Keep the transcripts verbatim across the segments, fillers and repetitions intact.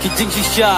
Ki jingshisha.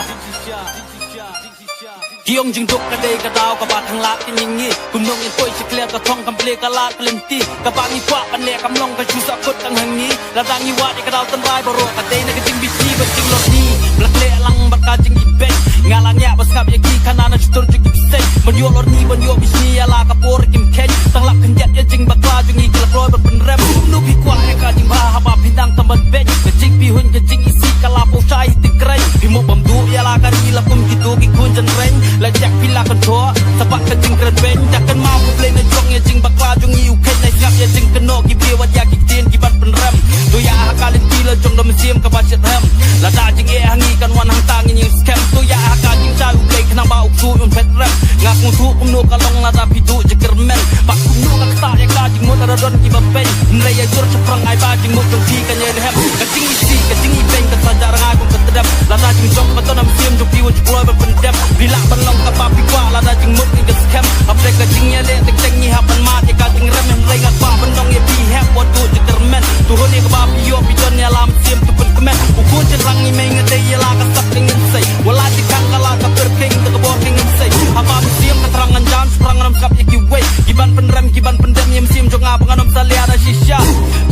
Ki ong jingduk ka dei ka daw kaba khanglad ka jingïeit. Kumno ngin poi sha khlieh ka thong kam plie ka lad ka lynti. Kaba ngi kwah ban leh kam long ka shu sahkut tang ha ngi. Lada ngi wad ïa ka daw tynrai baroh ka dei na ka jingbishni bad jinglorni. Ba la khleh lang bad ka jingibeiñ. Nga la ngiah ba sngap ïa ki khana na shutur jong ki bseiñ. Ban ïoh lorni ban ïoh bishni ïa la ka por kim kheiñ. Tang lap khyndiat ïa jingbakla jong ngi ki la kloi ban pynrem. Kumno phi kwah ïa ka jingbha haba phi dang tam ban beiñ. Ka jingpyrhuh ka jingisih ka la poi shai hiti kren. Phi mut bam duh ïa la ka ri la kum kito ki khun jynreng. La jak phi la kyntoh sa bad ka jingkren beiñ. Da kynmaw U Blei na jong ïa jingbakla jong ngi u kheiñ na sngap ïa jingkynnoh ki briew wat ïa ki ktien ki ban pynrem. To ïa ha ka lynti la jong da mynsiem kaba shitrhem. Lada jingeh ha ngi kan wan hangta ngin ïeng skhem. To ïa ha ka jingshai U Blei khnang ba u ksuid un phet rem. Nga sngewthuh kumno ka long lada phi duh jingkyrmen. Bad kumno ka ktah ïa ka jingmut lada don kiba beiñ. Hynrei ïa jur shaphrang ai ba jingmut jong phi kan ïai rhem. Ka jingisih ka jingibeiñ kan sa jah rngai kum ka tdem. Lada jingjop ba don ha mynsiem jong phi wat ju kloi ban pyndem. Phi lah ban long kaba phi kwah lada jingmut ngi ka skhem. Hapdeng ka jingïaleh teng teng ngi hap ban mad ïa ka jingrem. Hynrei nga kwah ban ong ïa phi hep wat duh jingkyrmen. To hun ïa kaba phi ïoh phi don ïa la mynsiem to pynkmen. U khun jynrang ngi mei nga dei ïa la ka sap ka ngin sei. Wat la jingkhang ka la ka pyrkhing da ka bor ka ngin sei. Haba mynsiem ka thrang ngan jan shaphrang ngan ym sngap ïa kiwei. Ki ban pynrem ki ban pyndem ïa mynsiem jong nga ba ngan ym salia da shisha.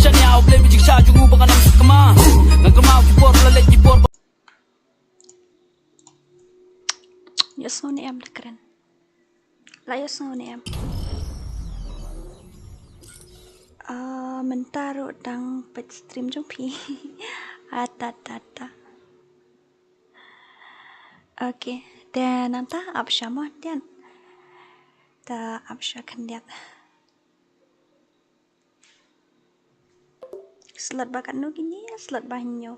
Shaniah U Blei ba jingshisha jong u ba ngan ym sakma. Ngan kynmaw ki por ba la leit ki por ba Ïohsngew ne em da kren. La ïohsngew ne em. Ah, mynta ruh dang peit stream jong phi. Ata ta ta. Okay, te nangta ap sha mo tian. Ta ap sha khyndiat. Slot ba katno kine, slot ba hynñiew.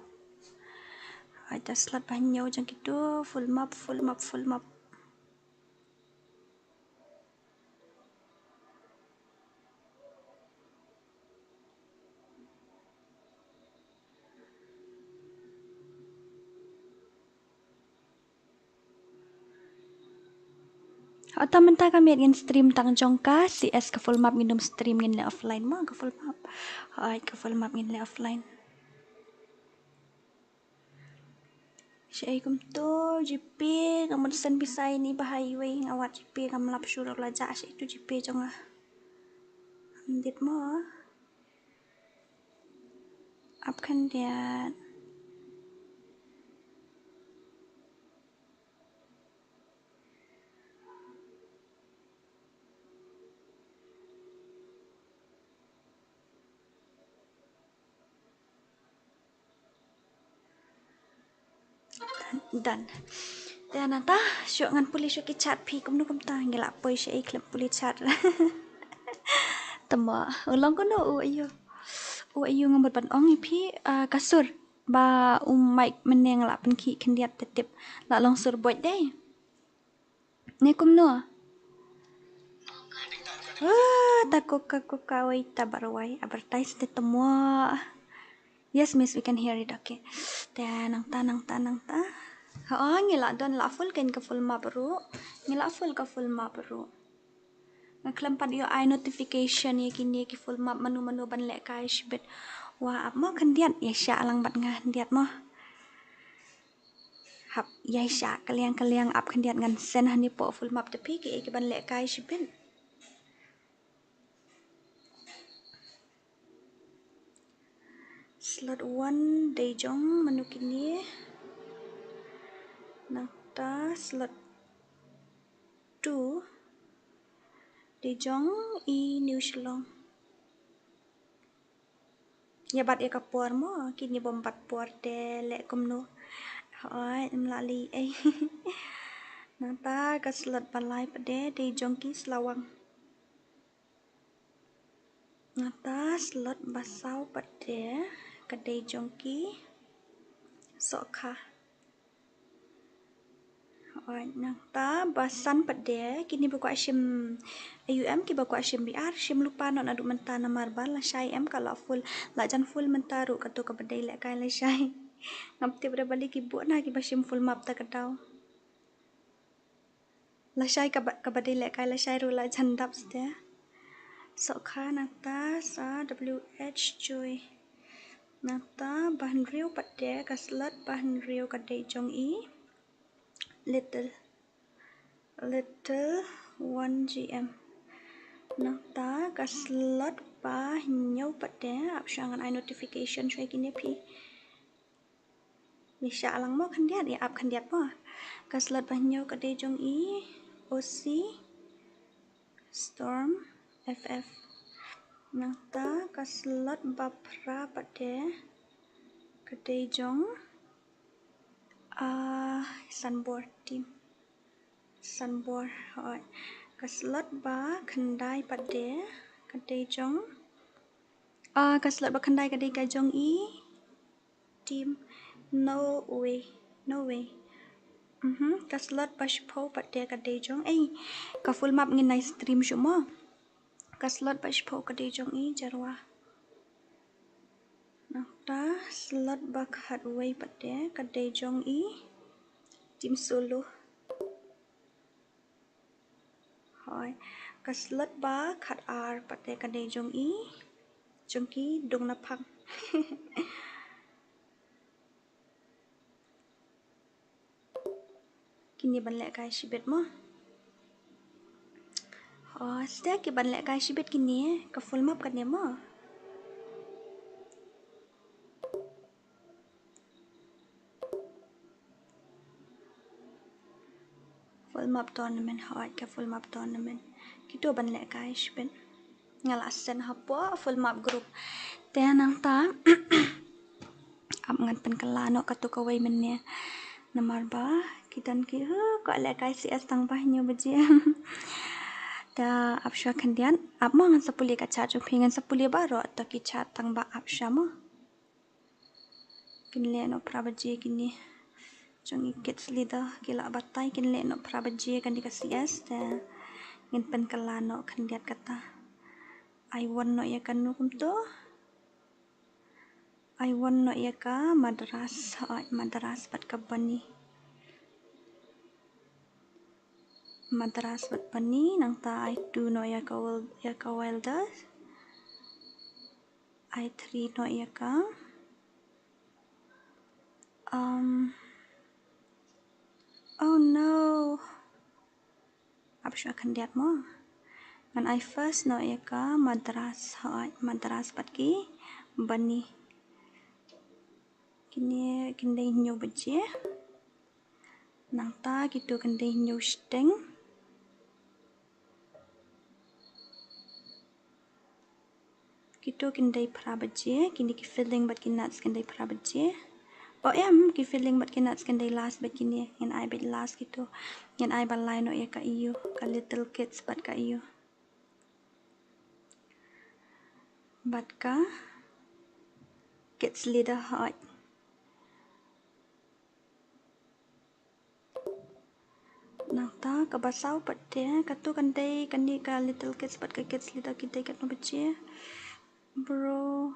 Ai ta slot ba hynñiew jong kito, full map, full map, full map. Hata mynta ka miet ngin stream tang jong ka C S ka full map ngin ym stream ngin leh offline mo ka full map. Hooid ka full map ngin leh offline. Shaei kumto G P nga mut send pisa ïa ini ba ha iwei nga wad G P kam lap shuh ruh la jah shaei tu G P jong nga. Am dit mo. Ap khyndiat. Done. Te nangta shuh ngan pule shuh ki chat phi kumno kumta ngi la poi shaei khlem pule chat. Tama u long kumno u aiu. U aiu nga mut ban ong ïa phi, ah, ka sur ba u mic mynne nga la pynkhih khyndiat te tip la long sur boit dei. Ne kumno? Ah, ta koka koka wei ta barwai advertise te tamo. Yes miss, we can hear it. Okay. Te nangta nangta nangta. Ha ngi la don la full kein ka full map ruh. Ngi la full ka full map ruh. Nga khlem pat ïoh ai notification ïa kine ki full map mano mano ban lehkai shibit. Wa ap mo khyndiat ïa sha lang bad nga khyndiat mo. Hap ïa sha ka liang ka liang ap khyndiat ngan send hani poh full map te phi ki ban lehkai shibit. Slot one dei jong mano kine. Nangta slot two dei jong i New Shillong. Ïa bat ïa ka por mo kine bym bat por te leh kumno. Hooid em la li ei. Nangta ka slot ba lai pat de dei jong ki Slawang. Nangta slot ba saw pat de ka dei jong ki Sohkha. Hooid nangta ba san pat de kine ba kwah shim A U M ki ba kwah shim B R shim lypa noh naduh mynta namar ba lashai em ka la full la jan full mynta ruh kato kaba dei lehkai lashai. Ngam tip da balei ki buh na ki ba shim full map ta ka daw. Lashai kaba, kaba dei lehkai lashai ruh la jan dap sdei. Sohkha nangta sa W H Joy. Nangta ba hynriew pat de, ka slot ba hynriew ka dei jong i. Little. Little one G M. Nangta ka slot ba hynñiew pat de, ap shuwa ngan ai notification shuwa ïa kine phi. Ïa sha lang mo khyndiat, ïa ap khyndiat mo. Ka slot ba hynñiew ka dei jong i, O C, Storm, F F. Nangta ka slot ba phra pat de, ka dei jong, ah, Sanbor team. Sanbor, hooid. Ka slot ba khyndai pat de, ka dei jong, ah, ka slot ba khyndai ka dei ka jong i, team. No way, no way. Mhm, ka slot ba shiphew pat de ka dei jong, ei, ka full map ngin nai stream shuh mo. Ka slot ba shiphew ka dei jong i, Jarwa. Nangta slot ba khatwei pat de ka dei jong i, team Sulu. Hooid. Ka slot ba khatar pat de ka dei jong i, jong ki Dungnaphang. Kine ban lehkai shibit mo. Hooid, sdang ki ban lehkai shibit kine, ka full map kane mo. Full map tournament, hooid, ka full map tournament. Kito ban lehkai shibit. Nga la send hapoh full map group. Te nangta ap ngan pynkylla noh kato kawei mynne. Namar ba ki don ki, huh, kwah lehkai C S tang ba hynñiew baje. Te ap shuwa khyndiat, ap mo ngan sa pule ka chat jong phi, ngan sa pule baroh to ki chat tang ba ap shuwa mo. Kin leh noh phra baje kine. Jong i kids leader ki la batai, kin leh noh phra baje kane ka C S, te ngin pynkylla noh khyndiat kata. Ai wan noh ïa kano kumto. Ai wan noh ïa ka Madras, hooid, Madras bad ka Bani. Madras bad Bani, nangta ai two noh ïa ka Wil-, ïa ka Wilder. Ai three noh ïa ka. Um, oh no. Ap shuwa khyndiat mo. Ngan ai first noh ïa ka Madras, hooid, Madras bad ki Bani. Kine kin dei hynñiew baje. Nangta kito kin dei hynñiew shiteng. Kito kin dei phra baje, kine ki filling bad ki nuts kin dei phra baje. O em, ki filling bad ki nuts kin dei last bad kine, ngin ai bad last kito. Ngin ai ba lai noh ïa ka Iu, ka Little Kids bad ka Iu. Bad ka Kids Leader, hooid. Nangta kaba saw pat de, kato kan dei, kane ka Little Kids bad ka Kids Leader ki dei katno baje. Bro.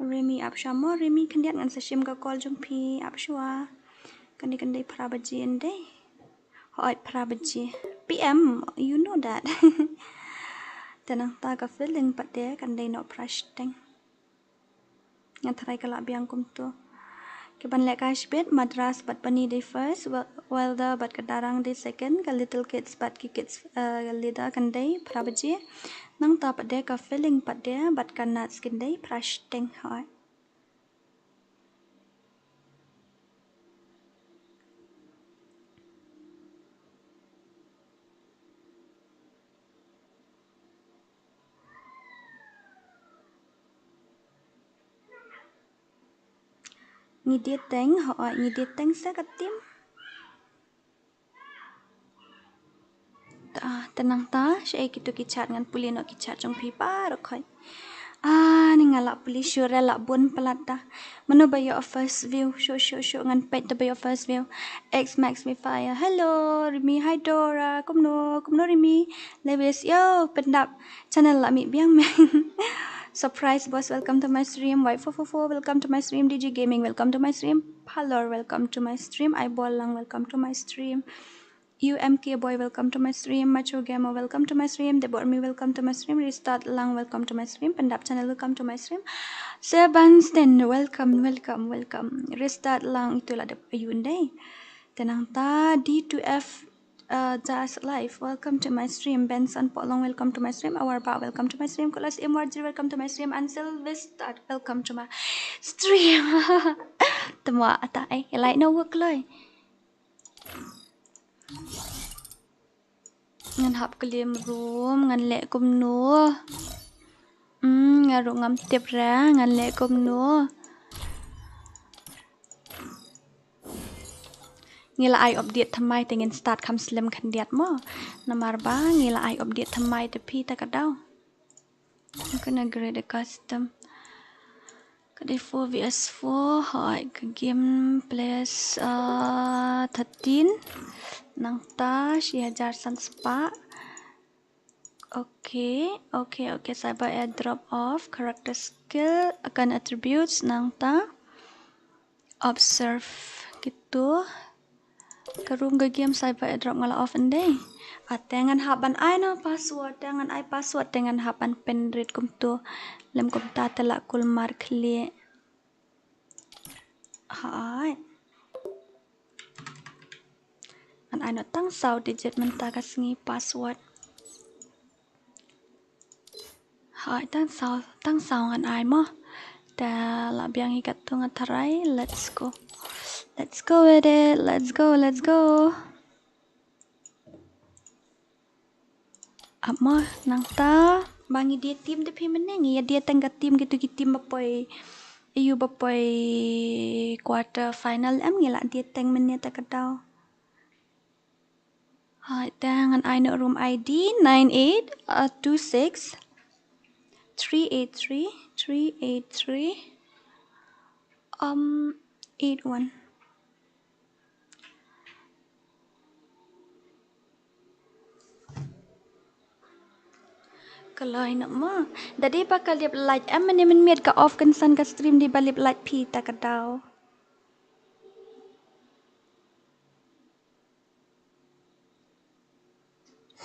Rimi ap shuwa mo, Rimi khyndiat ngan sa shim ka call jong phi, ap shuwa. Kane kan dei phra baje ynde. Hooid, phra baje. P M, you know that. Te nangta ka filling pat de, kan dei noh phra shiteng. Nga tharai ka la biang kumto. Ki ban lehkai shibit, Madras bad Bani dei first, Wel-, Wilder bad ka Darang dei second, ka Little Kids bad ki Kids, eh, Leader kan dei phra baje. Nangta pat de ka filling pat de, bad ka nuts kin dei phra shiteng, hooid. Ngi dei teng, hooid, ngi dei teng sa ka team. Ta, te nangta, shaei kito ki chat ngan pule noh ki chat jong phi baroh khoit. Ah, ni nga la pule shuh re la bun palat ta. Mano ba ïoh first view, shuh, shuh, shuh, ngan peit ta ba ïoh first view. X Max me fire. Hello, Rimi, hi Dora. Kumno, kumno Rimi? Lewis, yo, pyndap. Channel la mih biang me. Surprise boss, welcome to my stream. White four four four, welcome to my stream. D J Gaming, welcome to my stream. Palor, welcome to my stream. Ai Bol Lang, welcome to my stream. U M K Boy, welcome to my stream. Macho Gamer, welcome to my stream. Debor Mi, welcome to my stream. Restart Lang, welcome to my stream. Pendap Channel, welcome to my stream. Sebastian, welcome, welcome, welcome. Restart Lang, itu la dep ayun dei. Te nangta D two F, uh, Jazz Life, welcome to my stream. Benson Polong, welcome to my stream. Awar Ba, welcome to my stream. Kulas M R G, welcome to my stream. And Sylvester, welcome to my stream. Temo ata ai, like no work loi. Ngan hap klim room, ngan leh kumno. Hmm, nga ruh ngam tip re, ngan leh kumno. Ngi la ai update thymmai te ngin start kham slem khyndiat mo. Namar ba ngi la ai update thymmai te phi ta ka daw. I'm gonna create a custom. Ka dei four V S four, hooid, ka game plus, uh, thirteen. Nangta, shi hajar san spah. Okay, okay, okay. Cyber airdrop off, character skill, account attributes, nangta. Observe, kitu. Ka room ka game cyber airdrop nga la off ynda. Ate ngan hap ban ai na password, te ngan ai password, te ngan hap ban pynrit kumtu. Lem kumta te la kulmar khlieh. Hooid. Ngan ai noh tang saw digit mynta ka sngi password. Hooid, tang saw, tang saw ngan ai mo. Te la biang hi katto nga tharai. Let's go. Let's go with it. Let's go, let's go. Ap mo, nangta ba ngi die team te phi mynne, ngi ïa die teng ka team, kitu ki team ba poi, ïa ba poi quarter final em, ngi la die teng mynne ta ka daw. Hooid, te ngan ai noh room I D nine eight, uh, two six three eight three three eight three, um, eight one. Ka loi noh mo. Da dei ba ka lip light em, mynne mynmiet ka off kynsan ka stream, dei ba lip light phi ta ka daw.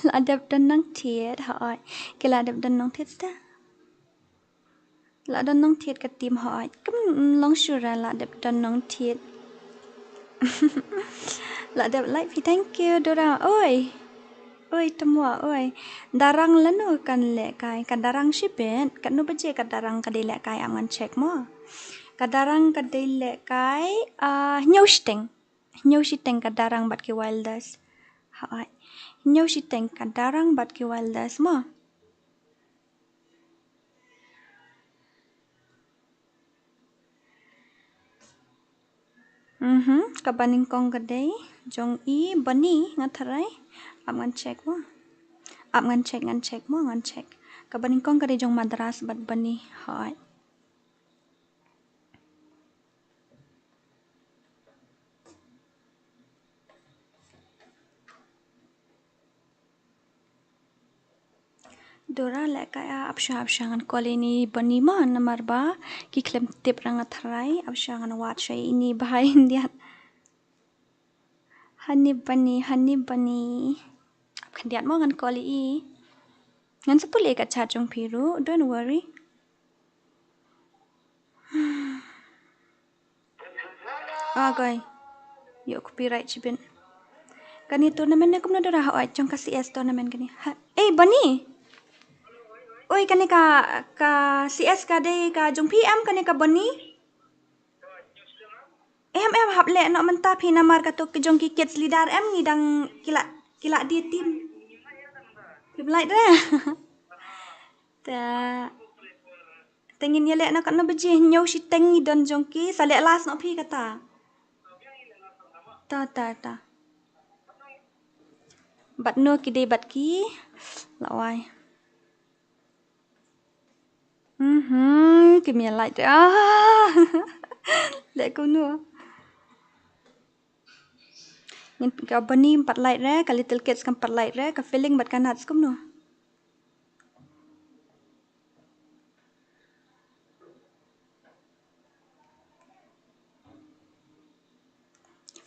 La dep don nongthied, hooid. Ki la dep don nongthied sta. La don nongthied ka team, hooid. Kam long shuh ra la dep don nongthied. La dep like phi, thank you, Dora. Oi. Oi, temo, oi. Darang lano kan lehkai. Ka darang shibit. Katno baje ka darang ka dei lehkai, ap ngan check mo. Ka darang ka dei lehkai, ah, hynñiew shiteng. Hynñiew shiteng ka darang bad ki wilders. Hooid. Hynñiew shiteng ka darang bad ki wilders mo. Mhm, kaba nyngkong ka dei jong i Bani, nga tharai. Ap ngan check mo. Ap ngan check, ngan check mo, ngan check. Kaba nyngkong ka dei jong Madras bad Bani. Hooid. Dora lehkai, ah, ap sha, ap sha ngan call ïa ini Bani mo, namar ba ki khlem tip ra nga tharai, ap sha ngan wad sha ini bha ïa indian. Honey Bunny, Honey Bunny. Ap khyndiat mo ngan call ïa i. Ngan sa pule ka chat jong phi ruh, don't worry. Ah, guy. Ïoh copyright shibit. Kane tournament ne kumno Dora, hooid, jong ka C S tournament kane. Ha, eh, Bunny. Oi, kane ka, ka C S ka dei ka jong phi em, kane ka Bunny. Em, em, hap leh noh mynta phi namar kato ki jong ki kids leader em, ngi dang ki la, ki la die team. Phi blai de. Ta. Te ngin ïa leh noh katno baje, hynñiew shiteng ngi don jong ki, sa leh last noh phi kata. Ta, ta, ta. Bad no ki dei bad ki. La wai. Mhm, kim ïa like. Ah. Leh kumno. Ngin ka Bunny pat like re, ka Little Kids kam pat like re, ka Feeling bad ka Nuts kumno.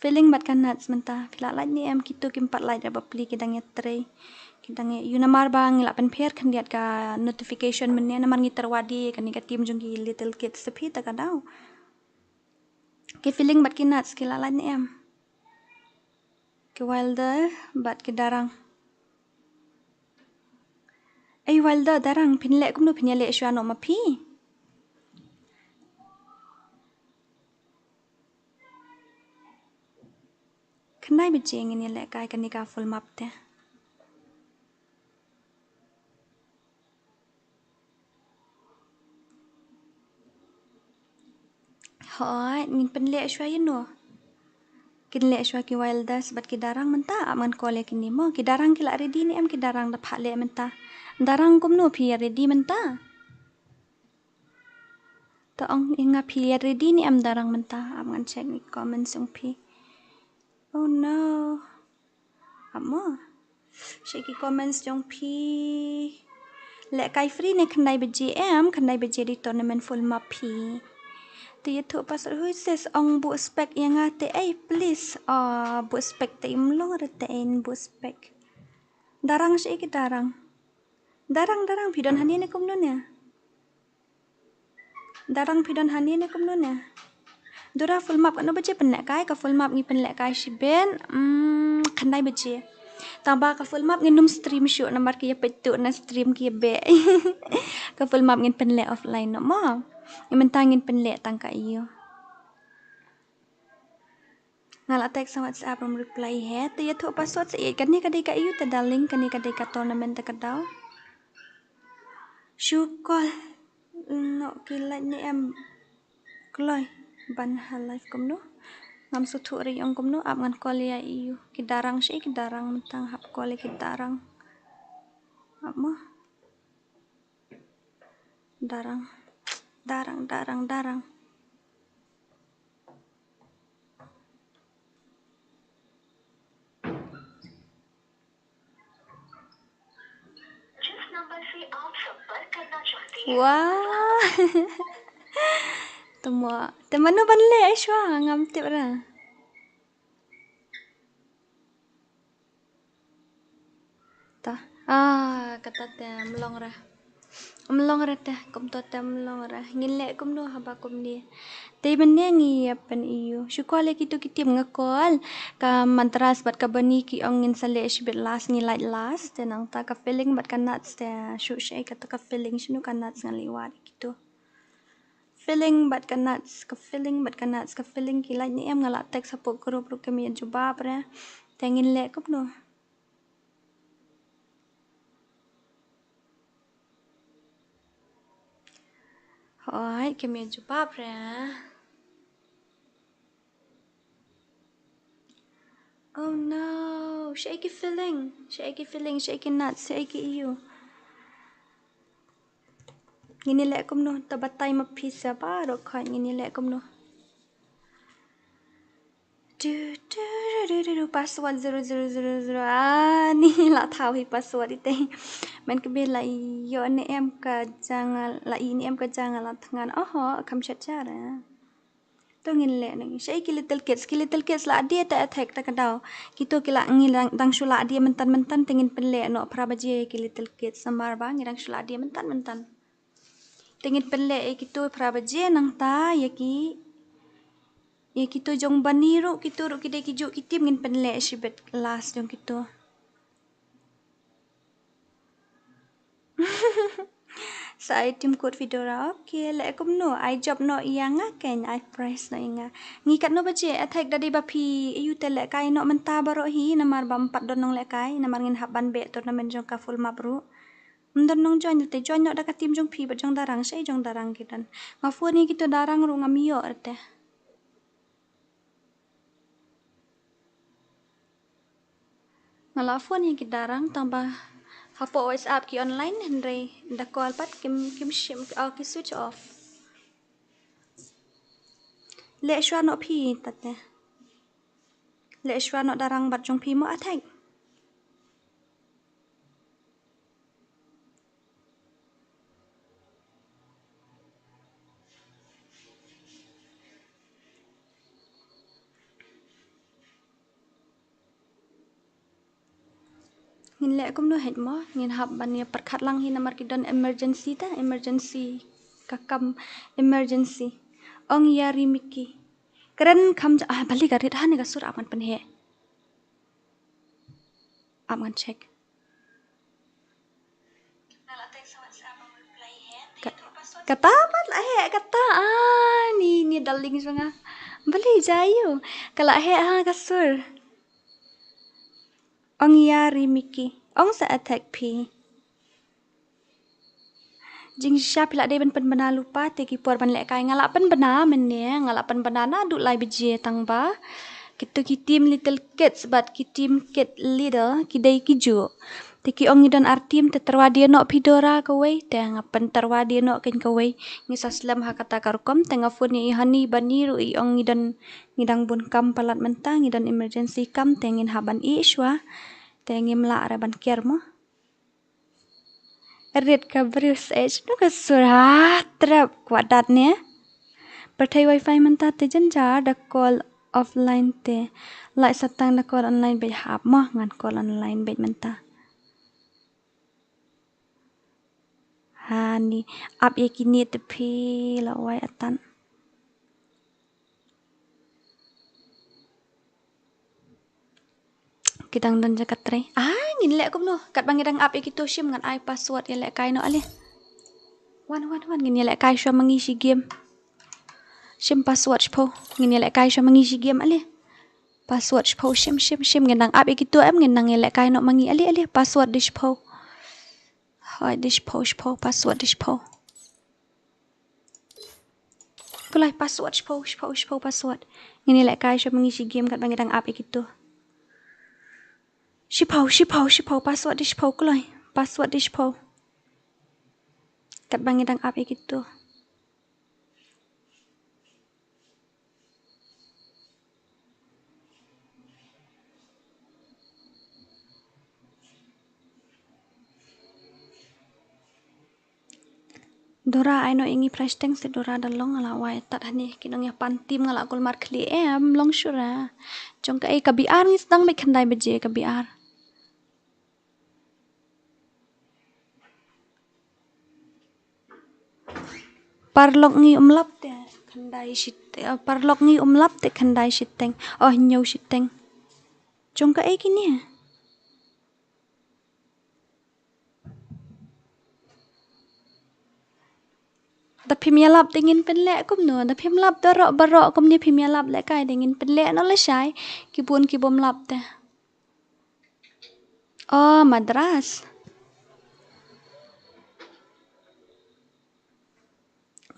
Feeling bad ka Nats mynta, phi la lait ne em? Kito kim pat lait re bapli, ki dang ïatrei. Ki dang ïa ïoh, namar ba ngi la pynpher khyndiat ka notification mynne, namar ngi tyrwa de kane ka team jong ki Little Kids, te phi ta ka daw. Ki Feeling bad ki Nats ki la lait ne em? Ki Wilder bad ki Darang. Ei Wilder, Darang, phin leh kumno, phin ïaleh shuwa noh ma phi? Khyndai baje ngin ïaleh kai kane ka full map te. Hooid, ngin pynleh shuwa ïa no. Kin leh shuwa ki Wilders bad ki Darang mynta, ap ngan call ïa kine mo. Ki Darang ki la ready ne em, ki Darang, da phah leh mynta. Darang kumno, phi ïa ready mynta? To ong ïa nga, phi ïa ready ne em Darang mynta? Ap ngan check ïa ki comments jong phi. Oh no. Ap mo. Check ki comments jong phi. Lehkai free ne khyndai baje em, khyndai baje dei tournament full map phi. Te ïathuh password, who is this? Ong buh spec ïa nga te ei, please. Ah, buh spec te im long re te ei, buh spec. Darang, shaei ki Darang? Darang, Darang, phi don hangne ne kumno ne? Darang, phi don hangne ne kumno ne? Dura, full map katno baje pynlehkai? Ka full map ngi pynlehkai shibit, mm, khyndai baje. Tang ba ka full map ngin ym stream shuh namar ki ïa peit tuh na stream ki ïa beh. Ka full map ngin pynleh offline noh mo. Mynta ngin pynleh tang ka ïa u. Nga la text ha WhatsApp, ym reply hi. Te ïathuh password sa ïeit. Kane ka dei ka ïa u te darling, kane ka dei ka tournament te ka daw. Shu call noh ki lait ne em? Kloi ban ha live kumno? Ngam sngewthuh re ong kumno, ap ngan call ïa ïa u. Ki Darang, shaei ki Darang mynta, hap call ïa ki Darang. Ap mo. Darang. Darang, Darang, Darang. जिस नंबर से आप संपर्क करना चाहते हैं। Wah. Te mo, te mano ban leh shuwa, ngam tip re. Ta. Ah, kata te ym long re. Ym long re te, kumto te ym long re. Ngin leh kumno haba kumne? Te mynne ngi ïa pyn-i ïa u. Shu call ïa kito ki team, nga call. Ka Madras bad ka Bani ki ong ngin sa leh shibit last, ngi lait last. Te nangta ka Feeling bad ka Nats te shu shaei kata ka Feeling, shano ka Nats, ngan leit wad ïa kito. Feeling bad ka Nats, ka Feeling bad ka Nats, ka Feeling ki lait ne em? Nga la text hapoh group ruh kim ïa jubab re. Te ngin leh kumno? Hooid, kim ïa jubab re. Oh no, shaei ki Feeling, shaei ki Feeling, shaei ki Nats, shaei ki ïa u. Ngin ïa leh kumno, to batai ma phi sa baroh khoit, ngin ïa leh kumno. Du, du, du, du, du, password zero zero zero zero. Ah, ni la thaw hi password ite. Men kaba la ïoh ne em ka jong nga, la ïoh ne em ka jong nga la thngan. Oho, kham shet jar, eh. To ngin leh nang. Shaei ki Little Kids, ki Little Kids la die te attack ta ka daw. Kito ki la ngi dang, dang shu la die myntan myntan, te ngin pynleh noh phra baje ki Little Kids, namar ba ngi dang shu la die myntan myntan. Te ngin pynleh ïa kito phra baje, nangta ïa ki, ïa kito jong Bani ruh, kito ruh ki dei ki juh ki team, ngin pynleh shibit last jong kito. Sa ai team code Fedora. Okay, leh kumno? Ai job noh ïa nga kein, ai prize noh ïa nga. Ngi katno baje? Attack da dei ba phi ïa u te lehkai noh mynta baroh hi, namar ba ym pat don nonglehkai, namar ngin hap ban beh tournament jong ka full map ruh. Ym don nong join te, join noh da ka team jong phi bad jong Darang, shaei jong Darang ki don. Nga phone ïa kito Darang ruh ngam ïoh re te. Nga la phone ïa ki Darang tang ba hapoh WhatsApp ki online, hynrei da call pat kim, kim shim, oh, ki switch off. Leh shuwa noh phi ta te. Leh shuwa noh Darang bad jong phi mo, Athek. Ngin leh kumno heh mo, ngin hap ban ïa pyrkhat lang hi namar ki don emergency ta, emergency. Ka kam emergency. Ong ïa Rimiki. Kren kham ja, ah, balei ka rit ha ne ka sur ap ngan pynheh. Ap ngan check. Ka-, kata pat la heh, kata, ah, ni, ni darling jong nga. Balei ja ïa u. Ka la heh ha ka sur. Ong ïa Rimiki. Ong sa attack phi. Jingshisha phi la dei ban pynbna lypa te ki por ban lehkai nga la pynbna mynne, nga la pynbna naduh lai baje tang ba. Kito ki team Little Kids bad ki team Kid Leader ki dei ki juh. Te ki ong ngi don ar team te tyrwa die noh phi Dora kawei te nga pyntarwa die noh kein kawei. Ngi sa slem ha kata ka rukom te nga phone ïa i Honey bad i ruh i ong ngi don ngi dang bun kam palat mynta ngi don emergency kam te ngin hap ban ïeh shuwa. Te ngim lah re ban ker mo. Rit ka briew sej no ka sur ha trap kwah dat ne. Pyrthei wifi mynta te jynjar da call offline te. Lai satang da call online bad hap mo ngan call online bad mynta. Ha ni ap ïa kine te phi la wai atan. Ki dang don jaka trei. Ah, ngin leh kumno. Katba ngi dang ap ïa kito shim ngan ai password ïa lehkai noh ale. Wan, wan, wan. Ngin ïa lehkai shuwa ma ngi shi game. Shim password shiphew. Ngin ïa lehkai shuwa ma ngi shi game ale. Password shiphew shim, shim, shim. Ngin dang ap ïa kito em ngin dang ïa lehkai noh ma ngi ale, ale. Password dei shiphew. Hoi dei shiphew, shiphew. Password dei shiphew. Kulai password shiphew, shiphew, shiphew password. Ngin ïa lehkai shuwa ma ngi shi game katba ngi dang ap ïa kito. Shiphew, shiphew, shiphew password dei shiphew kulai. Password dei shiphew. Katba ngi dang ap ïa kito. Dora ai noh ïa ngi price teng se Dora da long nga la wai tat hani ki nong ïa pan team nga la kulmar khlieh em long shuwa. Jong kaei ka B R ngi sdang bad khyndai baje ka B R. Paralok ngi um lap te khyndai shiteng, paralok ngi um lap te khyndai shiteng. Oh, hynñiew shiteng. Jong kaei kine? Da phim ïalap te ngin pynleh kumno? Da phim lap baroh baroh kumne phim ïalap lehkai te ngin pynleh noh lashai. Ki bun ki bym lap te. Oh, Madras.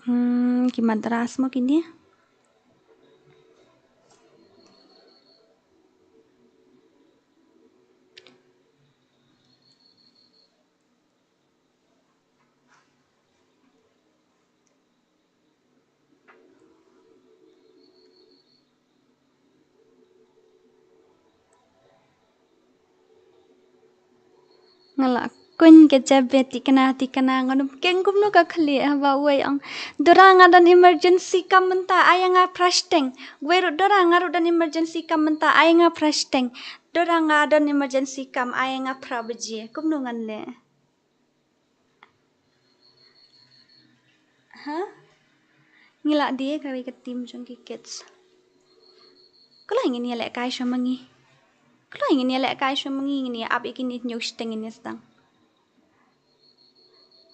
Hmm, ki Madras mo kine. Nga la kuñ ka jabe tikna tikna ngan ym keng kumno ka khlieh haba uwei ong Dora nga don emergency kam mynta ai nga prashteng. Wei ruh Dora nga ruh don emergency kam mynta ai nga prashteng. Dora nga don emergency kam ai nga phra baje kumno ngan leh. Ha? Ngi la die ka wei ka team jong ki kids. Kloi ngin ïa lehkai sha ma ngi. Kloi ngin ïa lehkai sha ma ngi ngin ïa ap ïa kine hynñiew shiteng ngin ïa sdang.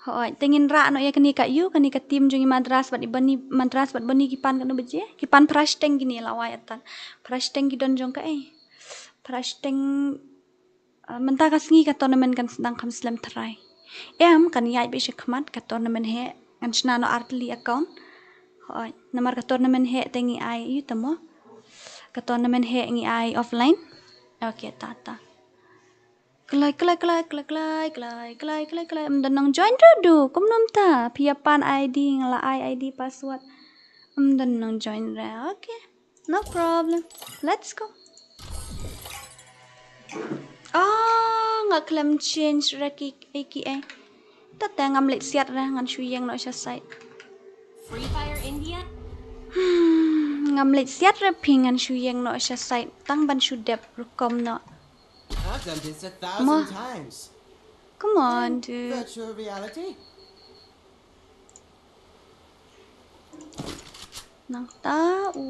Hooid, te ngin rah noh ïa kane ka ïu, kane ka team jong i Madras bad i Bani, Madras bad Bani ki pan katno baje? Ki pan phra shiteng kine la wai atan. Phra shiteng ki don jong kaei? Phra shiteng Ah, mynta ka sngi ka tournament kan sdang kham slem tharai. Em, kan ïaid beit shakhmat ka tournament heh, ngan shna noh artylli account. Hooid, namar ka tournament heh te ngi ai, ïu tamo. Ka tournament heh ngi ai offline. Okay, ta ta. Kloi, kloi, kloi. Ym don nang join ruh du. Kumno mynta? Phi ïa pan I D, nga la ai I D password. Ym don nang join re. Okay. No problem. Let's go. Oh, nga khlem change re ki, eh, ki, eh. Tate ngam leit siat re ngan shu ïeng noh sha site. Free Fire India? Hmm, ngam leit siat re phi ngan shu ïeng noh sha site. Tang ban shu dep rukom noh. I've done this a thousand Ma. times. Come on, dude. Virtual reality? Nangta u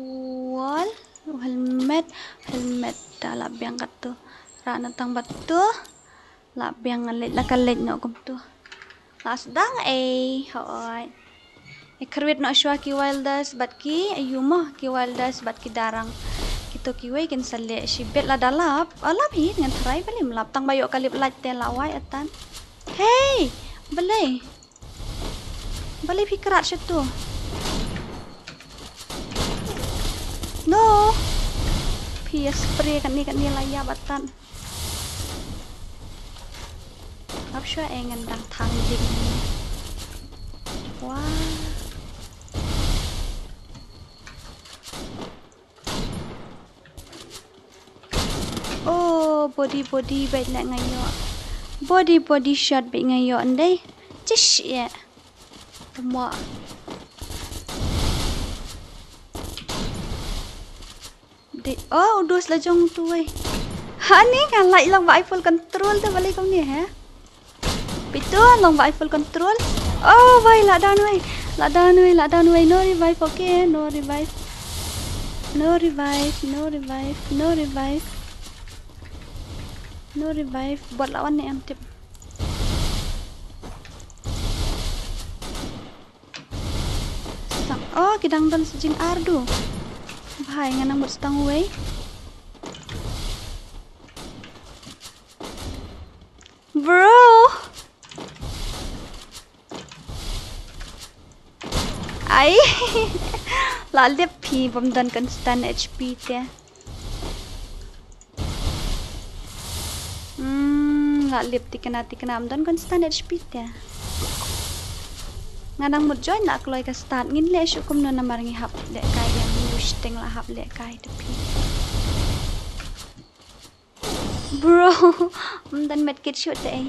wall, u helmet, helmet da la biang katto. Rah na tang batto. La biang ngan leit, la ka leit noh kumto. La sdang ei, hooid. E kyrwit noh shuwa ki wilders bad ki, ayu mo, ki wilders bad ki darang. Kito kiwei kin sa leh shibit lada lap. O lap hi, ngan try balei ym lap, tang ba ïoh ka lip light te la wai atan. Hey! Balei? Balei phi krat shato? No! Phi ïa spray kane kane la ïap atan. Ap shuwa eh, ngan dang thang ding. Wah. Oh, body body bad leh nga ïoh. Body body shot bad nga ïoh ndei. Chish eh. Tamo. Dei, oh, u dos la jong tu wei. Hani nga lait lang ba ai full control te balei kumne he. Pito long ba ai full control. Oh, wei la down wei. La down wei, la down wei. No revive, okay, no revive. No revive, no revive, no revive. No revive. Bot la wan ne em tip. Sa-, oh, ki dang don sa jing ar du. Bhai, nga nang mut stang wei. Bro. Ai. La lip phi bym don constant H P te. Hmm, la lip tikna tikna ym don constant H P te. Nga nang mut join la kloi ka start ngin leh shuh kumno namar ngi hap leh kai ïa ngi u sting la hap leh kai te phi. Bro, ym don medkit shuh te ei.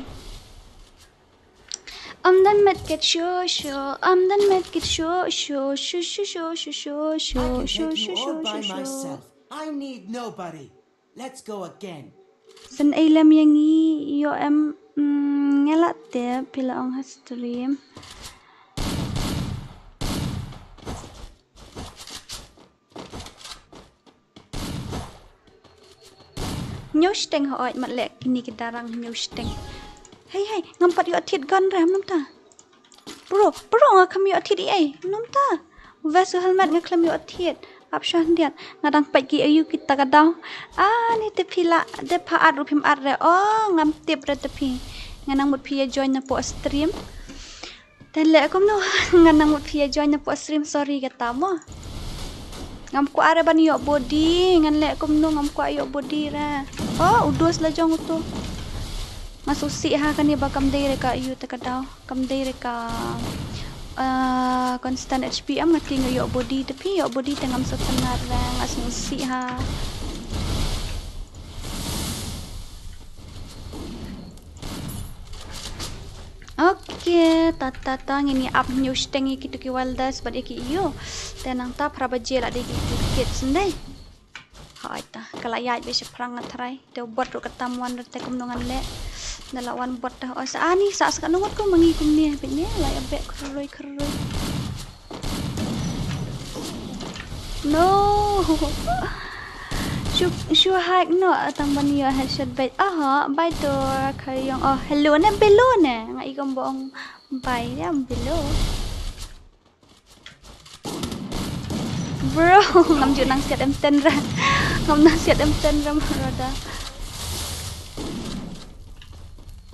Ym don medkit shuh shuh, ym don medkit shuh shuh, shuh shuh shuh shuh shuh shuh. I can take you all by myself. I need nobody. Let's go again. Shen ei lem ïa ngi ïoh em, mm, nga la tip phi la ong ha stream. Hynñiew shiteng hooid mat leh kine ki darang hynñiew shiteng. Hei hei ngam pat ïoh thied gun re mynta. Bro, bro nga khlem ïoh thied ei ei mynta. Vest u helmet nga khlem ïoh thied. Ap shwa hyndiat nga dang peit ki aïu kita ka daw. Ah ni te phi la dep pha at ruh phim at re. Oh ngam tip re te phi. Nga nang mut phi ïa join na poh stream. Te leh kumno ngan nang mut phi ïa join na poh stream, sorry kata mo. Ngam kwah re ban ïoh body, ngan leh kumno ngam kwah ïoh body re. Oh, u dos la jong uto. Nga sngewsih ha kane ba kam dei re ka ïu te ka daw. Kam dei re ka, ah, constant H P em nga tieng ïoh body te phi ïoh body te ngam sngewtynnat re nga sngewsih ha. Okay, ta ta ta ngin ïa ap hynñiew shiteng ïa kitu ki wilders bad ïa ki ïu. Te nangta phra baje la dei ki kit sendai. Hai ta, ka la ïaid bad shaphrang nga tharai. Te u bot ruh katam wan te kumno ngan leh. Da la wan bot ta. Oh, sa ani sa sa ka nungut ko mangi kumne bad ne la ïa bek khroi khroi. No. Shu, shu hack no, tang ban ïoh headshot bad. Aha, bye to Kharyong. Oh, hello ne, below ne. Nga i kom bong bye ya below. Bro, ngam ju nang siat em ten ra. Ngam nang siat em ten ra ma roda.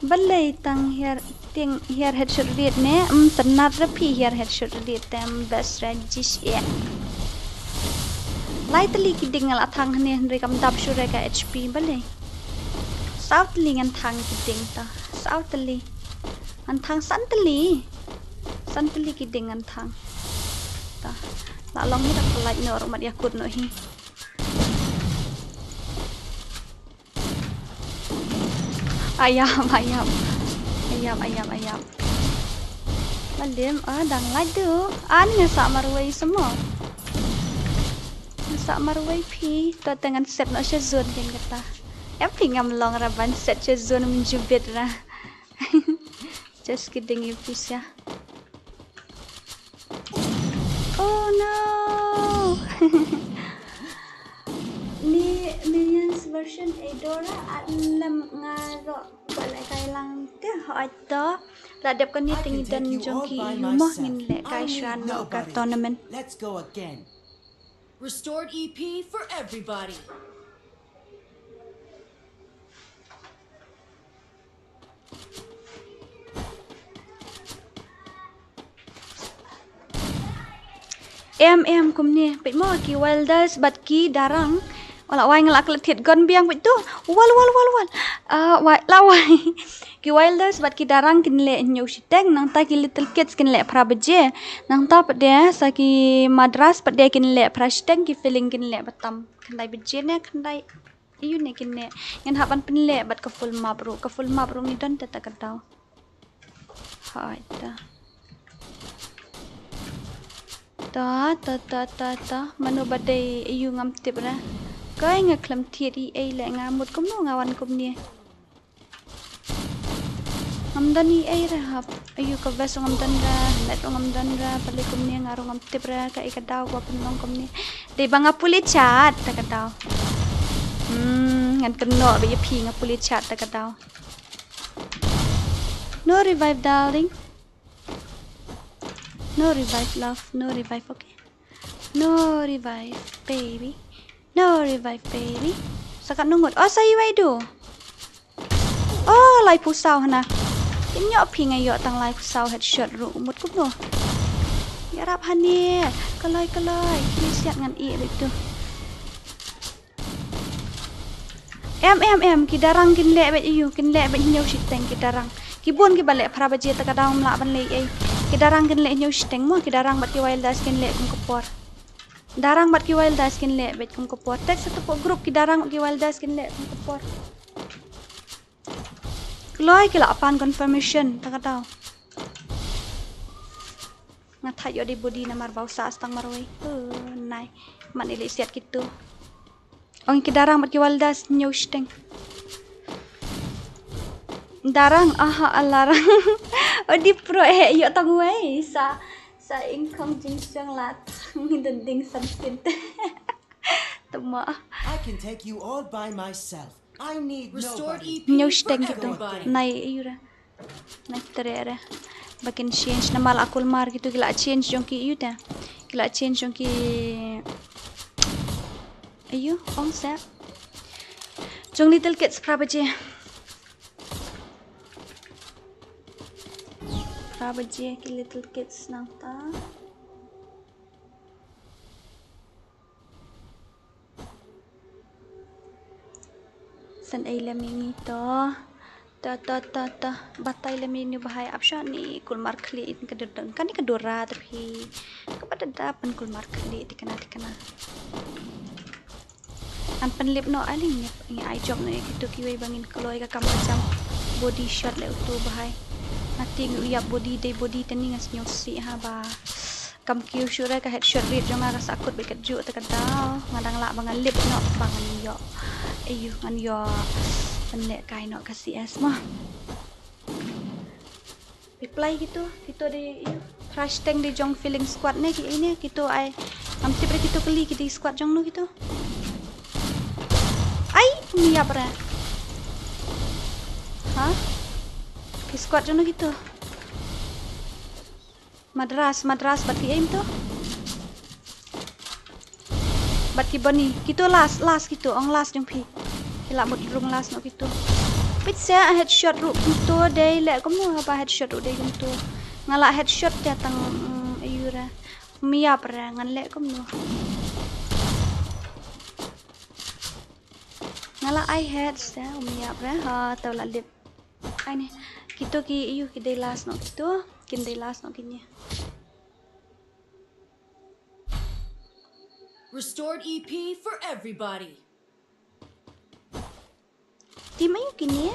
Balei tang hiar, ting hiar headshot riat ne? Em, tynnat ra phi hiar headshot riat te, em, best ra jish ïa. Lai tylli ki ding nga la thang hynne hynrei kam dap shuh re ka H P balei. Saw tylli ngan thang ki ding ta. Saw tylli. Ngan thang san tylli. San tylli ki ding ngan thang. Ta. La long hi ta ka lait no ruh mat ïa kut no hi. Ayam, ayam. Ayam, ayam, ayam. Malim, ah, dang lait du. Ani nga sa marwei semua. Nga sa marwei phi. To te ngan set no sha zone ken kata. Em phi ngam long ra ban set sha zone mynjubit ra. Just kidding, you piece. Oh no. Mi Minions version Eudora at lem nga ro ba leh kai lang te hoi to. La dep kane te ngi don jong ki yu mo ngin leh kai shwa no ka tournament. Let's go again. Restored E P for everybody. Em em kumne peit mo ki wilders bad ki darang. Wala wai nga la klet thied gun biang peit tu. Wal wal wal wal. Ah, wai la wai. Ki wilders bad ki darang kin leh hynñiew shiteng, nangta ki little kids kin leh phra baje. Nangta pat de sa ki madras pat de kin leh phra shiteng, ki feeling kin leh ba tam. Khyndai baje ne khyndai. Ïu ne kin leh. Ngan hap ban pynleh bad ka full map ruh. Ka full map ruh ngi don te ta ka daw. Hai ta. Ta ta ta ta ta. Mano ba dei ïu ngam tip ra. Kai nga khlem thied ei ei leh nga mut kumno nga wan kumne. Ngam don ei ei ra hap. Ïu ka vest ngam don ra, helmet ngam don ra, balei kumne nga ruh ngam tip ra ka ei ka daw ba pynlong kumne. Dei ba nga pule chat ta ka daw. Hmm, ngan kynnoh ba ïa phi nga pule chat ta ka daw. No revive, darling. No revive, love. No revive, okay. No revive, baby. No revive, baby. Sa katno ngut? Oh, sa iwei du. Oh, laiphew saw hana. Kin ïoh phi nga ïoh tang laiphew saw headshot ruh mut kumno. Ïarap hane. Kalai kalai. Ki siat ngan ïeh beit tu. Em em em, ki darang kin leh beit ïu, kin leh beit hynñiew shiteng ki darang. Ki bun kiba leh phra baje ta ka daw ym lah ban leh ei. Ki darang kin leh hynñiew shiteng mo, ki darang bad ki wilders kin leh kum ka por. Darang bad ki wilders kin leh beit kum ka por. Text satu pok group ki darang bad ki wilders kin leh kum ka por. Kloi ki la pan confirmation ta ka daw. Nga thait ïoh dei body namar ba u sah stang marwei. Uh, nai. Man i leh siat kitu. Ong ki darang bad ki wilders hynñiew shiteng. Darang aha alarang. Odi pro eh ïoh tang wei sa sa ingkong jingseng lat. Ngi dending samstin. Tama. I can take you all by myself. I need nobody. Hynñiew shiteng kitu. Nai ïura. Nai trere. Ba kin change namar la kulmar kitu ki la change jong ki ïu te. Ki la change jong ki ïu ong sa. Jong little kids phra baje. Phra baje ki little kids nangta. San ei lem ïa ngi to. Ta ta ta ta. Batai lem ïa ngi bahai ap shah ni kulmar khlieh in ka dudang. Kani ka dura ta phi. Ka ba da da pan kulmar khlieh tikana tikana. An pynlip noh ai ling ngi ai jop noh ïa kitu kiwei ba ngin kloi ka kam ka jam. Body shot leh utu bahai. Nga tieng u ïap body dei body te ni nga sngew sih ha ba. Kam kiew shuh re ka headshot rate jong nga ka sahkut bad ka juh te ka daw. Nga dang lah ba nga lip noh ba ngan ïoh. Ayu ngan ïoh. Pynleh kai noh ka C S mo. Reply kitu, kitu dei ayu. Crash tank dei jong feeling squad ne ki ne kitu ai. Ngam tip re kitu kali ki dei squad jong no kitu. Ai, ym ïap re. Ha? Ki squad jong no kitu. Madras, madras, bad ki aim tu. Bad ki bani, kitu last, last kitu, ong last jong phi. Ki lah mut rung last noh kitu. Pit se headshot ruh kumtu dei leh kumno haba headshot ruh dei kumtu. Nga lah headshot te tang, mm, ayu re. Ym ïap re, ngan leh kumno. Nga lah ai head se, ym ïap re, ha, tau lah lip. Ai ne, kitu ki, ayu, ki dei last noh kitu, kin dei last noh kine. Restored E P for everybody. Team ayu kine?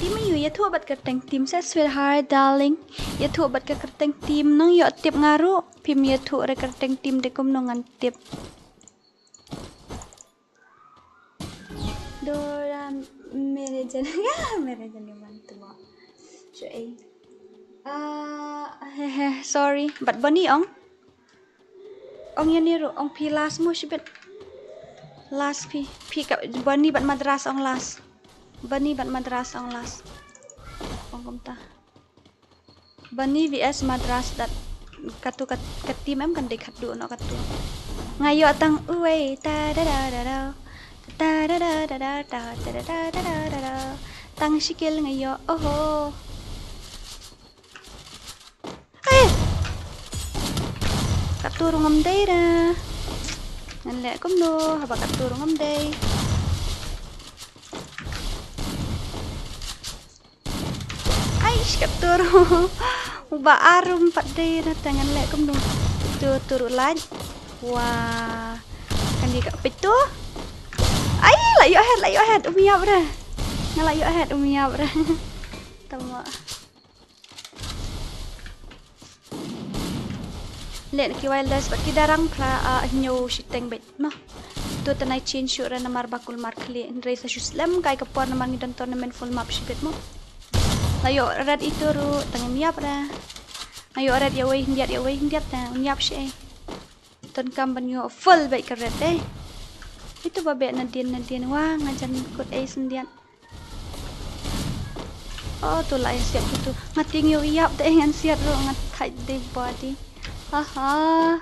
Team ayu, ïathuh bad ka kyrteng team sa sweetheart, darling. Ïathuh bad ka kyrteng team nang ïoh tip nga ruh. Phim ïathuh re kyrteng team de kumno ngan tip. Dora mere jane mere jane man tu mo. Shu ei. Ah, he he, sorry. Bad Bani ong. Ong ïa ni ruh, ong phi last mo shibit. Last phi, phi ka Bani bad Madras ong last. Bani bad Madras ong last. Ong kumta. Bani V S Madras dat katu kat, kat team em kan dei khatduh noh katu. Nga ïoh tang uwei ta da da da da. Ta da da da da ta da da da da da da. Tang shi kill nga ïoh oho. Eh! Katu ruh ngam dei ra. Ngan leh kumno haba katu ruh ngam dei. Aish, katu ruh. Uba arum pat dei na tangan leh kumno. Itu turu lait. Wah. Kan di ka pitu. Ai, la ïoh head, la ïoh head. Um ïap ra. Nga la ïoh head, um ïap ra. Tama. Leh ki Wilders bad ki Darang phra, ah, hynñiew shiteng beit mo. To tanai change shuh re namar ba kulmar khlieh hynrei sa shu slem kai ka por namar ngi don tournament full map shibit mo. La ïoh red itu ruh tang ngam ïap re. Nga ïoh red ïa wei hyndiat ïa wei hyndiat te ngam ïap shi ei. Ton kam ban ïoh full beit ka red ei. Itu ba beh nadien nadien wah nga jan kut ei syndiat. Oh, tu la ïa siat tu. Nga tieng ïoh ïap te ngan siat ruh nga thait dei body. Aha.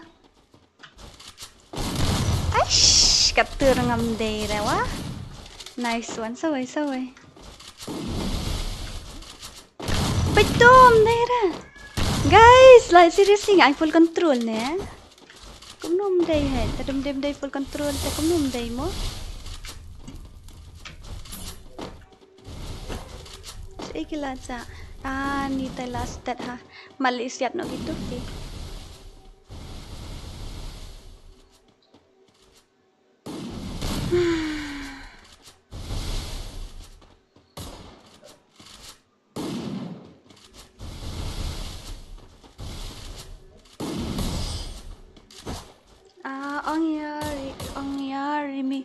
Aish, katu ruh ngam dei re wah. Nice one, sawei, sawei. Peit tu, ngam dei re. Guys, like seriously nga ai full control ne. Kumno ngam dei hai, te dum dei full control te kumno ngam dei mo. Sa ki la cha. Ah, ni tai last stat ha. Mali siat no gitu ki. Ah, ong ïa ri, ong ïa ri mi.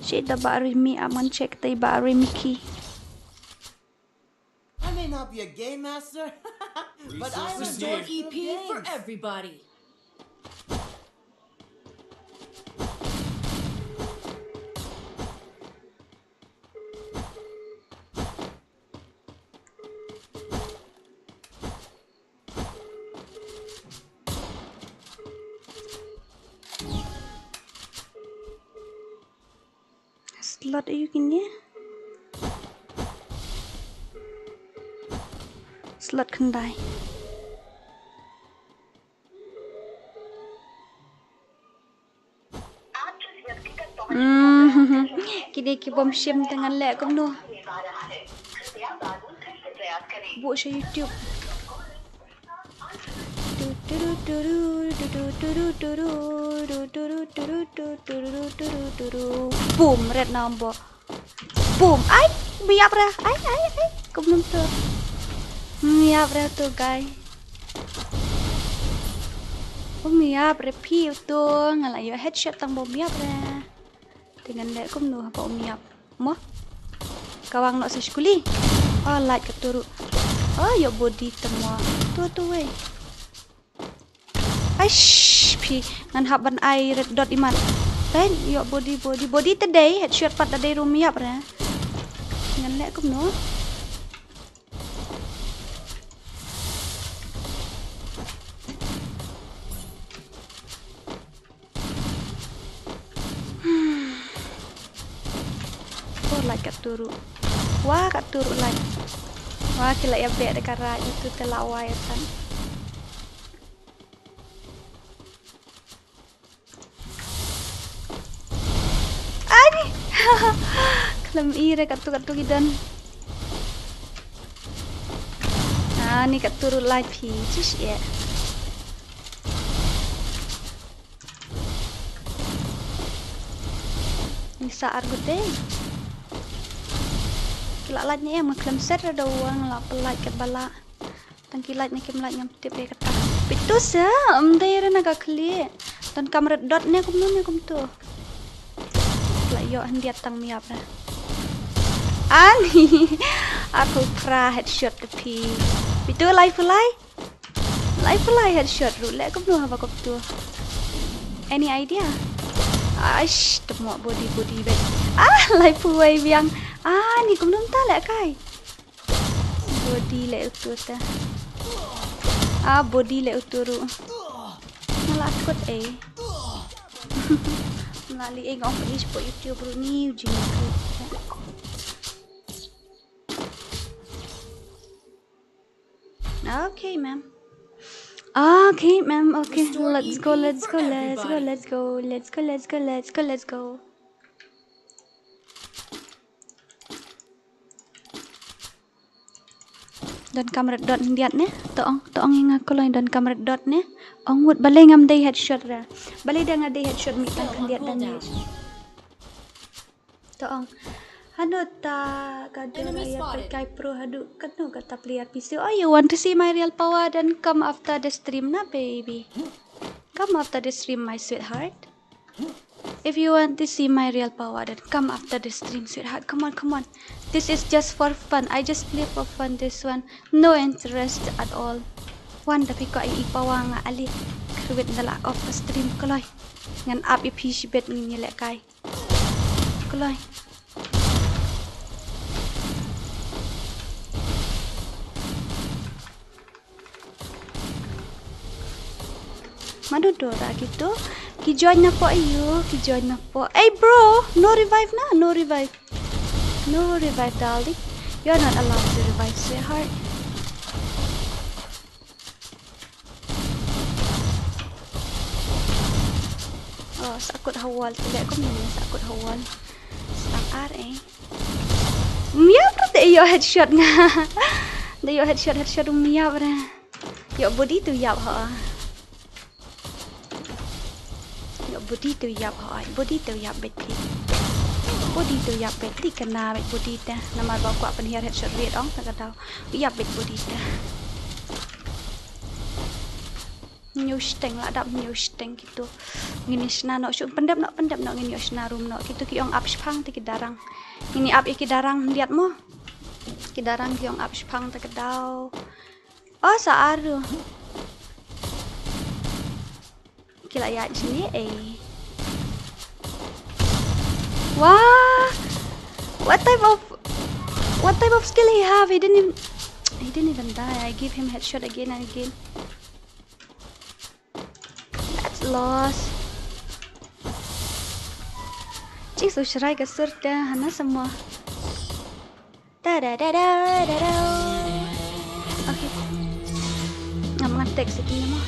Shi da ba ri mi amon check tai ba ri mi ki. I may not be a game master, but I am a Restore E P for everybody. Slot aïu kine? Slot khyndai. Hmm, kine ki bom shim te ngan leh kumno. Buh sha YouTube. Boom, red number. Boom. Ai, miap re. Ai, ai, ai. Kumno tu? Miap re tu, guy. Oh, miap re phi tu. Nga la ïoh headshot tang ba miap re. Te ngan leh kumno haba u miap. Mo. Kawang noh sa skuli. Oh, light ka turu. Oh, ïoh body te mo. Tu tu wei. Aish, phi ngan hap ban ai red dot imat. Te ïoh body, body, body te dei headshot pat da dei rum miap re. Ngan leh kumno. Oh, light ka turu. Wah, ka turu light. Wah, ki la ïa beh da ka rai itu te la wai atan. Ani. Khlem i re katu katu ki don. Ani katu ru lai phi. Chish ye. Ni sa ar gute. Ki la lait ne em nga khlem set re da u nga la pynlait kat ba la. Tang ki lait ne kim lait ngam tip re kata. Peit tu sa, ym dei re na ka khlieh. Tang kam red dot ne kumno ne kumto. La ïoh hyndiat tang miap re. Ani. Aku pra headshot te phi. Bitu lai pulai. Lai pulai headshot ruh leh kumno haba kumtu. Any idea? Aish, temo body body bet. Ah, lai puwei biang. Ani kumno ta leh kai. Body leh utu ta. Ah, body leh utu ruh. Nga la kut eh. Nga li eh ngong pagi shapoh YouTube ruh ni u jingkut. Okay, ma'am. Okay, ma'am. Okay, let's go, let's go, let's go, let's go, let's go, let's go, let's go, let's go. Don kam red dot hyndiat ne? To ong, to ong ïa nga kloi don kam red dot ne? Ong wut balei ngam dei headshot ra. Balei da nga dei headshot mih tang khyndiat damage. To ong. Hanu ta ka dera ïa kai pro hadu kanu kata player P C. Oh, you want to see my real power? Then come after the stream na, baby. Come after the stream, my sweetheart. If you want to see my real power, then come after the stream, sweetheart. Come on, come on. This is just for fun. I just play for fun, this one. No interest at all. Wan da phi kwah ïa i power nga ali. Kyrwit da la off ka stream kloi. Ngan ap ïa phi shibit ngin ïalehkai. Kloi. Mano dora kito? Ki join na po ayo, ki join na po. Hey bro, no revive na, no revive. No revive, darling. You're not allowed to revive, sweetheart. Oh, sakut hawal tu leh kum ni sakut hawal. Sang ar eh. Miap ra te ïoh headshot nga. Da ïoh headshot, headshot miap ra. Ïoh body tu ïap ha. Ïoh body tu ïap ha. Body tu ïap bet phi. Body tu ïap bet ti kena bet body te. Namar ba kwah pynhiar headshot riat ong ta ka daw. Ïap bet body te. Hynñiew shiteng la dap hynñiew shiteng kito. Ngin ïa shna noh shu pyndep noh pyndep noh ngin ïa shna room noh kito ki ong ap shipang te ki darang. Ngin ïa ap ïa ki darang hyndiat mo. Ki darang ki ong ap shipang te ka daw. Oh sa aru. Ki la ïa shini eh. Wah. What type of what type of skill he have? He didn't even he didn't even die. I give him headshot again and again. That's lost. Chik su shrai ka sur te hana samo. Da da da da da da. Okay. Ngam ngan text sini mo.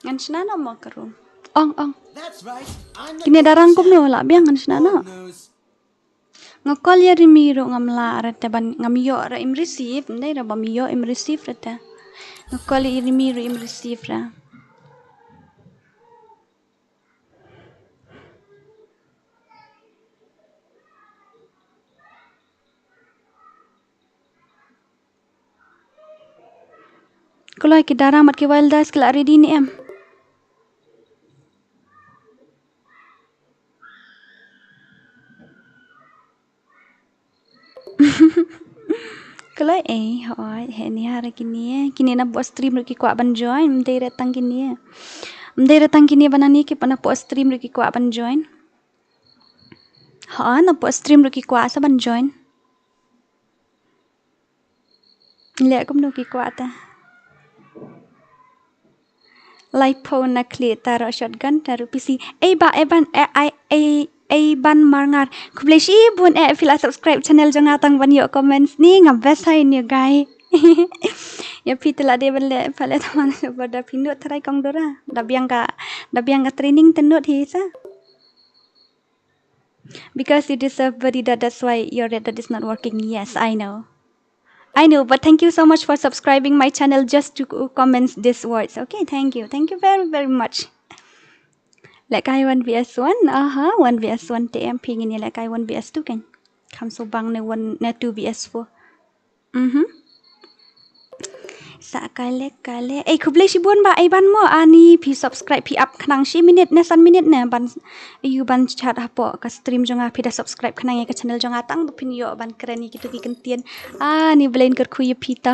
Ngan shna noh mo ka room. Ong ong. Kine darang kumno lah biang ngan shna noh. Nga call ïa Rimi ruh ngam lah ra te ban ngam ïoh ra im receive, ndai ra bam ïoh im receive ra te. Nga call ïa Rimi ruh im receive ra. Kuloi ki dara mat ki wild dice ki la ready ne em? Kuloi eh, hoi, he ni hara kini eh. Kini na buat stream ruh ki kwah ban join, mdei re tang kini eh. Mdei re tang kini banani ki na buat stream ruh ki kwah ban join. Ha, na buat stream ruh ki kwah sa ban join. Leh kumno ki kwah ta. Lai pho na kli taro shotgun taro P C. Ei ba ei ban ei ei ei ei ban marngar. Khublei shibun eh phi la subscribe channel jong nga tang ban ïoh comments ni nga best hai ni guy. Ïa phi te la dei ban leh pha leh tang man ba da phi nud tharai kong dora. Da biang ka da biang ka training te nud hi sa. Because you deserve body dot, that's why your red dot is not working. Yes, I know. I know, but thank you so much for subscribing my channel just to co- comments these words. Okay, thank you. Thank you very, very much. Lehkai one V S one. Aha, one V S one T M P ngin ïa lehkai one V S two kan. Tham so bang ne one ne two V S four. Mhm. Sa kale kale. Eh, khublei shibun ba ai ban mo ani phi subscribe phi ap khnang shi minit ne san minit ne ban ïoh ban chat hapoh ka stream jong nga phi da subscribe khnang ïa ka channel jong nga tang ba phin ïoh ban kren ïa kitu ki kyntien. Ani blein kyrkhu ïa phi ta.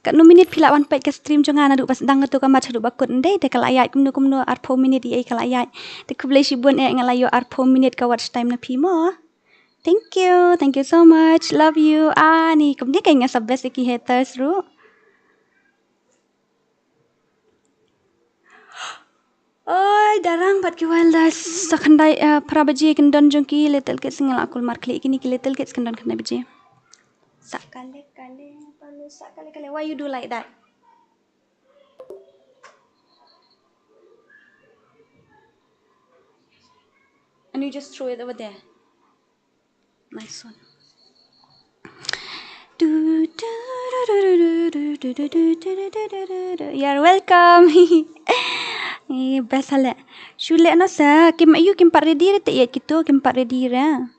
Katno minit phi lah ban peit ka stream jong nga naduh ba sdang katu ka match haduh ba kut ndei te ka lah ïaid kumno kumno arphew minit ïa ka lah ïaid. Te khublei shibun eh nga lah ïoh arphew minit ka watch time na phi mo. Thank you. Thank you so much. Love you. Ani kumne ka nga sa best ki haters ruh. Oi, darang bad ki Wilders sa khyndai eh, phra baje kin don jong ki Little Kids ngi la kul mar khlieh kini ki Little Kids kin don khyndai baje. Sa kale kale palu sa kale kale. Why you do like that? And you just throw it over there. Nice one. You're welcome. Eh, best hale. Shule no sa kim ayu kim pat ready re te ya kitu kim pat ready re.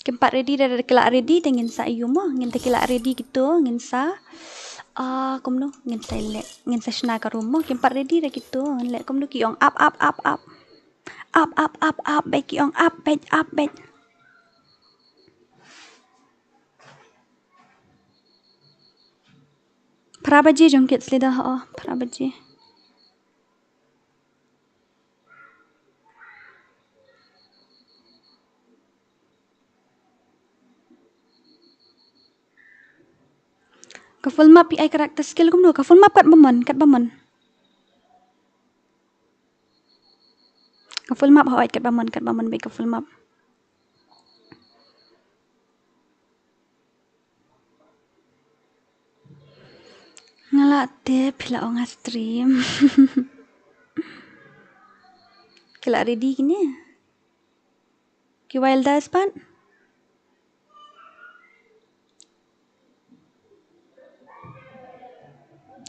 Kim pat ready re kila ready te ngin sa ayu mo ngin te kila ready kitu ngin sa ah kumno ngin sa le ngin sa shna ka room mo kim pat ready re kitu ngin le kumno ki ong up up up up. Up up up up bek ki ong up bek up bek. Phra baje jong kids lida ho phra baje. Ka full map pi ai character skill kumno ka full map kat bamon kat bamon. Ka full map hoi kat bamon kat bamon bek ka full map. Nga la te phi la ong a stream. Ki la ready kine. Ki Wilders pat.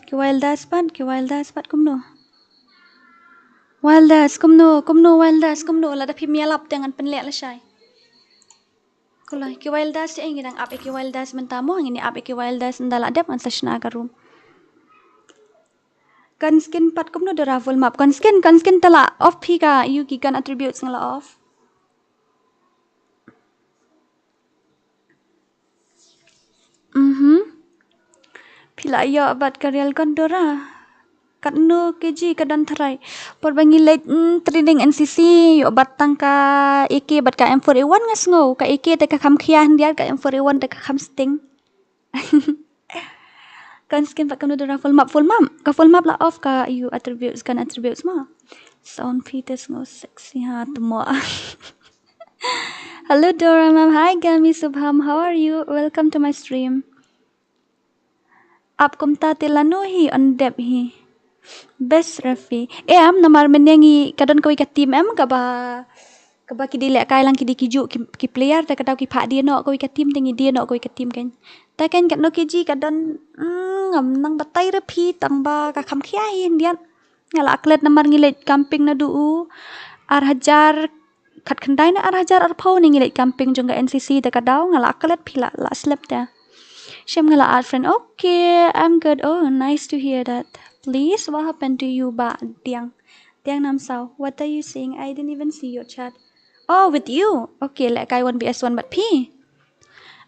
Ki Wilders pat ki Wilders pat kumno. Wilders kumno kumno Wilders kumno lada phi mialap te ngan pynleh lashai. Kulai ki Wilders te ngi dang ap ki Wilders mynta mo ngin ap ki Wilders nda la dep ngan sa shna ka room. Kan skin pat kumno dora full map kan skin kan skin tala off phi ka yu ki kan attributes ngala off. Mhm. Phi la ïoh bad ka real gun dora. Katno kg ka don tharai. Por ba ngi leit mm, training N C C ïoh bad tang ka A K bad ka M four A one nga sngew ka A K te ka kham khia hyndiat ka M four A one te ka kham sting. Kan skin pat kamno dora full map full map ka full map la off ka yu attributes kan attributes ma. Sound phi te sngew sexy ha tmo. Hello Dora ma'am. Hi Gami Subham. How are you? Welcome to my stream. Ap kumta te lano hi on dep hi. Best Rafi. Em namar mynne ngi ka don kawei ka team em kaba kaba ki dei lehkai lang ki dei ki ju ki, ki player te ka dau ki phah die noh kawei ka team te ngi die noh kawei ka team kan. Ta kan katno kg ka don mm, ngam nang batai Rafi tang ba ka kham khia hi hyndiat. Nga la klet namar ngi leit camping naduh u ar hajar khat khyndai na ar hajar arphew ne ngi leit camping jong ka N C C te ka dau nga la klet phi la la slep te. Shem nga la add friend. Okay, I'm good. Oh, nice to hear that. Please, what happened to you ba Diang? Diang Namsaw, what are you saying? I didn't even see your chat. Oh, with you. Okay, lehkai one V S one bad phi.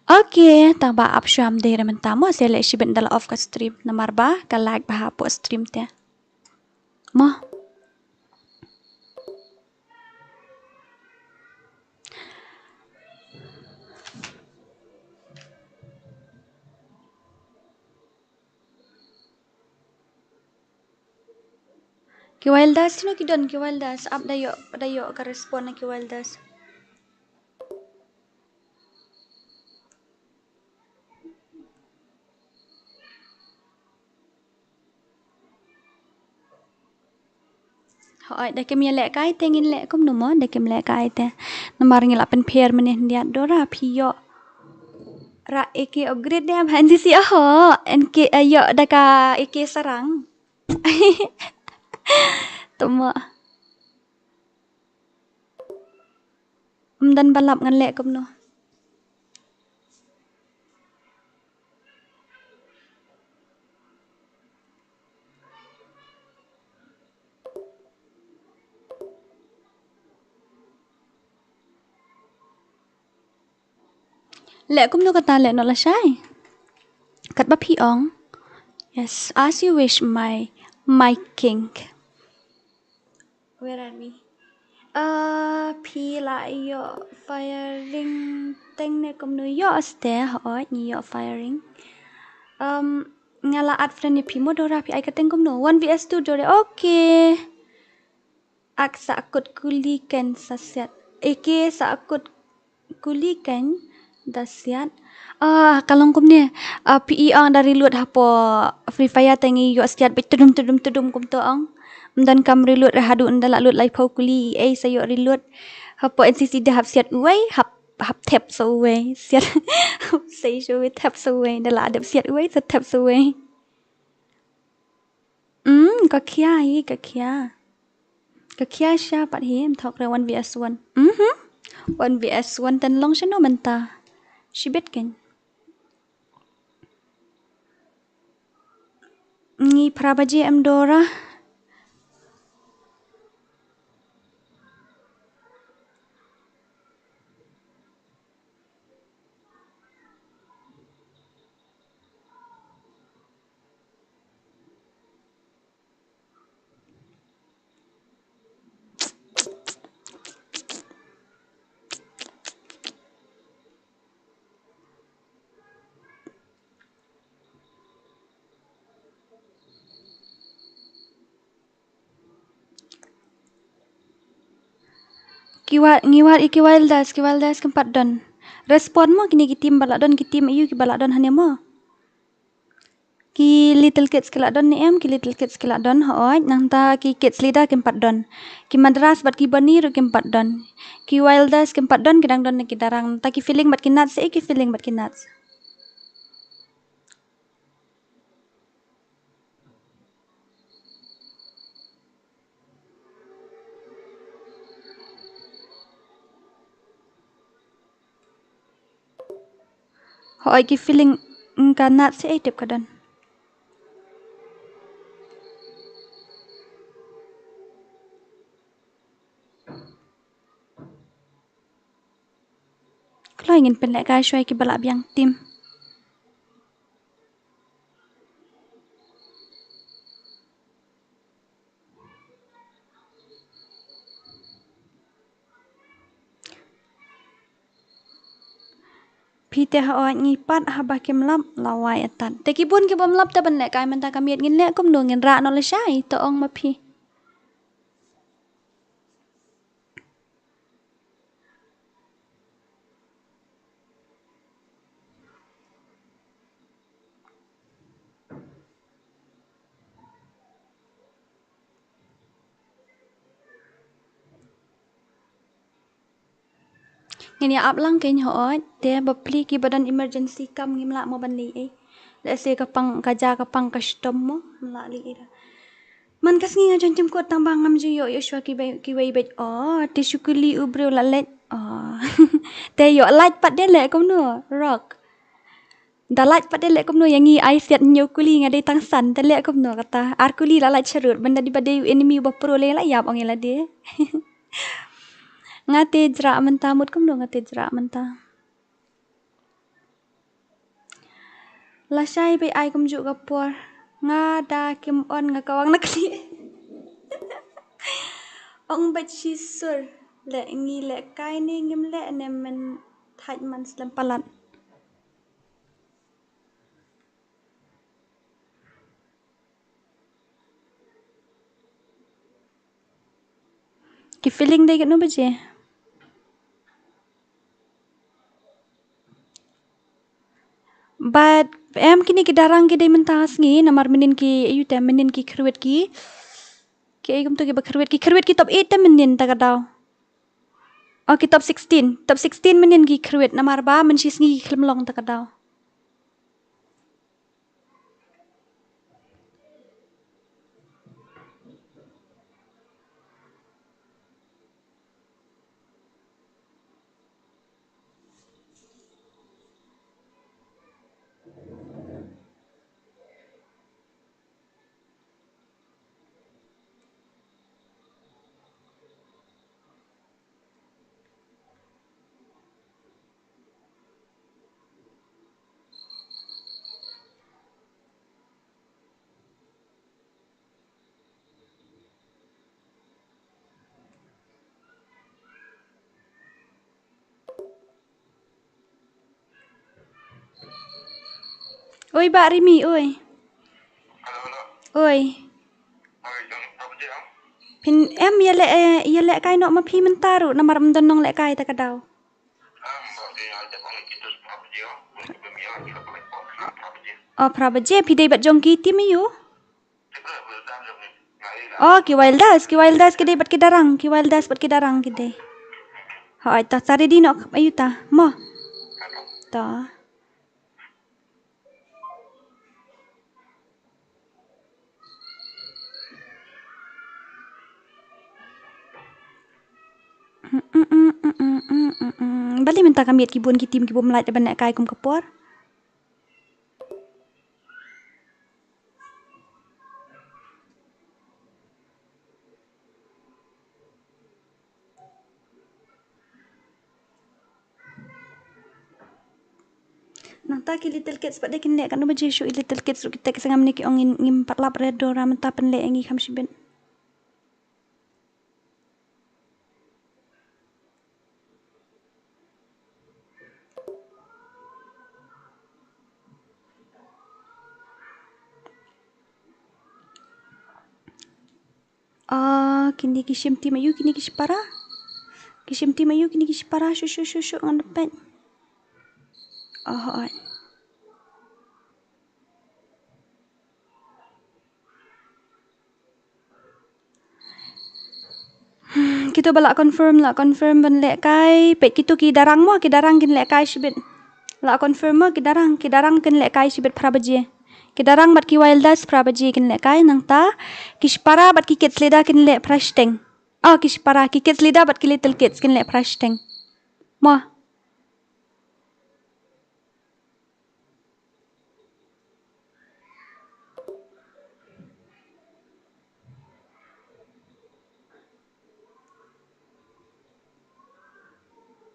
Okay, tang ba ap shwa ym dei re mynta mo se leh shibit da la off ka stream namar ba ka lag ba hapoh stream te. Mo. Ki Wilders no ki don ki Wilders ap da ïoh da ïoh ka respond na ki Wilders. Hooid da kim ïa lehkai te ngin leh kumno mo da kim lehkai te. Namar ngi la pynpher mynne hyndiat dora phi ïoh. Ra A K upgrade ne ba N C C oho. N K ïoh da ka A K sarang. Tuma. Ym don ba lap ngan leh kumno. Leh kumno kata, leh noh lashai. Katba phi ong. Yes, as you wish, my, my king. Where are we? Ah, phi la ïoh firing teng ne kumno? Ïoh ste, hooid, ngi ïoh firing. Um, nga la add friend ïa phi mo Dora, phi ai ka teng kumno? One V S two Dora, okay. Ak sa kut kuli kan sa siat. Eke sa kut kuli kan da siat. Ah, ka long kumne. Ah, phi ong da reload hapoh Free Fire te ngi ïoh siat beit tudum tudum tudum kumto ong. Ym don kam reload re haduh ynda la load laiphew kuli, ei sa ïoh reload. Hapoh N C C da hap siat uwei, hap, hap thep sa uwei. Siat, hap sei sa uwei, thep sa uwei. Da la dep siat uwei, sa thep sa uwei. Mm, ka khia hi, ka khia. Ka khia sha pat hi, em thok re one V S one. Mhm. One V S one ten long shano mynta. Shibit ken. Ngi phra baje em Dora. Ki wa-, ngi wad ïa ki Wilders, ki Wilders kim pat don. Respond mo kine ki team ba la don, ki team aïu kiba la don hangne mo. Ki Little Kids ki la don ne em, ki Little Kids ki la don, hooid, nangta ki Kids Leader kim pat don. Ki Madras bad ki Bani ruh kim pat don. Ki Wilders kim pat don, ki dang don ne ki Darang. Nangta ki Feeling bad ki Nat se, ki Feeling bad ki Nat. Hooid ki Feeling, mm, ka Nat se ei tip ka don. Kloi ngin pynlehkai shuwa ïa kiba la biang team. Phi te hooid ngi pat haba kim lap la wai atat. Te ki bun ki bym lap te ban lehkai mynta ka miet ngin leh kumno, ngin rah noh lashai, to ong ma phi. Ngin ïa ap lang kein hooid, te bapli kiba don emergency kam ngim lah mo ban leh ei. Lehse ka pang ka ja ka pang ka shitom mo, ngim lah leh ei da. Man ka sngi nga jan jemkut tang ba ngam ju ïoh ïoh shuwa kiwei, kiwei beit. Oh, te shu kylli u briew la leit. Oh. Te ïoh lait pat de leh kumno, Rock. Da lait pat de leh kumno ïa ngi ai siat hynñiew kuli nga dei tang san, te leh kumno kata. Ar kuli la lait sharud, ban da dei ba dei u enemy uba pro leh la ïap ong ïa lade. Nga te jrah mynta mut kumno nga te jrah mynta. Lashai beit ai kumjuh ka por. Nga da kim on nga kawang na kli. Ong beit shi sur. Leh ngi lehkai ne ngim leh ne men thait man slem palat. Ki Feeling dei katno baje? Bad em kine ki Darang ki dei mynta sngi namar mynnin ki, aïu te, mynnin ki kyrwit ki. Ki aïu kumto kiba kyrwit, ki kyrwit ki top eight te mynnin ta ka daw. Oh, ki top sixteen. Top sixteen mynnin ki kyrwit namar ba mynshi sngi ki khlem long ta ka daw. Oi, Bah Rimi, oi. Oi. Phin em ïaleh, eh, ïalehkai noh ma phi mynta ruh, namar ym don nonglehkai ta ka daw. Oh, phra baje, phi dei bad jong ki team aiu? Oh, ki Wilders, ki Wilders ki dei bad ki Darang, ki Wilders bad ki Darang ki dei. Hooid, ta, ta ready noh aiu ta, mo. Ta. Balei mynta ka miet ki bun ki team ki bym lait ban lehkai kum ka por. Nangta ki Little Kids pat de kin leh katno baje shuh, i Little Kids ruh kita ki sngewbha ne ki ong ngin, ngim pat lap re Dora mynta pynleh ïa ngi kham shibit. Ah, kine ki shim team aiu, kine ki shipara. Ki shim team aiu, kine ki shipara, shu, shu, shu, shu, ngan peit. Oh, hooid. Hmm, kito ba la confirm, la confirm ban lehkai. Peit kito ki Darang mo, ki Darang kin lehkai shibit. La confirm mo, ki Darang, ki Darang kin lehkai shibit phra baje. Ki Darang bad ki Wilders phra baje kin lehkai nangta. Ki shipara bad ki Kids Leader kin leh phra shiteng. Oh, ki shipara, ki Kids Leader bad ki Little Kids kin leh phra shiteng. Mo.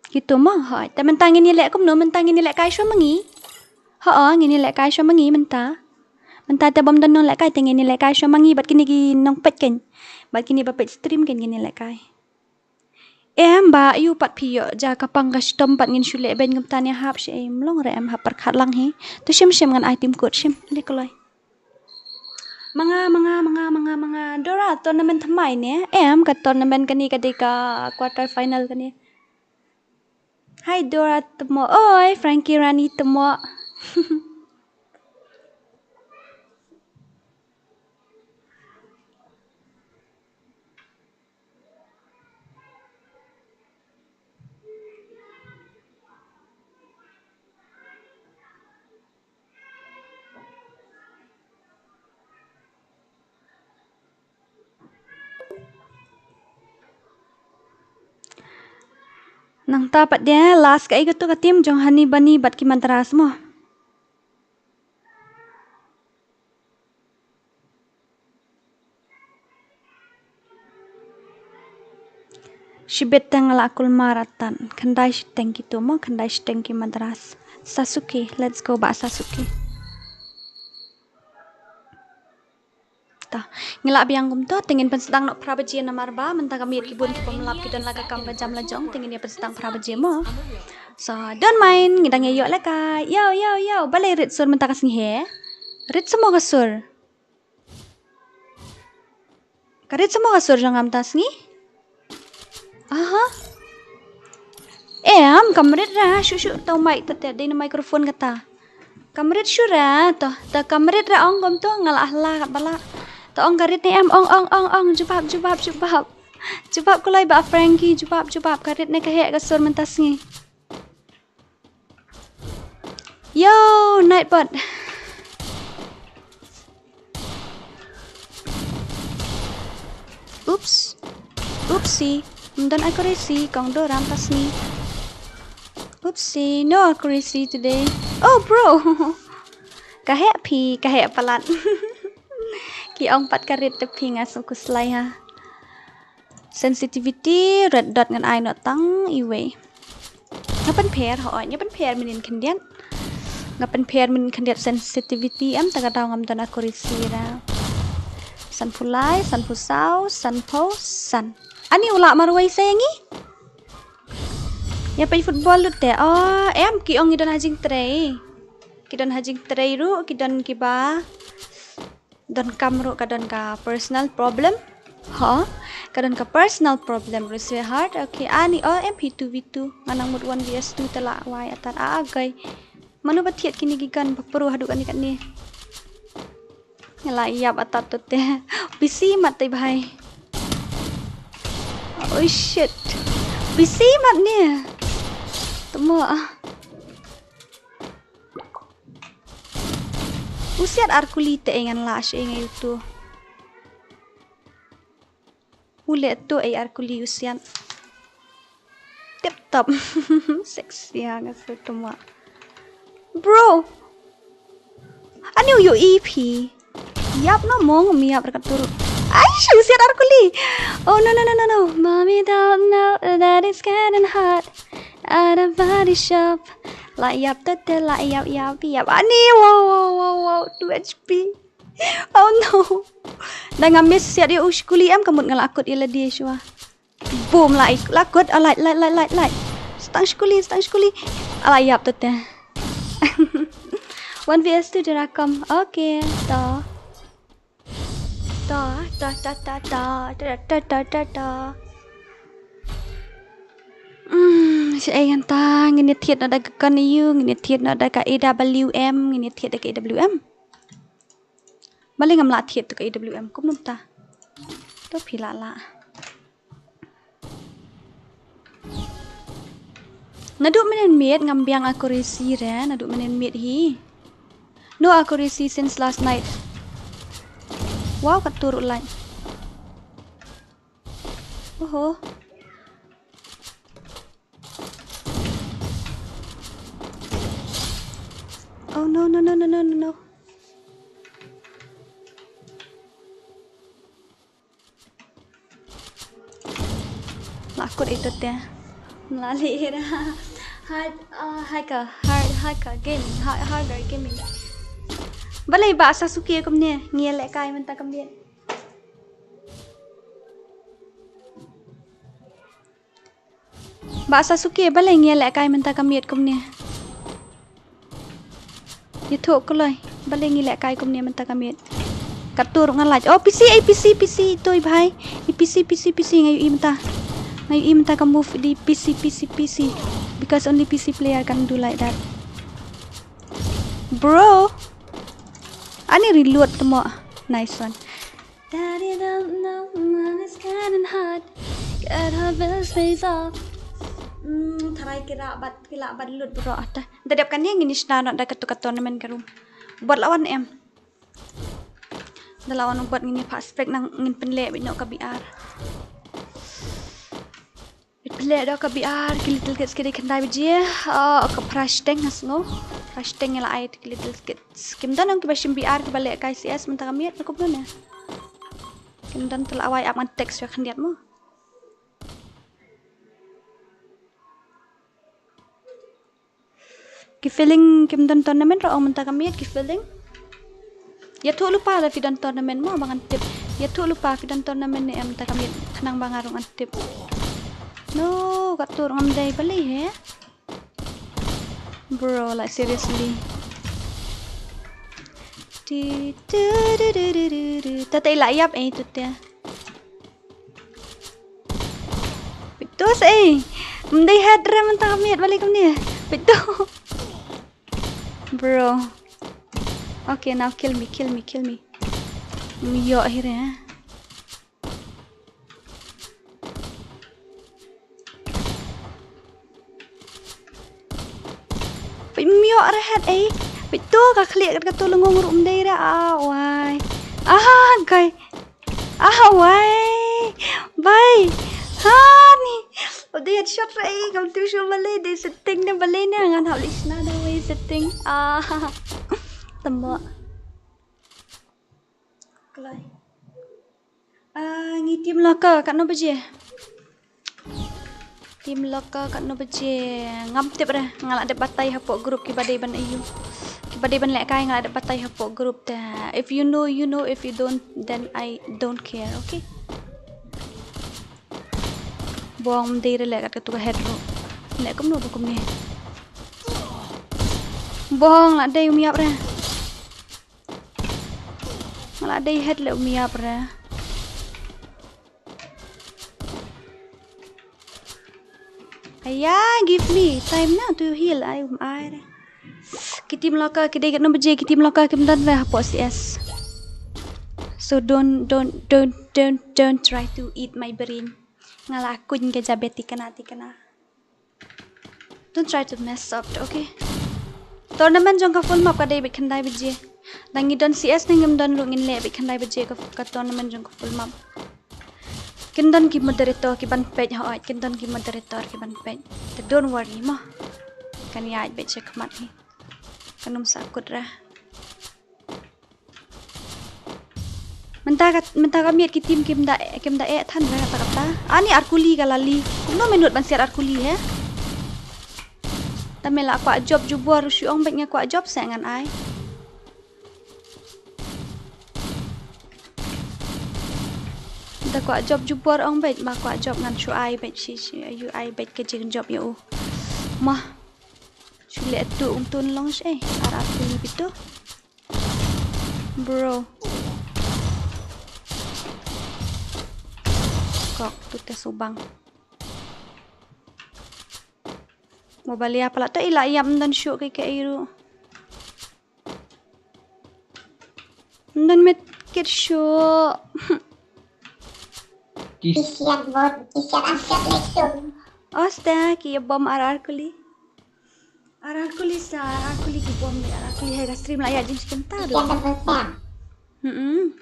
Kito mo, hooid. Te mynta ngin ïaleh kumno, mynta ngin ïalehkai shuwa ma ngi. Hooid, ngin ïalehkai shuwa ma ngi mynta. Mynta te bym don nonglehkai te ngin ïalehkai shuwa ma ngi bad kine ki nongpeit kein. Bad kine ba peit stream kein ngin ïalehkai. Em Bah, aiu pat phi ïoh ja ka pang ka shitom pat ngin shu leh beiñ kumta ne hap shi em long re em hap pyrkhat lang hi. To shim shim ngan ai team code shim. Leh kloi. Manga, manga, manga, manga, manga. Dora tournament thymmai ne? Em ka tournament kane ka dei ka quarter final kane. Hi Dora tymmo. Oi, Frankie Rani tymmo. Nangta pat de last kaei kato ka team jong Honey Bunny bad ki Madras mo. Shibit teng la kulmar atan. Khyndai shiteng kito mo, khyndai shiteng ki Madras. Sasuke, let's go Bah Sasuke. Ta, ngi lah biang kumto, te ngin pynsdang noh phra baje namar ba mynta ka miet ki bun ki bym lap ki don la ka kam ka jam la jong, te ngin ïa pynsdang phra baje mo. So, don't mind, ngi dang ïa ïoh lehkai. Ïow, ïow, ïow, balei rit sur mynta ka sngi he? Rit sa mo ka sur. Ka rit sa mo ka sur jong nga mynta sngi? Aha. Em, kam rit ra, shu shu, to mic to te, dei na microphone kata. Kam rit shu ra, to, to kam rit ra ong kumto, nga la hla kat ba la. To ong ka rit ne em, ong, ong, ong, ong, jubab, jubab, jubab. Jubab kloi Bah Frankie, jubab, jubab, ka rit ne ka heh ka sur mynta sngi. Yo, Nightbot. Oops. Oopsie. Ym don accuracy, kong Dora mynta sngi. Oopsie, no accuracy today. Oh, bro. Ka heh phi, ka heh palat. Ki ong pat ka rit te phi nga sngew khuslai ha. Sensitivity, red dot ngan ai noh tang iwei. Nga pynpher, hooid, nga pynpher mynnin khyndiat. Nga pynpher mynnin khyndiat sensitivity em, ta ka daw ngam don accuracy ra. Sanphew lai, sanphew saw, sanphew san. Ani u lah marwei sa ïa ngi? Ïa peit football lut te. Oh, em ki ong ngi don ha jingtrei. Ki don ha jingtrei ruh, ki don kiba donkam ruh, ka don ka personal problem. Ho, ka don ka personal problem ruh, sweetheart. Okay, ani, oh, M P two V two. Nga nang mut one V S two te la wai atat. Ah, okay. Mano ba thied kine ki gun ba pro haduh kane kane. Nga la ïap atat to te. Busy mat te bhai. Oh shit. Busy mat ne. Temo ah. U siat ar kuli te ngan la shi ngai utu. U le tu ei ar kuli u siat. Tip top. Sexy ha nga su tuma. Bro. Ani u yo E P. Ïap no mong mi ïap dekat turu. Ai, shu siat ar kuli. Oh no no no no no. Mommy don't know that it's getting hot at a body shop. La ïap tete la ïap ïap ïap. Ani wow wow wow wow. Two H P. Oh no. Da nga miss siat ïa u skuli em ka mut nga la kut ïa lade shuwa. Boom la ik la kut. Ah, light light light light light. Stang skuli stang skuli. Ah, la ïap tete. One V S two dira kam. Okay, to. To to to to to to to to to. Hmm, shi ai ngan ta ngin ïa thied na da ka kan yu ngin ïa thied na da ka A W M ngin ïa thied da ka A W M. Balei ngam lah thied tu ka A W M kumno ta. To phi lah lah. Naduh mynnin miet ngam biang accuracy re, naduh mynnin miet hi. No accuracy since last night. Wow, ka tur light. Oho. Oh no no no no no no no. Lakut itu teh. Melali ira. Hard, uh, hacker, hard hacker gaming, hard harder gaming. Balei ba Sasuke kumne ngi lehkai mynta kumne. Ba Sasuke balei ngi lehkai mynta ka miet kumne. Ïathuh kloi balei ngi lehkai kumne mynta ka miet. Ka tur nga lait. Oh, P C, eh, P C, P C, toi bhai. I P C, P C, P C, nga ïohi mynta. Nga ïohi mynta ka move di P C, P C, P C. Because only P C player can do like that. Bro. Ani reload temo. Nice one. Daddy don't know when it's getting hot. Get her bills pays off. Hmm, tharai kira bat kila bat lut bro ata. Dadep kan yang ini sna not da katu katu tournament ka room. Buat lawan em. Da lawan buat ngini pas spek nang ngin penlek bino ka B R. Pynleh da ka B R ki Little Kids ki dei khyndai baje. Ah, ka Prashteng nga sngew. Prashteng ïa la ai ki Little Kids. Kim don ong kiba shim B R kiba lehkai C S mynta ka miet na kumno ne. Kim don te la wai ap ngan text ïa khyndiat mo. Ki feeling kim don tournament ruh ong mynta ka miet ki feeling. Ïathuh lypa lada phi don tournament mo ba ngan tip. Ïathuh lypa phi don tournament ne em mynta ka miet khnang ba nga ruh ngan tip. No, ka tur ngam dei balei he. Bro, like seriously. Ti tu du du du du du. Tata ila ïap eh tu te. Pito sa eh. Mdei head re mynta ka miet balei kumne. Pito. Bro. Okay, now kill me, kill me, kill me. Myo hi re. Pito myo re head eh. Pito ka khlieh ka tu lengong ruh mdei re ah wai. Ah, kai. Ah, wai. Bai. Ha ni. Udah ya shot rai kam tu shu balei dei setting ne balei ne ngan hap lishna da wai setting. Ah. Tembak. Klai. Ah, ngi team locker katno baje? Team locker katno baje? Ngam tip re, nga la dep batai hapoh group kiba dei ban ayu. Kiba dei ban lehkai nga la dep batai hapoh group te. If you know, you know, if you don't, then I don't care, okay? Bong mdei re leh kat katu ka head ruh. Leh kumno ba kumne. Bong, la dei um ïap re. La dei head le um ïap re. Aya, give me time now to heal. Ai um ai re. Ki team loka ki dei katno baje, ki team loka kim don re hapoh C S. So don't, don't, don't, don't, don't try to eat my brain. Nga la kuñ ka jabe tikna tikna. Don't try to mess up, okay? Tournament jong ka full map ka dei bad khyndai baje. Dang ngi don C S ne ngim don ruh ngin leh bad khyndai baje ka, ka tournament jong ka full map. Kin don ki moderator ki ban peit, hooid, kin don ki moderator ki ban peit. Te don't worry mo. Kan ïaid beit sha khmat hi. Kan ym sah kut re. Mynta ka, mynta ka miet ki team kim da, kim da eh than re kata kata. Ani Arkuli ka lali. Kumno mynta ban siat Arkuli he. Tang me la kwah jop jubor shu ong beit nga kwah jop se ngan ai. Da kwah jop jubor ong beit, ba kwah jop ngan shu ai beit shi, shi, ïa u ai beit ka jingjop ïa u. Mah. Shu leh tu ung tun long shi, eh, ar ar kuli bitu. Bro. Kok tu te subang. Mo ba lia pala to ila ïam don shu ke ke iru. Don met kit shu. Kis. Kisiat bot, kisiat angkat leksu. Osta ki bom ar ar kuli. Ar ar kuli sa, ar ar kuli ki bom ni, ar ar kuli hai ka stream la ïa jin chicken ta do. Kisiat double tap. Hmm.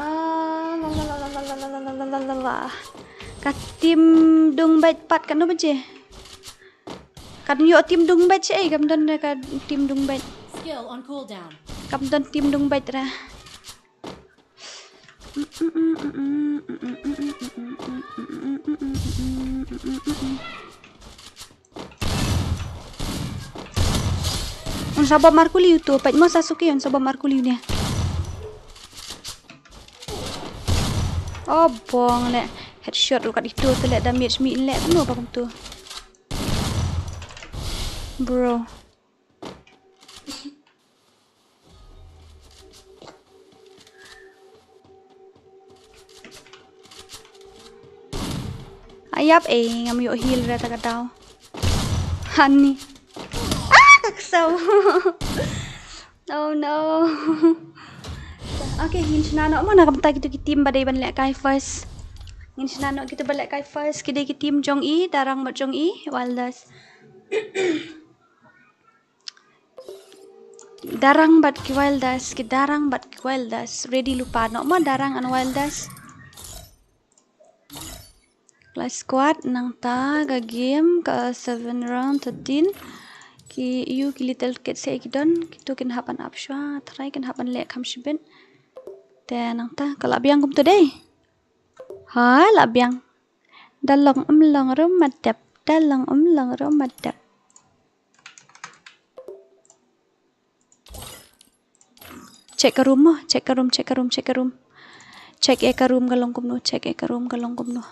Ah, la, la, la. Ka team Dungbeit pat katno baje? Kan ïoh team Dungbeit shi ei, kam don re ka team Dungbeit. Skill on cooldown. Kam don team Dungbeit re. Un sa bom ar kuli utu, peit mo Sasuke un sa bom ar kuli unia. Oh, bong le. Headshot ruh kat itu tu le damage mi le kano ba kumtu. Bro. Ayap eh, ngam ïoh heal re ta ka daw. Honey. Ah, ka ksaw. Oh no. Okay, ngin shna noh mo na ka bynta kitu ki team ba dei ban lehkai first. Ngin shna noh kitu ba lehkai first, ki dei ki team jong i, Darang bad jong i, Wilders. Darang bad ki Wilders, ki Darang bad ki Wilders. Ready lypa noh mo Darang and Wilders. Clash squad nangta ka game ka seven round thirteen. Ki ïu ki little kit se ki don, kitu kin hap ban ap shwa, tharai kin hap ban leh kham shibit. Te nangta ka la biang kumtu dei. Ha, la biang. Da long um long ruh ma dep, da long um long ruh ma dep. Check ka room mo, check ka room, check ka room, check ka room. Check ïa ka room ka long kumno, check ïa ka room ka long kumno.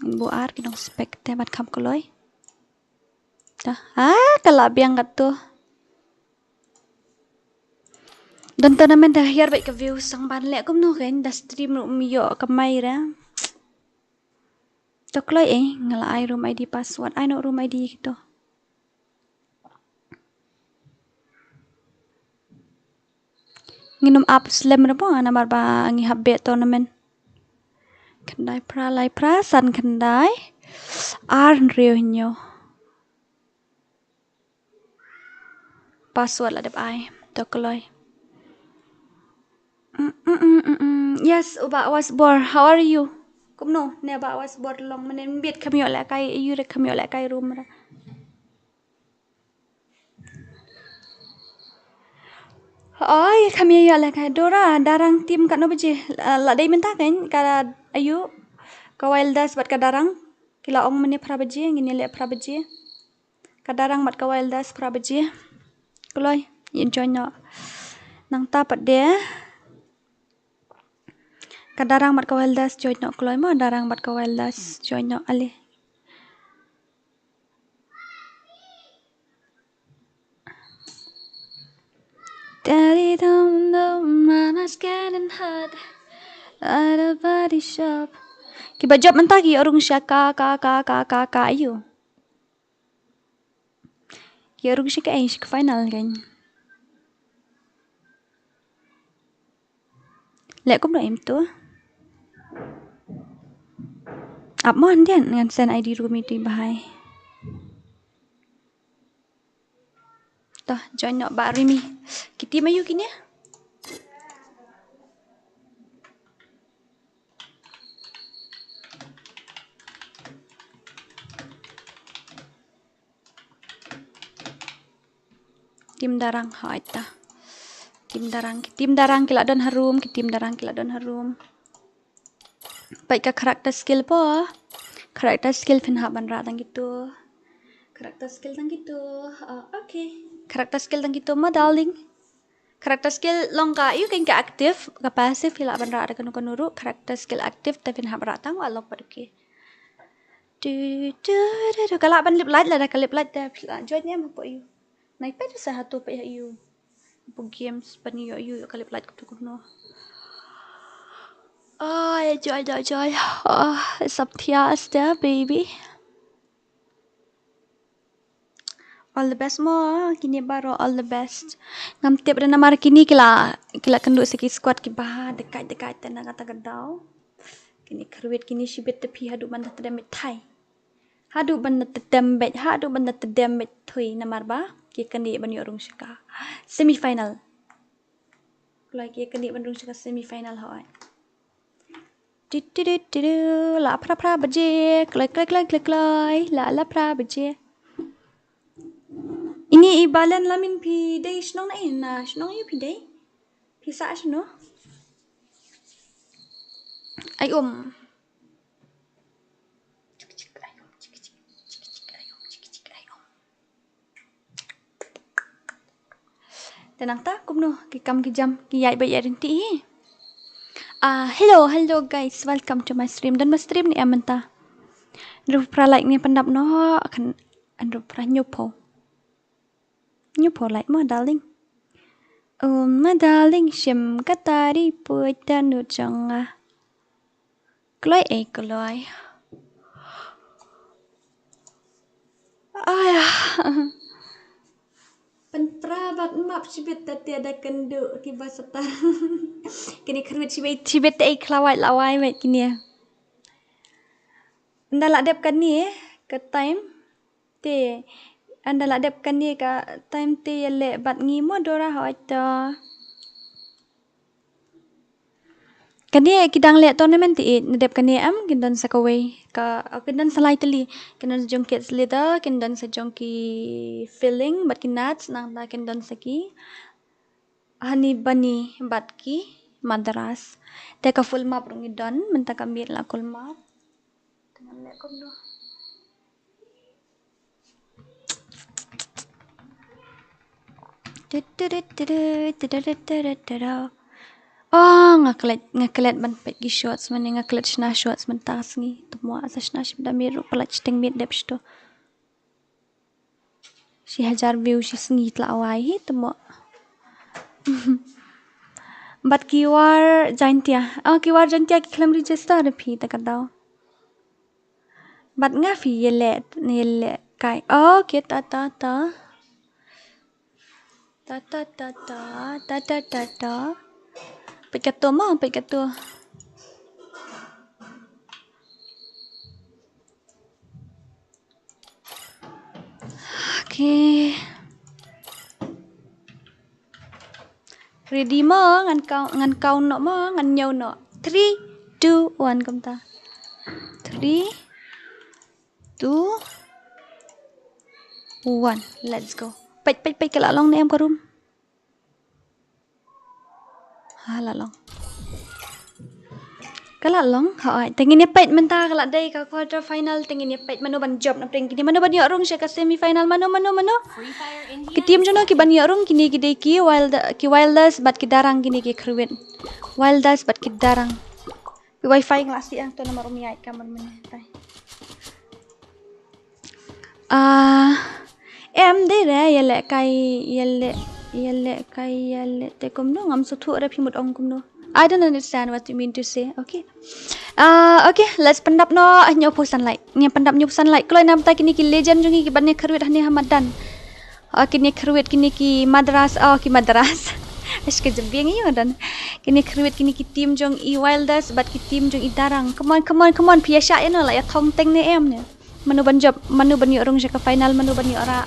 Ngin buh ar ki nongspectate bad kham kloi. Ta, ah, ka la biang katto. Don tournament da hiar bad ka view sang ban leh kumno kein da stream ruh um ïoh kamai re. To kloi eh, nga la ai room I D password, ai noh room I D kito. Ngin ym ap slem re ba namar ba ngi hap beh tournament. Khyndai phra lai phra san khyndai ar hynriew hynñiew. Password la dep ai. To kloi. Mm, mm, mm, mm, mm. Yes, u Bah Wasbor, how are you? Kumno ne Bah Wasbor, long mynne, bit kham ïoh lehkai, ïu re kham ïoh lehkai room re. Oi, kham ïoh lehkai Dora, Darang team katno baje? La, la dei mynta kein ka, ïu, ka Wilders bad ka Darang. Ki la ong mynne phra baje, ngin ïaleh phra baje. Ka Darang bad ka Wilders phra baje. Kloi, ïa join noh. Nangta pat de. Ka Darang bad ka Wilders join noh kloi mo, Darang bad ka Wilders join noh ale. Daddy dum dum, mama's getting hot. At a body shop. Kiba jop mynta ki ïoh rung sha ka, ka, ka, ka, ka, ka, aïu. Ki ïoh rung sha ka, eh, sha ka final kan. Leh kumno em tu. Ap mo hyndiat ngan send I D ruh mih tu i bahai. Toh, join noh ba rimi. Ki team aïu kine? Team Darang, hoi ta. Team Darang, ki team Darang ki la don harum, ki team Darang ki la don harum. Peit ka character skill po. Character skill phin hap ban rah tang kitu. Character skill tang kitu. Ah, okay. Character skill tang kitu mo, darling. Character skill long ka, ïoh kan ka active, ka passive phi lah ban rah da kano kano ruh. Character skill active te phin hap rah tang wat long pat okay. Tu, tu, tu, tu. Ka lah ban lip light lada ka lip light te phi lah join em hapoh ïoh. Nai peit sa hato peit ha ïoh. Hapoh games ban ïoh ïoh ka lip light kumno kumno. Ai, joy, joy, joy. Ah, sap thiah as there, baby. All the best mo, kine baroh all the best. Ngam tip re namar kine ki la, ki la kynduh sa ki squad kiba ha, dakaid, dakaid te na kata ka daw. Kine kyrwit kine shibit te phi haduh ban da tdem beit thai. Haduh ban da tdem beit, haduh ban da tdem beit thui namar ba ki kane ban ïoh rung sha ka semi final. Kloi ki kane ban rung sha ka semi final hoi. Ti, ti, ti, ti, ti. La phra phra baje. Kloi, kloi, kloi, kloi, kloi. La, la phra baje. Ini i Balen Lamin phi dei shnong na ina, shnong ïa phi dei. Phi sah shano? Ai um. Te nangta kumno ki kam ki jam ki ïaid ba ïaid ryntih hi. Ah, hello, hello guys, welcome to my stream. Don ba stream ne em mynta? Hynriew phra like ne pyndap noh, kan hynriew phra hynñiew phew. Hynñiew phew like mo darling. Oh my darling, shim kata ri puit da nu jong nga. Kloi eh kloi. Aya. Pynpra bad map shibit te te da kynduh kiba sata. Kine kyrwit shibit shibit te ei khlawai lawai met kine. Nda la dep kane ka time. Te, ynda la dep kane ka time te ïaleh bad ngi mo Dora hoi to. Kane ki dang leh tournament te ïeit, na dep kane em, kin don sa kawei. Ka, kin don sa lai tylli, kin don sa jong ki Kids Leader, kin don sa jong ki Feeling, bad ki Nuts, nangta kin don sa ki Honey Bunny, bad ki Madras. Te ka full map ruh ngi don, mynta ka miet la full map. Te ngan leh kumno. Oh, nga klet, nga klet ban peit ki shorts mane, nga klet shna shorts mynta ka sngi. Te mo asa shna shim da miet ruh, pynlait shiteng miet dep shito. Shi hajar view shi sngi tla wai hi te mo. Bad ki War Jaintia. Oh, ki War Jaintia ki khlem register da phi ta ka daw. Bad nga phi ïaleh, ïaleh kai. Oh, okay, ta, ta, ta. Ta, ta, ta, ta. Ta, ta, ta, ta. Peit kato mo, peit kato. Okay. Ready mo, ngan count, ngan count noh mo, ngan ñiew noh. Three, two, one, kumta. Three, two, one. Let's go. Peit, peit, peit, ka la long ne em ka room. Ha, la long. Ka la long, hooid. Te ngin ïa peit mynta ka la dei ka quarter final, te ngin ïa peit mano ban jop na pdeng kine, mano ban ïoh rung sha ka semi final, mano, mano, mano. Ki team jong no ki ban ïoh rung kine ki dei ki Wild, ki Wilders bad ki Darang kine ki kyrwit. Wilders bad ki Darang. Wifi nga la siang to namar um ïaid kamar mane tai. Ah, em dei re, ïa leh kai, ïa leh, ïa leh kai, ïa leh te kumno, ngam sngewthuh re phi mut ong kumno. I don't understand what you mean to say. Okay. Ah, okay, let's pyndap noh hynñiewphew san like. Ngin pyndap hynñiewphew san like. Kloi namar kine ki legend jong ngi kiba ïakyrwit hangne ha madan. Oh, kine kyrwit kine ki Madras, oh, ki Madras. Ash ka jembiang ïa dan. Kine kyrwit kine ki team jong i Wilders bad ki team jong i Darang. Come on, come on, come on. Phi ïa shah ïa no la ïa thong teng ne em ne. Mano ban jop, mano ban ïoh rung sha ka final, mano ban ïoh rah.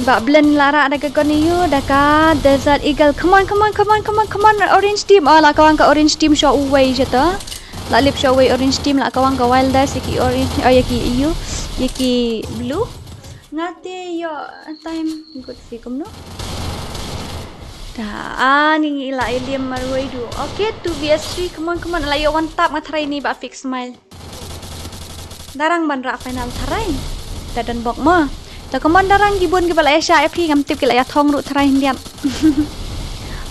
Bah Blen la rah da ka gun ïa u, da ka Desert Eagle. Come on, come on, come on, come on, come on. Orange team. Oh, la kawang ka orange team sha uwei jeta. La lip sha uwei orange team, la kawang ka Wilders ïa ki orange, oh, ïa ki ïa u, ïa ki blue. Nga te ïoh time good fi kumno. Ta ani ngi la ïa liem marwei du. Okay, two v three. Come on, come on. La ïoh one tap nga tharai ni Bah Fix Smile. Darang ban rah final tharai. Ta don bok mo. Ta come on Darang, ki bun kiba la ïa shah ïa phi ngam tip ki la ïa thong ruh tharai hyndiat.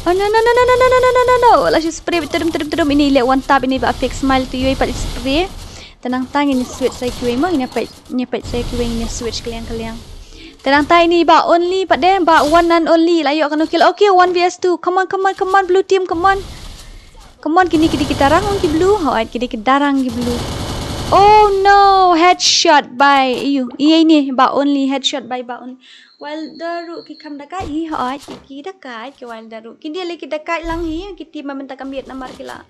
Oh no no no no no no no no no no. La shu spray tudum tudum tudum, ini leh one tap ini Bah Fix Smile, tu ïohi pat i spray. Te nangta ngin switch sa ïa kiwei mo, ngin ïa peit, ngin ïa peit sa ïa kiwei, ngin ïa switch ka liang ka liang. Te nangta ini Bah Only pat de, Bah one and only, la ïoh kano kill. Okay, one v two. Come on, come on, come on, blue team, come on. Come on, kine ki dei ki Darang ki blue. Hooid, ki dei ki Darang ki blue. Oh no, headshot by, ïa u. Ïa ini, Bah Only, headshot by Bah Only. Wilder ruh ki kham da kait hi, hooid, ki da kait, ki Wilder ruh. Ki dei lei ki da kait lang hi, ki team ba mynta ka miet namar ki la,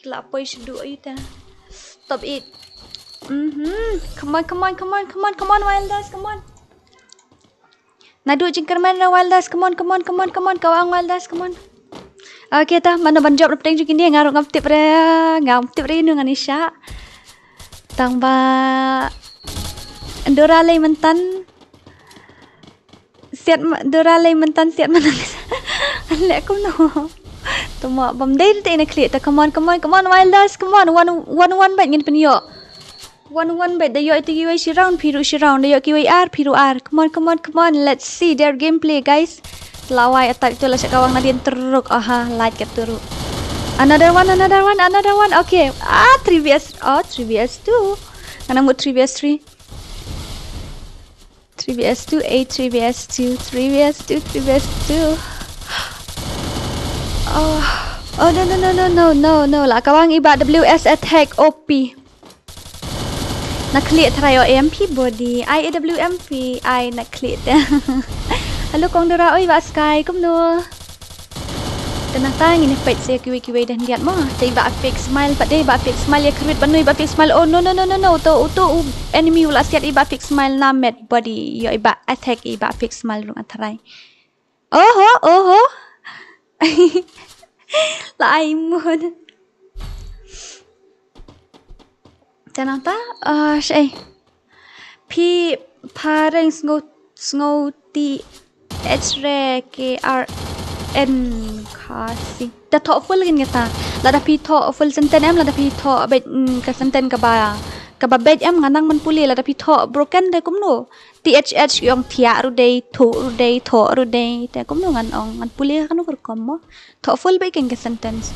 ki la poi sha duh ïa u te. Top eight. Mhm. Come on, come on, come on, come on, come on, Wilders, come on. Naduh jingkyrmen re Wilders, come on, come on, come on, come on, kawang Wilders, come on. Okay ta, mano ban jop na pdeng jong kine, nga ruh ngam tip re, ngam tip re ïa no ngan ïa shah. Tang ba Dora lei myntan. Siat ma-, Dora lei myntan siat ma nang. Leh kumno. Tuma bam dei te na khlieh ta, come on, come on, come on, Wilders, come on. One, one, one bad ngin pynïoh. One one bad, da ïoh ïa kiwei shi round, phi ruh shi round, da ïoh kiwei ar, phi ruh ar. Come on, come on, come on. Let's see their gameplay, guys. Lawai attack tu la sha kawang nadien teruk. Aha, light kat tu ruh. Another one, another one, another one. Okay. Ah, three v s. Oh, three v s two. Nga nang mut three v s three. Three v s two, eh, three v s two, three v s two, three v s two. Oh, oh no no no no no no no. La kawang i Bah W S attack O P. Na khlieh tharai o M P body. I A W M P, I na khlieh te. Hello kong Dora, oi Bah Sky, kumno? Te nangta ngin ïa peit sa ïa kiwei kiwei da hyndiat mo. Te i Bah Fix Smile pat de, i Bah Fix Smile ïa kyrwit ban no i Bah Fix Smile. Oh no no no no no. Uto uto u enemy u la siat i Bah Fix Smile na met body. Ïoh i Bah attack i Bah Fix Smile ruh nga tharai. Oho oho. La ai mut. Te nangta, ah, shaei. Phi phareng sngew, sngew ti H re K R N Khasi. Te thoh full kin kata. Lada phi thoh full sentence em, lada phi thoh beit, mm, ka sentence kaba, kaba beit em, nga nang ban pule, lada phi thoh broken te kumno. T H H ki ong thiah ruh dei, thuh ruh dei, thoh ruh dei. Te kumno ngan ong, ngan pule kano ka rukom mo. Thoh full beit kein ka sentence.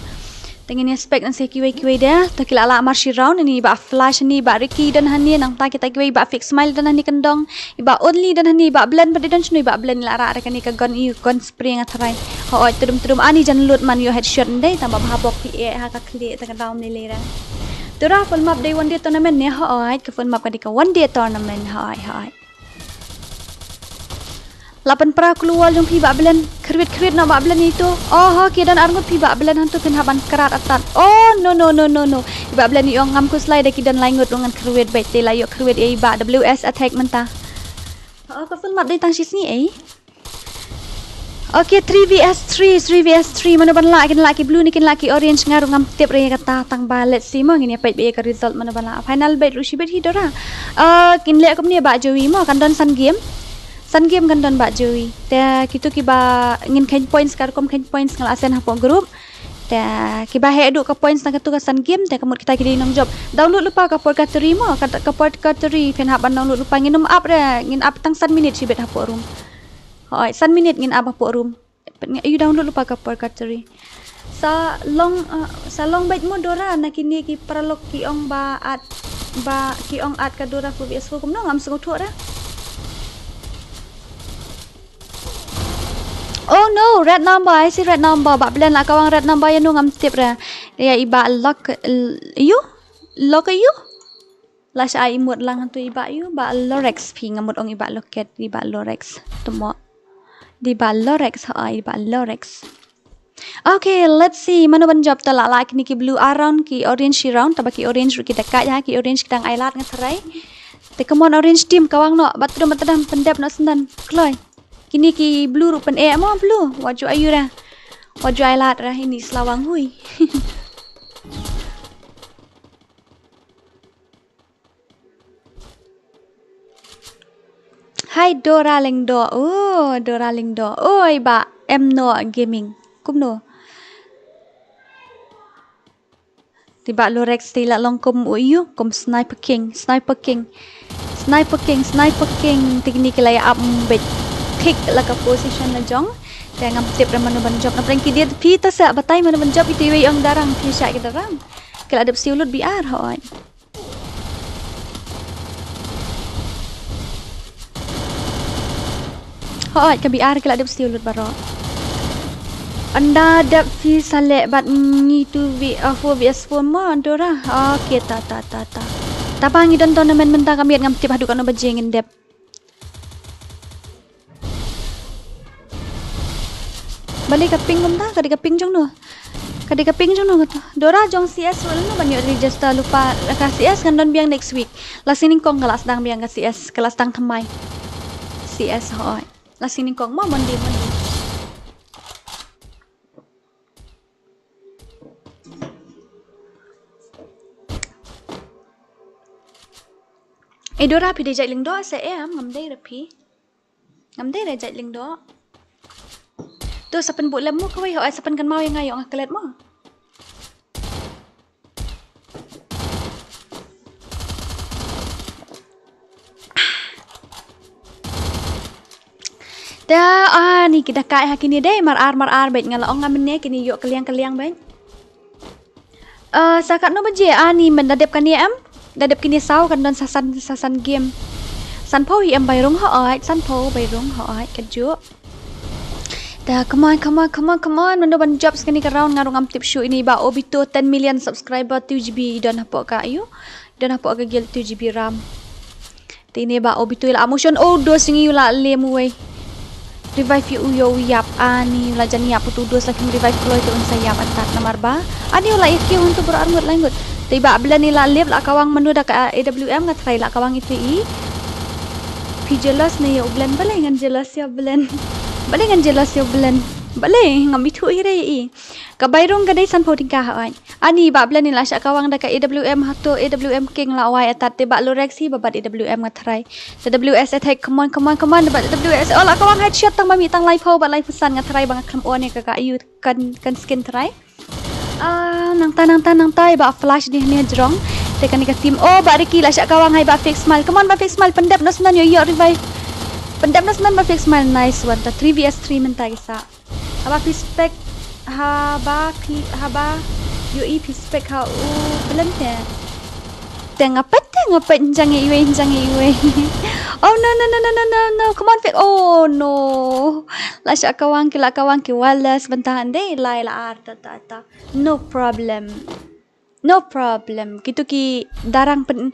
Te ngin ïa spec nang sa kiwei kiwei de. To ki la lah mar shi round, ini i Bah Flash, ini i Bah Ricky don hani, nangta kita kiwei, i Bah Fix Smile don hani kyndong, i Bah Only don hani, i Bah Blen pat i don shano, i Bah Blen la rah re kane ka gun, i gun spray nga tharai. Hooid, tudum tudum ani jan lut man ïoh headshot ndei, tang ba bha bok phi eh ha ka khlieh, tang ka daw mlei lei re. Tura full map dei one day tournament ne, hooid, ka full map ka dei ka one day tournament, hooid, hooid. La pynpra klu wall jong phi Bah Blen. Kyrwit kyrwit noh Bah Blen ïa ito. Oh ho, ki don arngut phi Bah Blen, hangto phin hap ban krat atat. Oh no no no no no. I Bah Blen i ong ngam khuslai da ki don lai ngut ruh ngan kyrwit beit, te la ïoh kyrwit ïa i Bah W S attack mynta. Oh, ka full map dei tang shisngi ei. Okay, three v s three, three v s three. Mano ban lah, kin lah ki blue ne kin lah ki orange, nga ruh ngam tip re ïa kata, tang ba let's see mo, ngin ïa peit beit ïa ka result mano ban lah. Final beit ruh shibit hi Dora. Ah, kin leh kumne Bah Joey mo, kan don san game. San game kan don Bah Joey. Te kito kiba ngin kheiñ points, ka rukom kheiñ points nga la send hapoh group. Te kiba heh duh ka points na katu ka san game, te ka mut kita ki dei nongjop. Download lypa ka Purgatory mo, ka, ka Purgatory phin hap ban download lypa, ngin ym ap re, ngin ap tang san minit shibit hapoh room. Hooid, san minit ngin ap hapoh room. Peit nga, ayu download lypa ka Purgatory. Sa long, uh, sa long beit mo Dora na kine ki paralok ki ong ba at, ba ki ong at ka Dora four V S four kumno ngam sngewthuh ra. Oh no, red number, I see red number. Ba blen la kawang red number ïa no ngam tip ra. Ïa i ba lock, l-, you? Lock you? La sha ai mut lang tu i ba you, ba Lorex phi nga mut ong i ba Locket, i ba Lorex. Tumo. Di ba Lorex, ha, i ba Lorex. Okay, let's see. Mano ban jop ta la la kini ki blue around, ki orange shi round, taba ki orange ruh ki da kai ha, ki orange ki dang ai lad nga tharai. Te come on orange team, kawang no, bat trum bat tram, pyndep no syndan. Kloi. Kini ki blue ruh pyn-eh mo blue. Wat ju ayu ra. Wat ju ai lad ra ini slawang hui. Hai Dora Lengdo. Oh, Dora Lengdo. Oi ba em no gaming. Kumno. Ti ba Lorex ti la long kum u yu, kum Sniper King, Sniper King. Sniper King, Sniper King. Ti kini ki la ïa ap mbet thik la ka position la jong. Te ngam tip ra mano ban jop na prank ki dia phi ta sa batai mano ban jop ito iwei ong darang phi sha ki darang. Ki la dep siu lut B R hoi. Hooid, ka B R ki la dep siu lut baroh. Ynda dep phi sa leh bad ngi two V, uh, four V S four mo, Dora. Okay, ta, ta, ta, ta. Tapa ngi don tournament mynta ka miet ngam tip haduh katno baje ngin dep. Balei ka ping kumta, ka dei ka ping jong no. Ka dei ka ping jong no kato. Dora jong C S ruh lano ban ïoh register lypa ka C S kan don biang next week. La sini kong ka la sdang biang ka C S, ka la sdang thymmai. C S hoi. La sini kong mo Monday, Monday. Eh Dora phi dei jait lyngdoh se em ngam dei ra phi. Ngam dei ra jait lyngdoh. Tu sa pynbuh lem mo kawei hooid sa pynkynmaw ïa nga ïoh nga klet mo. Da ani ki da kai ha kini dei mar ar mar ar beit nga la ong nga mynne kini ïoh kylliang kylliang beit. Uh, sa katno baje ani men da dep kane em? Da dep kine saw kan don sa san, sa san game. Sanphew hi em bai rung hooid, sanphew bai rung hooid ka juk. Da come on, come on, come on, come on. Mano ban jop sa kane ka round nga rung ngam tip shuh ini ba Obito ten million subscriber two G B don hapoh ka ayu. Don hapoh ka guild two G B RAM. Te ine ba Obito ila motion oh dos ngi u la lem uwei. Revive ïa u ïa u ïap ani u la jan ïap utu dos la kim revive kloi te un sa ïap atat namar ba ani u la ïa kiew hangtu bro arngut laingut. Te ba Blen ila lep la kawang mano da ka A W M nga tharai la kawang ite i. Phi jealous ne ïa u Blen balei ngan jealous ïa u Blen. Balei ngan jealous ïa u Blen. Balei ngam ithuh hi re i. Ka bai rung ka dei sanphew tyngka hooid. Ani ba Blen ila shah kawang da ka A W M hato A W M King la wai atat te ba Lorex hi ba bat A W M nga tharai. Te W S attack come on come on come on ba W S oh la kawang headshot tang ba mi tang laiphew ba laiphew san nga tharai ba nga khlem on ïa ka ka ayu kan kan skin tharai. Ah nangta nangta nangta ba flash ni ni jrong. Te kani ka team oh ba Ricky la shah kawang hai ba Fake Smile. Come on ba Fake Smile pyndep no snan ïoh ïoh revive. Pyndep no snan ba Fake Smile nice one ta three V S three mynta ki sa. Haba phi spek haba phi haba ïohi phi spek ha u Blen te. Te nga peit te nga peit njang iwei njang iwei. Oh no no no no no no no come on Fake oh no. La shah kawang ki la kawang ki wireless bynta hande lai la ar ta ta ta. No problem. No problem. Kitu ki darang pen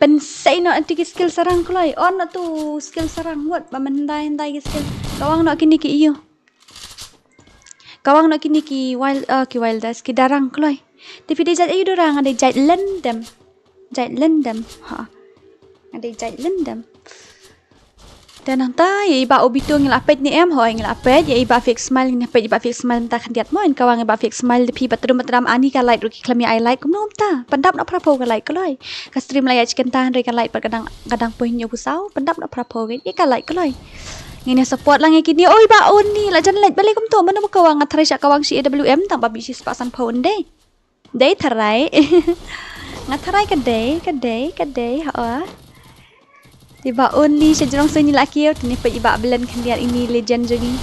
pen sei no anti ki skill sarang kloi. On no tu skill sarang ngut ba mendai ndai ki skill. Kawang no kini ki iu. Kawang no kini ki wild uh, ki wilders ki darang kloi. Te phi dei jait ayu Dora nga dei jait lendem. Jait lendem. Ha. Nga dei jait lendem. Te nangta ïa i ba Obito ngi la peit ni em hoi ngi la peit ïa i ba Fake Smile ngi peit i ba Fake Smile mynta khyndiat mo in kawang i ba Fake Smile da phi ba trum ba tram ani ka light ruh ki khlem ïa ai light kumno mynta. Pyndap na phraphew ka light kloi. Ka stream la ïa chicken ta hynrei ka light pat ka dang ka dang poi hynñiew phew saw pyndap na phraphew ka ïa ka light kloi. Ngin ïa support lang ïa kini. Oi ba Oni la jan leit balei kumto mano ba kawang nga tharai sha kawang shi A W M tang ba bi shi spah sanphew ynde. Dei tharai. Nga tharai ka dei ka dei ka dei ha. Te ba Oni sha jrong sha ni la kiew te ni peit i ba Blen khyndiat ini legend jong ngi.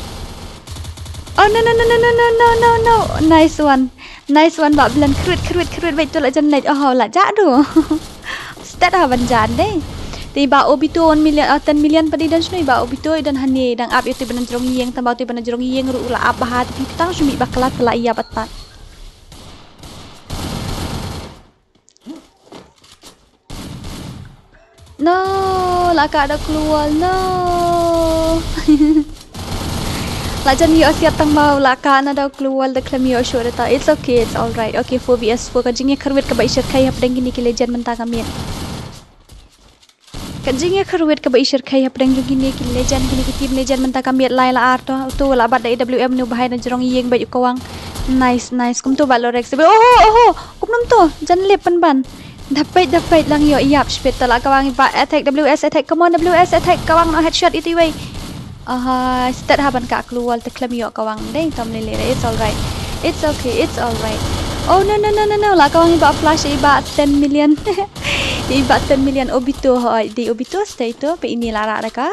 Oh, no, no, no, no, no, no, no, no, no. Nice one. Nice one, Bah Blen. Khrwit, khrwit, khrwit. Wait, to la jan leit. Oh, la jah du. Stet ha ban jan dei. Te Bah Obito one million, ah, ten million pat i don shano Bah Obito, i don hangne, dang ap ïa te ba na jrong ïing, tang ba te ba na jrong ïing ruh la ap bha, te phi tang shu mih bakla te la ïap pat. No, la kah da klur wall, no. La jan ïoh siat tang ba la kah na da klur wall da khlem ïoh shuh da ta. It's okay, it's alright. Okay, four v four ka jingïakyrwit kaba i shyrkhei hapdeng kine ki legend mynta ka miet. Ka jingïakyrwit kaba i shyrkhei hapdeng jong kine ki legend, kine ki team legend mynta ka miet lai la ar to. To la bat da A W M nu bahai na jrong ïing bad u kawang. Nice, nice. Kumto Bah Lorex. Oho, oho. Kumnam to. Jan lip pynban. Da peit, da peit lang ïoh ïap shpit ta la kawang i Bah attack W S attack. Come on W S attack kawang no headshot iti wei. Aha, stet ha ban kah klur wall te khlem ïoh kawang dei tom lili. It's alright. It's okay, it's alright. Oh no no no no no, la kawang i Bah flash i Bah ten million. I Bah ten million Obito hoi, di Obito stay to, pe ini la rah da ka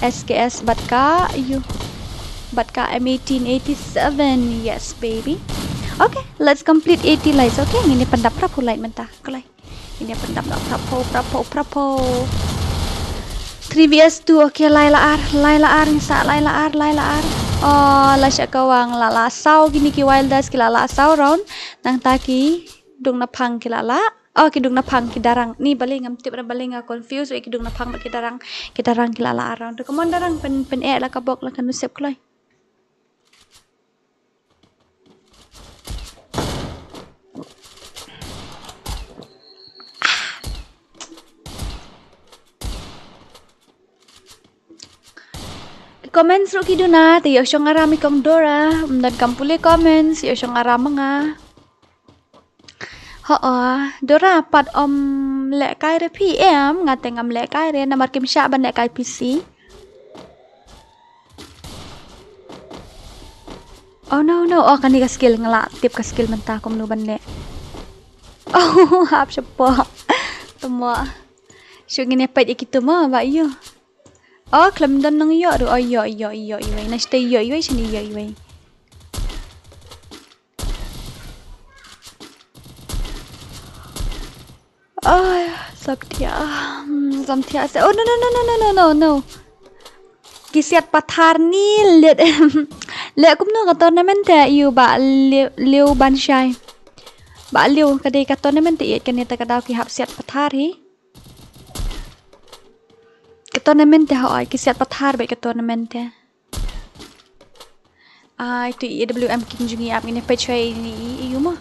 S K S bad ka yu. Bad ka M eighteen eighty-seven, yes baby. Okay, let's complete eighty lights. Okay, ngin ïa pyndap phra phew light mynta. Kloi. Ngin ïa pyndap noh phra phew, phra phew, phra phew. Three v two, okay, lai la ar, lai la ar, ngi sah lai la ar, lai la ar. Oh, la shah kawang, la la saw kine ki Wilders ki la la saw round. Nangta ki dung na phang ki la la. Oh, ki dung na phang ki darang. Ni balei ngam tip ra balei nga confuse wei ki dung na phang bad ki darang. Ki darang ki la la ar round. Come on darang, pyn, pyneh la ka bok la ka nusep kloi. Ki comments ruh ki duna, te ïoh shong aram i kong Dora, ym don kam pule comments, ïoh shong aram ma nga. Ho, Dora pat ym leh kai re phi em, nga te ngam leh kai re, namar kim shah ban leh kai P C. Oh no no, oh kane ka skill nga la tip ka skill mynta kumno ban leh. Oh, hap shapoh. Tamo. Shu ngin ïa peit ïa kitu mo, ba ïoh. Oh, khlem don nang ïoh ruh, oh ïoh ïoh ïoh ïoh. Nang shu ïoh ïoh, shini ïoh ïoh. Ai, samthiah. Hmm, samthiah se. Oh, no, no, no, no, no, no, no, no. Ki siat pathar ni lit. Leh kumno ka tournament te ïa u Bah Liu, Liu Banshai. Bah Liu, ka dei ka tournament te ïa kane te ka daw ki hap siat pathar hi. Ka tournament te hoi, ki siat pathar bad ka tournament te. Ai, tu i A W M king jong ngi ap ngin ïa peit shwa ïa i, i, i, yu mo.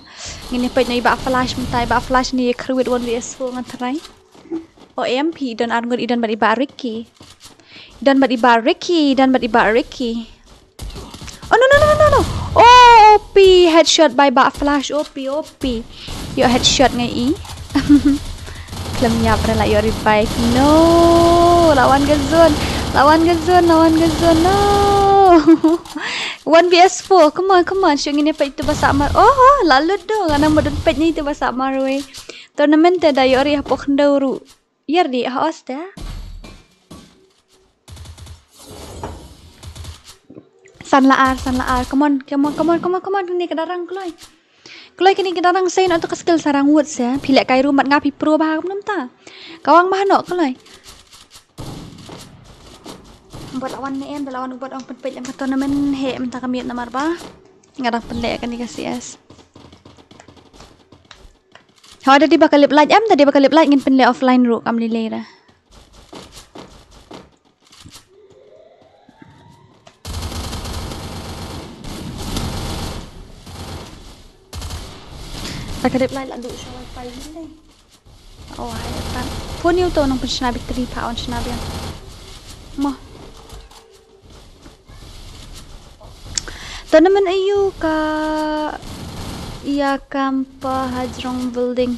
Ngin ïa peit na i Bah Flash mynta, i Bah Flash ni ïa kyrwit one v four ngan try. O M P, i don arngut, i don bad i Bah Ricky. I don bad i Bah Ricky, i don bad i Bah Ricky. Oh, no, no, no, no, no. Oh, O P, headshot by Bah Flash, O P, O P. Ïoh headshot nga i. Khlem ïap re la ïoh revive. No, la wan ka zone. La wan ka zone, la wan ka zone. No. One v four. Come on, come on. Shu ngin ïa peit tu ba sah mar. Oh, oh, la lut do. Nga nang ba don peit ni tu ba sah mar wei. Tournament te da ïoh ri hapoh khyndew ruh. Ïar di ha os te. San la ar, san la ar. Come on, come on, come on, come on, come on. Kine ka darang kloi. Kloi kine ka darang sei na tu ka skill sarang wut se. Phi leh kai rumat nga phi pro ba ha kumno mynta. Kawang ba hano kloi. Bot lawan ne em, da lawan u bot ong pynpeit lem ka tournament he mynta ka miet namar ba. Nga dang pynleh kane ka C S. Ha da di ba ka lip light em, da di ba ka lip light ngin pynleh offline ruh kam lilei ra. Takadep lai la duh sha wifi ni dei. Oh, hai tan. Phone ïa u to nang pynshna battery pha on shna biang. Mo. Tournament ayu ka ïa kam pa hajrong building.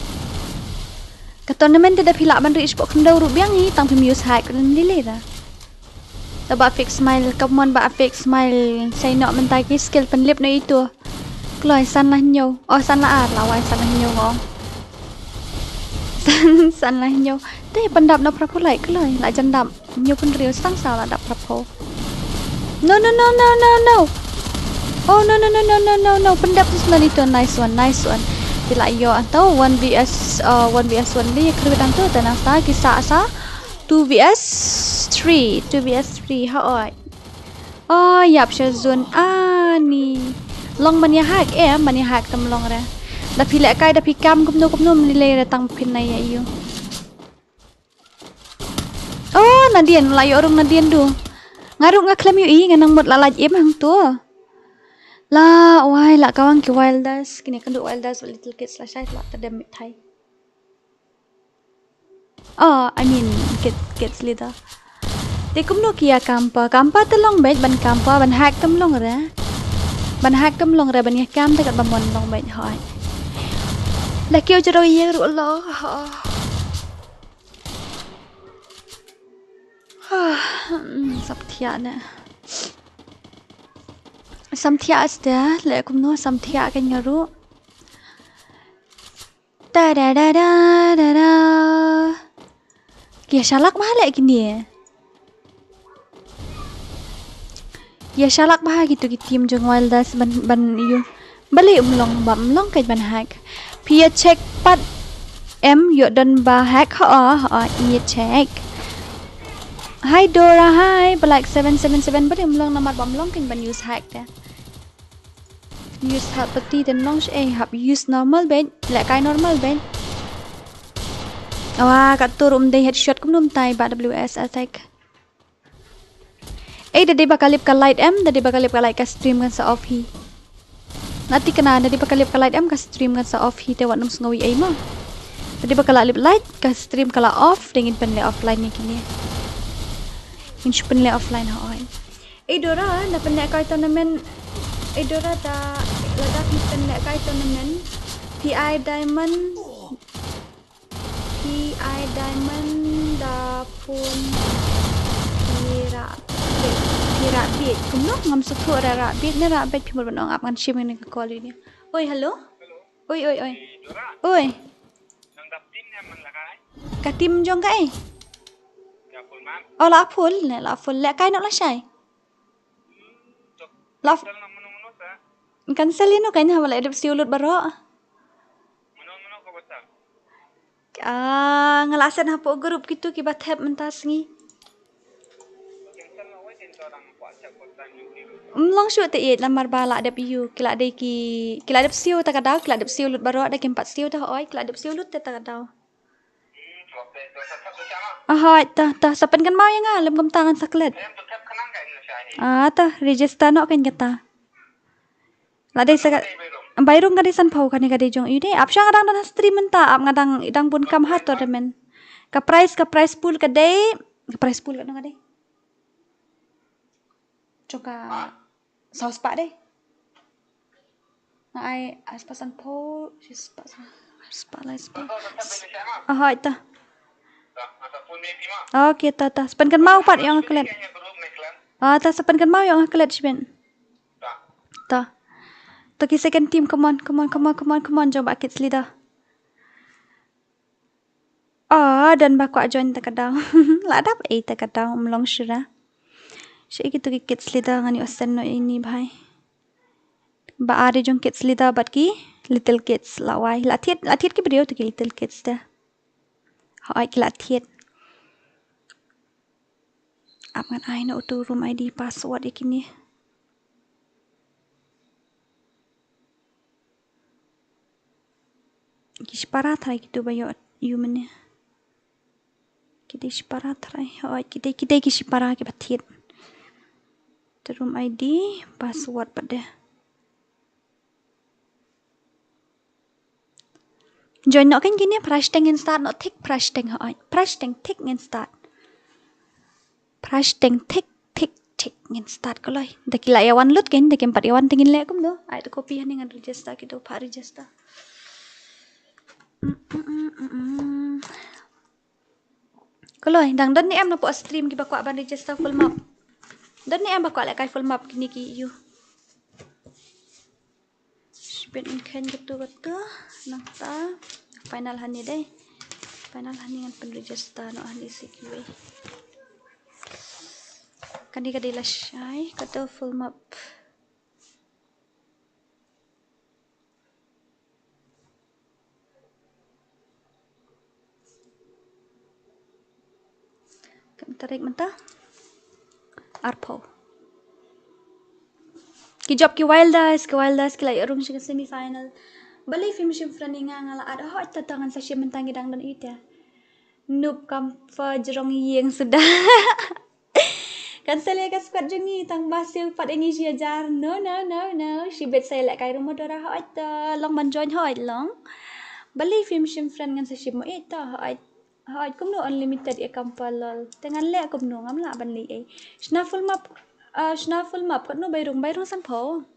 Ka tournament te da phi lah ban ri spot khyndew ruh biang hi tang phim use hack rin lili da. Da ba fake smile, ka mon ba fake smile. Sai nok mynta ki skill pynlip no itu. Kloi san la hynñiew. Oh, san la ar la wai san la hynñiew ngong. San, san la hynñiew. Te pyndap no phraphew lai kloi la jan dap. Hynñiew pynriew stang sa la dap phraphew. No, no, no, no, no, no. Oh, no, no, no, no, no, no, no. Pyndep tu sna ni tu. Nice one, nice one. Ki la ïoh hangto one V S, uh, one V S one li, kyrwit hangto, te nangta ki sah sa two V S three, two V S three, hooid. Oh, ïap sha zone, ani. Long ban ïa hack, eh, ban ïa hack tam long re. Da phi lehkai, da phi kam kumno kumno, ym lei re tang phin nai ïa ïoh. Oh, nadien, la ïoh rung nadien du. Nga ruh nga khlem ïohi, nga nang mut la lait im hangto. La, wai, la kawang ki wilders, kine kynduh wilders, little kids la shai, la tadem mit thai. Oh, I mean, kid, kids leader. Te kumno ki ïa camper, camper te long beit, ban camper, ban hack tam long re. Ban hack tam long re, ban ïa kam te kat ba mon long beit, hoi. La kiew jero ïa ruh lo, ho. Hmm, samthiah ne. Samthiah ste, leh kumno samthiah ka nyaru. Da da da da da da. Ki ïa shalak bha leh kine. Ki ïa shalak bha kitu ki team jong Wilders ban, ban ïoh. Balei ym long, ba ym long kait ban hack. Phi ïa check pat em ïoh don ba hack, ho, ho, ïa check. Hi Dora, hi, Black seven seven seven, balei ym long namar ba ym long kait ban use hack te. Use hap pati te nong sh-, eh, hap use normal beit, lehkai normal beit. Wa, ka tur um dei headshot kumno mynta ba W S attack. Ei, da dei ba ka lip ka light em, da dei ba ka lip ka light ka stream kan sa off hi. Na ti kana, da dei ba ka lip ka light em ka stream kan sa off hi te wat nang sngew ei mo. Da dei ba ka la lip light ka stream ka la off, dei ngin pynleh offline ïa kine. Ngin shu pynleh offline ha oi. Ei Dora, na pynleh kai tournament. Ei Dora da, lada phi pynleh kai tournament. P I Diamond. P I Diamond da phone ki Rabbit. Ki Rabbit. Kumno ngam sngewthuh ra Rabbit ne Rabbit, phi mut ban ong ap ngan shim ïa ka call ïa ni. Oi, hello. Oi, oi, oi. Oi. Ka team jong ka ei. Oh, la full ne, la full. Lehkai noh lashai. La f-, cancel ïa no kan, haba la dep siew lut baroh. Ah, nga la send hapoh group kitu kiba thep mynta sngi. Ym long shuh te ïeit namar ba la dep ïoh, ki la dei ki, ki la dep siew ta ka daw, ki la dep siew lut baroh, da kim pat siew ta hoi, ki la dep siew lut te ta ka daw. Ah, hoi, ta, ta, sa pynkynmaw ïa nga, lem kumta ngan sa klet. Ah, ta, register noh kan kata. La dei sa ka, bai rung ka dei sanphew kane ka dei jong ïu dei. Ap sha nga dang don ha stream mynta, ap nga dang, dang bun kam ha tournament. Ka prize, ka prize pool ka dei, ka prize pool ka dong ka dei. Jong ka saw spah dei. Nga ai ar spah sanphew, shi spah, ar spah lai spah. Ah, hoi ta. Okay, ta, ta. Sa pynkynmaw pat ïa nga klet. Ah, ta sa pynkynmaw ïa nga klet shibit. Ta. Ta ki second team, come on, come on, come on, come on, come on, jong ba kids leader. Ah, don ba kwah join ta ka daw. La dap ei ta ka daw, ym long shuh ra. Shi kitu ki kids leader ngan ïoh send noh ïa ini bhai. Ba ar jong kids leader bad ki little kids la wai. La thied, la thied ki briew tu ki little kids te. Hoi ki la thied. Ap ngan ai noh utu room I D password ïa kine. Ki shipara tharai kitu ba ïoh ïu mynne. Ki dei shipara tharai. Hoi, ki dei, ki dei ki shipara kiba thied. Te room I D, password pat de. Join noh kan kine, phra shiteng ngin start noh thik, phra shiteng hoi. Phra shiteng thik ngin start. Phra shiteng thik, thik, thik ngin start ko loi. Da ki la ïa wan lut kan, da kim pat ïa wan te ngin leh kumno. Ai to copy hangne ngan register kitu, phah register. Mm, mm, mm, mm, mm. Ko loi, dang don ne em napoh stream kiba kwah ban register full map. Don ne em ba kwah lehkai full map kine ki ïu. Shibit ngin khein katu katu. Nangta final hangne dei. Final hangne ngan pyn register noh hangne sha kiwei. Kane ka dei lashai, katu full map. Tarik mynta arphew. Ki jop ki Wilders, ki Wilders ki la ïoh rung sha ka semi final. Balei phim shim friend ïa nga, nga la add. Hooid, to to ngan sa shim mynta, ngi dang don ïa ita. Noob kam pha jrong ïing suda. Cancel ïa ka squad jong ngi, tang ba siew pat ïa ngi shi hajar. No no no no. Shibit sa ïalehkai ruh mo Dora, hooid to. Long ban join, hooid long. Balei phim shim friend, ngan sa shim mo ita, hooid. Hooid, kumno unlimited ïa kam pha, lol. Te ngan leh kumno, ngam lah ban leh ei. Shna full map, ah, shna full map, katno bai rung, bai rung sanphew.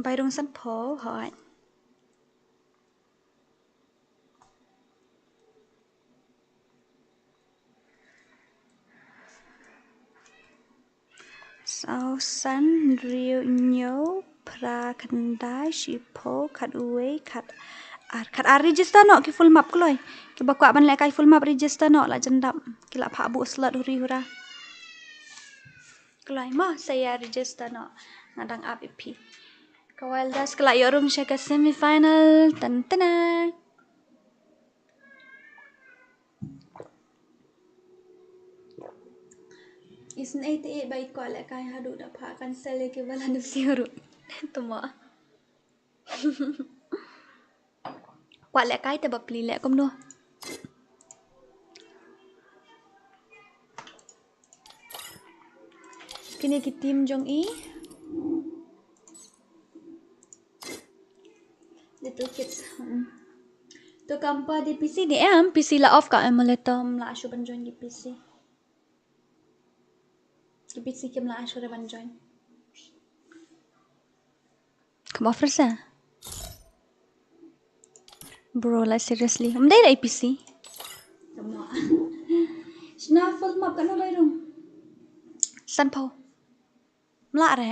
Bai rung sanphew, hooid. Saw san, hynriew, hynñiew, phra, khyndai, shiphew, khat wei, khat ar, khat ar. Register noh ki full map kloi. Kiba kwah ban lehkai full map register noh, la jan dap. Ki la phah buh slot huri hura. Kloi mo, sa ïa register noh. Nga dang ap ïa phi. Ka Wilders ka la ïoh rung sha ka semi final. Tan tan. Isn't it, eh, bai kwah lehkai haduh da pha cancel ïa ki ba la dep siew ruh. Tuma. Kwah lehkai te ba pli leh kumno. Kine ki team jong i. Little kids. Hmm. To kam pha de P C ne em, P C la off ka emulator, ym lah shuh ban join ki P C. Ki P C kim lah shuh re ban join. Kam off re sa. Bro, like seriously. Ym dei re A P C. Shna full map katno bai rung? Sanphew. Ym lah re.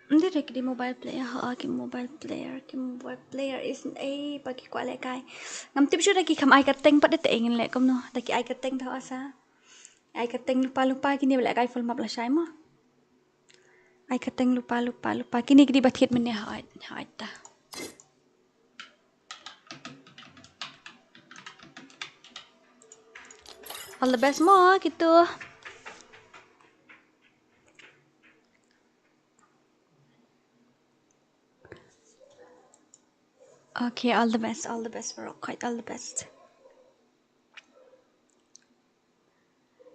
Ym dei re ki dei mobile player, ha, ki mobile player, ki mobile player is, eh, ba ki kwah lehkai. Ngam tip shuh da ki kham ai kyrteng pat de te ngin leh kumno. Da ki ai kyrteng te ha sa. Ai kyrteng lypa lypa kine ba lehkai full map lashai mo. Ai kyrteng lypa lypa lypa. Kine ki dei ba thied mynne, hooid, hooid ta. All the best mo kito. Okay, all the best, all the best, bro. Quite all the best.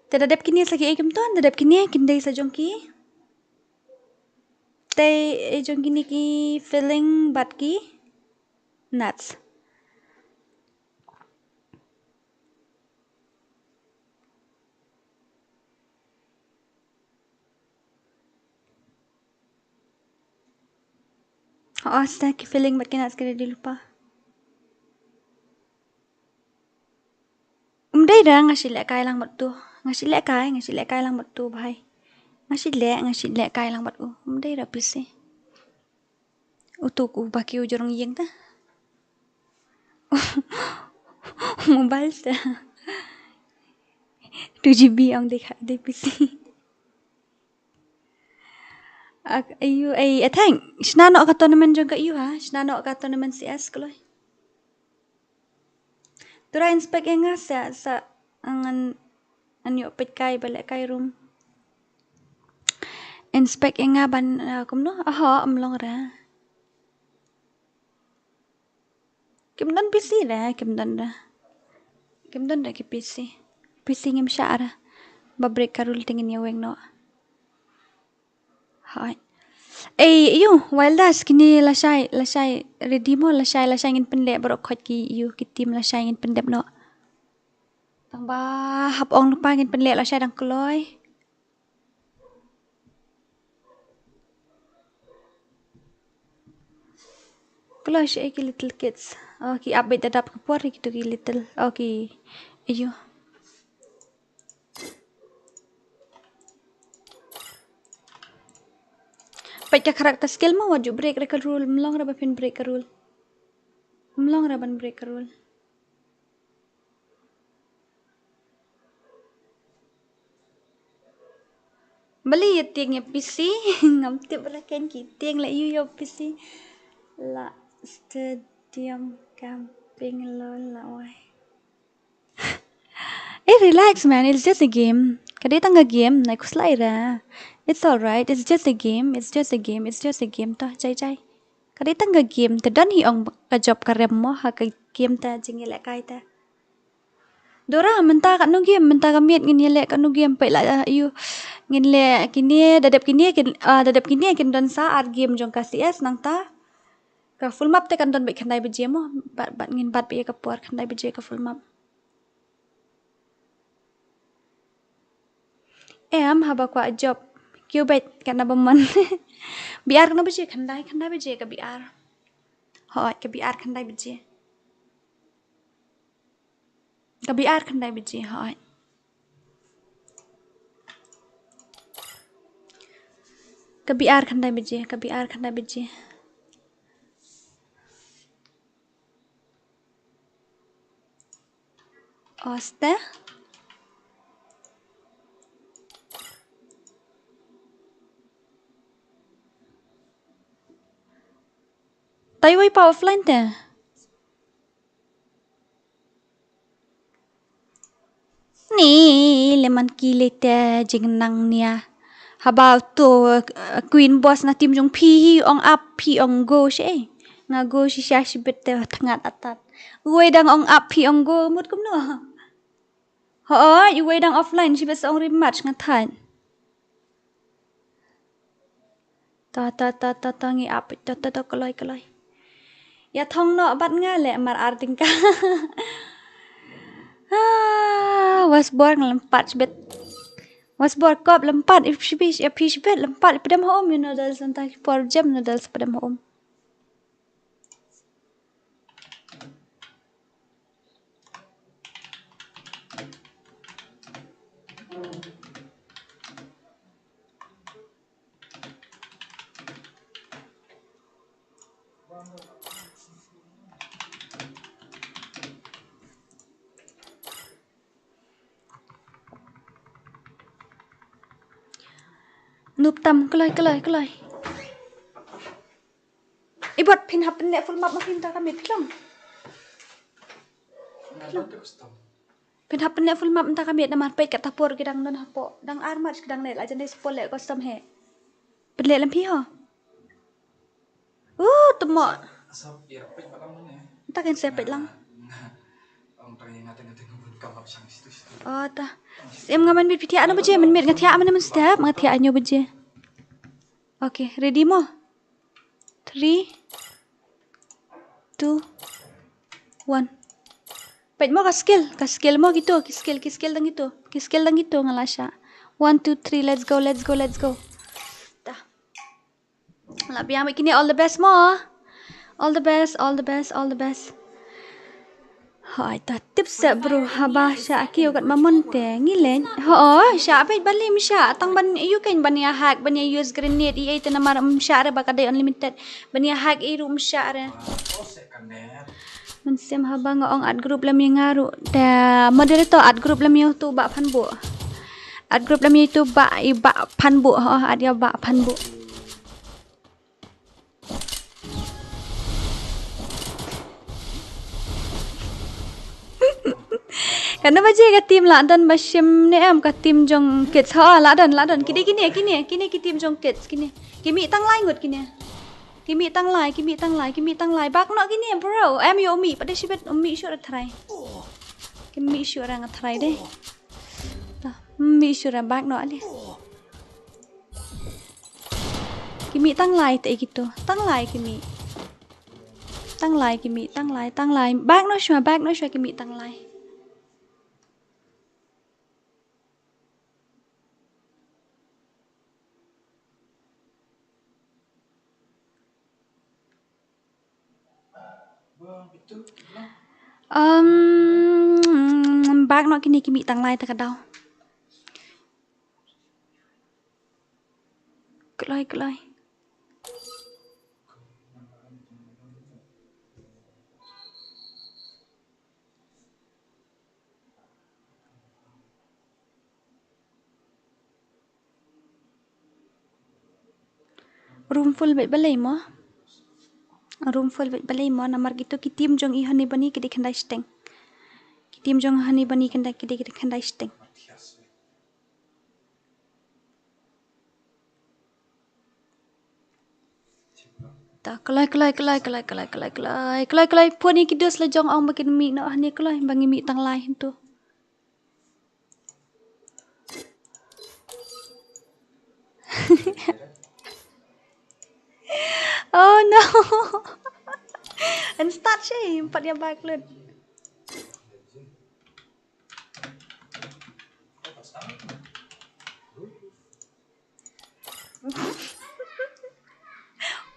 Te da dep kine sa ki ei kim ton, da dep kine kin dei sa jong ki. Te ei jong kine ki filling bad ki nuts. Oh, sa ki filling bad ki nuts ki ready lypa. Ym dei da, nga shu lehkai lang bad tu. Nga shu lehkai, nga shu lehkai lang bad tu bhai. Nga shu leh, nga shu lehkai lang bad u. Ym dei da P C. Utu ku ba ki u jrong ïing ta. Mobile ta. Two G B ong dei kha, dei P C. Ak-, ayu, ai, Atheng. Shna noh ka tournament jong ka ayu ha. Shna noh ka tournament C S kloi. Tura inspect ïa nga sa, sa ngan, ngan ïoh peit kai ba lehkai room. Inspect ïa nga ban, uh, kumno? Aha, ym long re. Kim don P C re, kim don re. Kim don re ki P C. P C ngim shah re. Ba break ka rule te ngin ïa weng noh. Hai. Ei, ayu, Wilders, kine lashai, lashai, ready mo, lashai, lashai ngin pynleh baroh khoit ki, ayu, ki team lashai ngin pyndep noh. Tang ba hap ong lypa ngin pynleh lashai dang kloi. Kloi shi ki little kids. Oh, ki update da dap ka por kito ki little. Oh, ki, ayu. Peit ka character skill mo, wat ju break re ka rule, ym long re ba phin break ka rule. Ym long re ban break ka rule. Balei ïa tieng ïa P C, ngam tip re ken ki tieng la ïa u ïa P C. La stadium camping lo la wai. Eh, relax, man. It's just a game. Ka dei tang ka game. Nai khuslai ra. It's all right. It's just a game. It's just a game. It's just a game. Toh, jai, jai. Ka dei tang ka game. Te don hi ong ka jop ka rem mo ha ka game ta jingïalehkai ta. Dora, mynta katno game, mynta ka miet ngin ïaleh katno game, peit la, ah, ïu. Ngin leh kine, da dep kine kin, ah, da dep kine kin don sa ar game jong ka C S nangta. Ka full map te kan don beit khyndai baje mo, bad, bad ngin bat beit ïa ka por khyndai baje ka full map. Em, haba kwah jop. Kiew beit, katno ba mon. B R katno baje, khyndai, khyndai baje ka B R. Hooid, ka B R khyndai baje. Ka B R khyndai baje, hooid. Ka B R khyndai baje, ka B R khyndai baje. Oste. Tai wai pa offline te. Ni le man ki le te jingnang nia. Haba to, eh, Queen Boss na team jong phi hi ong ap phi ong go she. Nga go shisha shibit te thngat atat. Uwei dang ong ap phi ong go mut kumno. Hooid, uwei dang offline shibit sa ong rematch nga thait. Ta, ta, ta, ta, ta, ngi ap, ta, ta, ta, kloi, kloi. Ïa thong noh bad nga leh mar ar tyngka. Ah, Wasbor nga lympat shibit. Wasbor kop lympat, ip shibit, ip shibit lympat, ip dem ha um, you know, dal santa ki por jem, you know, dal spadem ha um. Nup tam, kloi, kloi, kloi. Ibot phin hap pynleh full map ma phi mynta ka miet phi long. Phin hap pynleh full map mynta ka miet namar peit kata por ki dang don hapoh. Dang ar match ki dang leh la jan dei spot leh custom he. Pynleh lem phi ho. Uh, temo. Mynta kan se peit lang. Oh, ta. Em nga man miet phi thiah na baje, man miet nga thiah man man step, nga thiah anyo baje. Okay, ready mo? Three, two, one. Peit mo ka skill, ka skill mo kito, ki skill, ki skill dang kito, ki skill dang kito nga la shah. One, two, three, let's go, let's go, let's go. Ta. La biang bad kine, all the best mo. All the best, all the best, all the best. Hoi, ta tip sa bro, haba shah kiew kat ma mon te ngi leh. Ho, shah peit ban lim shah, tang ban ïu kein ban ïa hack, ban ïa use grenade, i ei te namar um shah re ba ka dei unlimited. Ban ïa hack i ruh um shah re. Mynsiem haba nga ong add group lem ïa nga ruh. Te moderator add group lem ïa utu bah Phanbuh. Add group lem ïa utu bah, i bah Phanbuh, ho, add ïa bah Phanbuh. Katno baje ka team la don ba shim ne em ka team jong kids. Ha, la don, la don. Kine, kine, kine, kine ki team jong kids, kine. Ki mih tang lai ngut kine. Ki mih tang lai, ki mih tang lai, ki mih tang lai. Bak noh kine, bro. Em ïoh mih, pat de shibit, mih shuh ra try. Ki mih shuh ra nga try de. Ta, mih shuh ra bak noh ale. Ki mih tang lai te kito. Tang lai ki mih. Tang lai ki mih, tang lai, tang lai. Bak noh shuwa, bak noh shuwa ki mih tang lai. Um, bak noh kine ki mih tang lai ta ka daw. Kloi, kloi. Room full bad balei mo? Room full bad balei mo, namar kito ki team jong i Honey Bunny ki dei khyndai shiteng. Ki team jong Honey Bunny khyndai, ki dei khyndai shiteng. Ta kloi kloi kloi kloi kloi kloi kloi kloi kloi kloi. Pun ïa ki dos la jong ong ba kin mih noh hangne kloi ba ngi mih tang lai hyntu. Oh no. Yn start shi, pat ïa bak lut.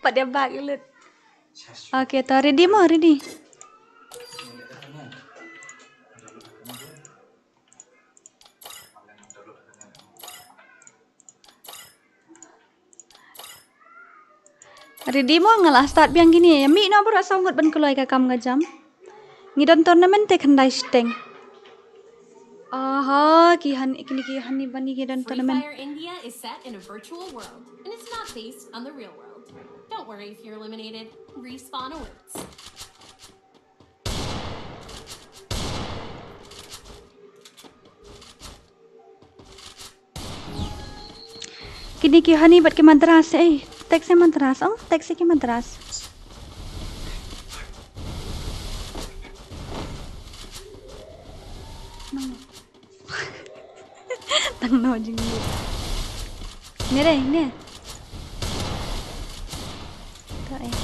Pat ïa bak lut. Okay, to ready mo, ready. Ready mo, nga la start biang kine. Ïa mih noh baroh saw ngut ban kloi ka kam ka jam. Ngi don tournament te khyndai shiteng. Aha, ki Honey, kine ki Honey Bunny ki don Free tournament. Fire India is set in a virtual world, and it's not based on the real world. Don't worry if you're eliminated. Respawn awaits. Kine ki Honey bad ki Madras, eh. Text ïa Madras, oh, text ïa ki Madras. Tang no jingmut. Ne re, ne. To, eh.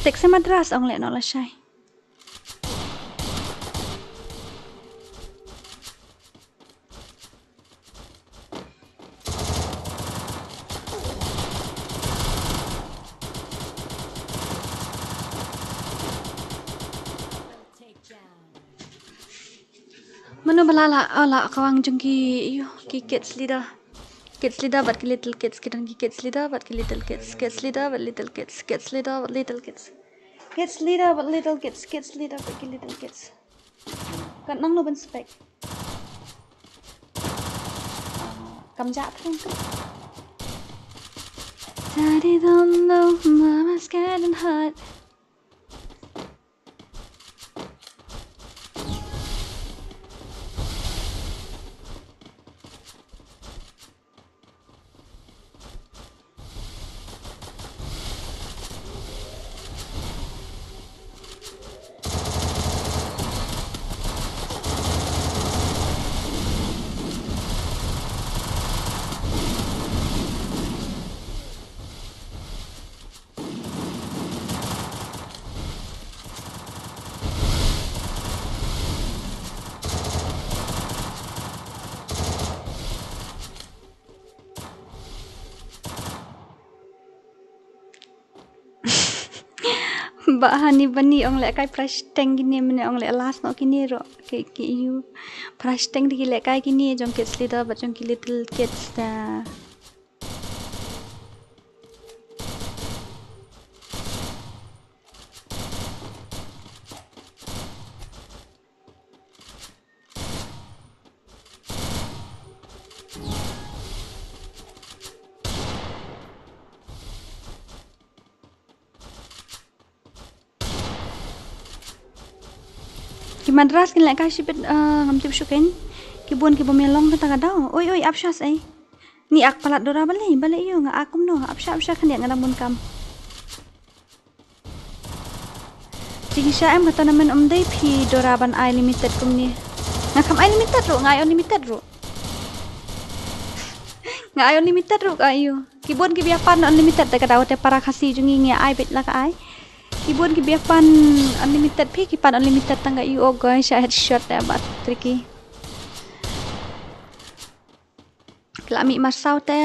Text ïa Madras ong leh noh lashai. Mano ba la la, oh, la kawang jong ki, ïoh, ki kids leader. Kids leader bad ki little kids, ki don ki kids leader bad ki little kids. Kids leader bad little kids. Kids leader bad little kids. Kids leader bad little kids. Kids leader bad ki little kids. Kan nang lo ban spek. Kam ja thang tu. Daddy don't know, mama's getting hot. Ba hani bani ong leh kai price teng kine mane ong leh last no kine ro ke ke yu. Price teng di ki leh kai kine jong kids leader bad jong ki little kids da. Ki Madras kin leh kai shibit, ah, ngam tip shuh kein. Ki bun ki bym ïalong kata ka daw. Oi, oi, ap shas ei. Ni ak palat Dora balei, balei ïoh nga ak kumno, ap sha, ap sha khyndiat nga dang bun kam. Jingshisha em ka tournament ym dei phi Dora ban ai limited kumne. Nga kham ai limited ruh, nga ai unlimited ruh. Nga ai unlimited ruh ka ïoh. Ki bun ki biang pan unlimited te ka daw te para Khasi jong ngi ngi ai beit la ka ai. Ki bun ki biang pan unlimited phi ki pan unlimited tang ka ïoh, oh gosh, headshot te ba tricky. Ki la mih marsaw te,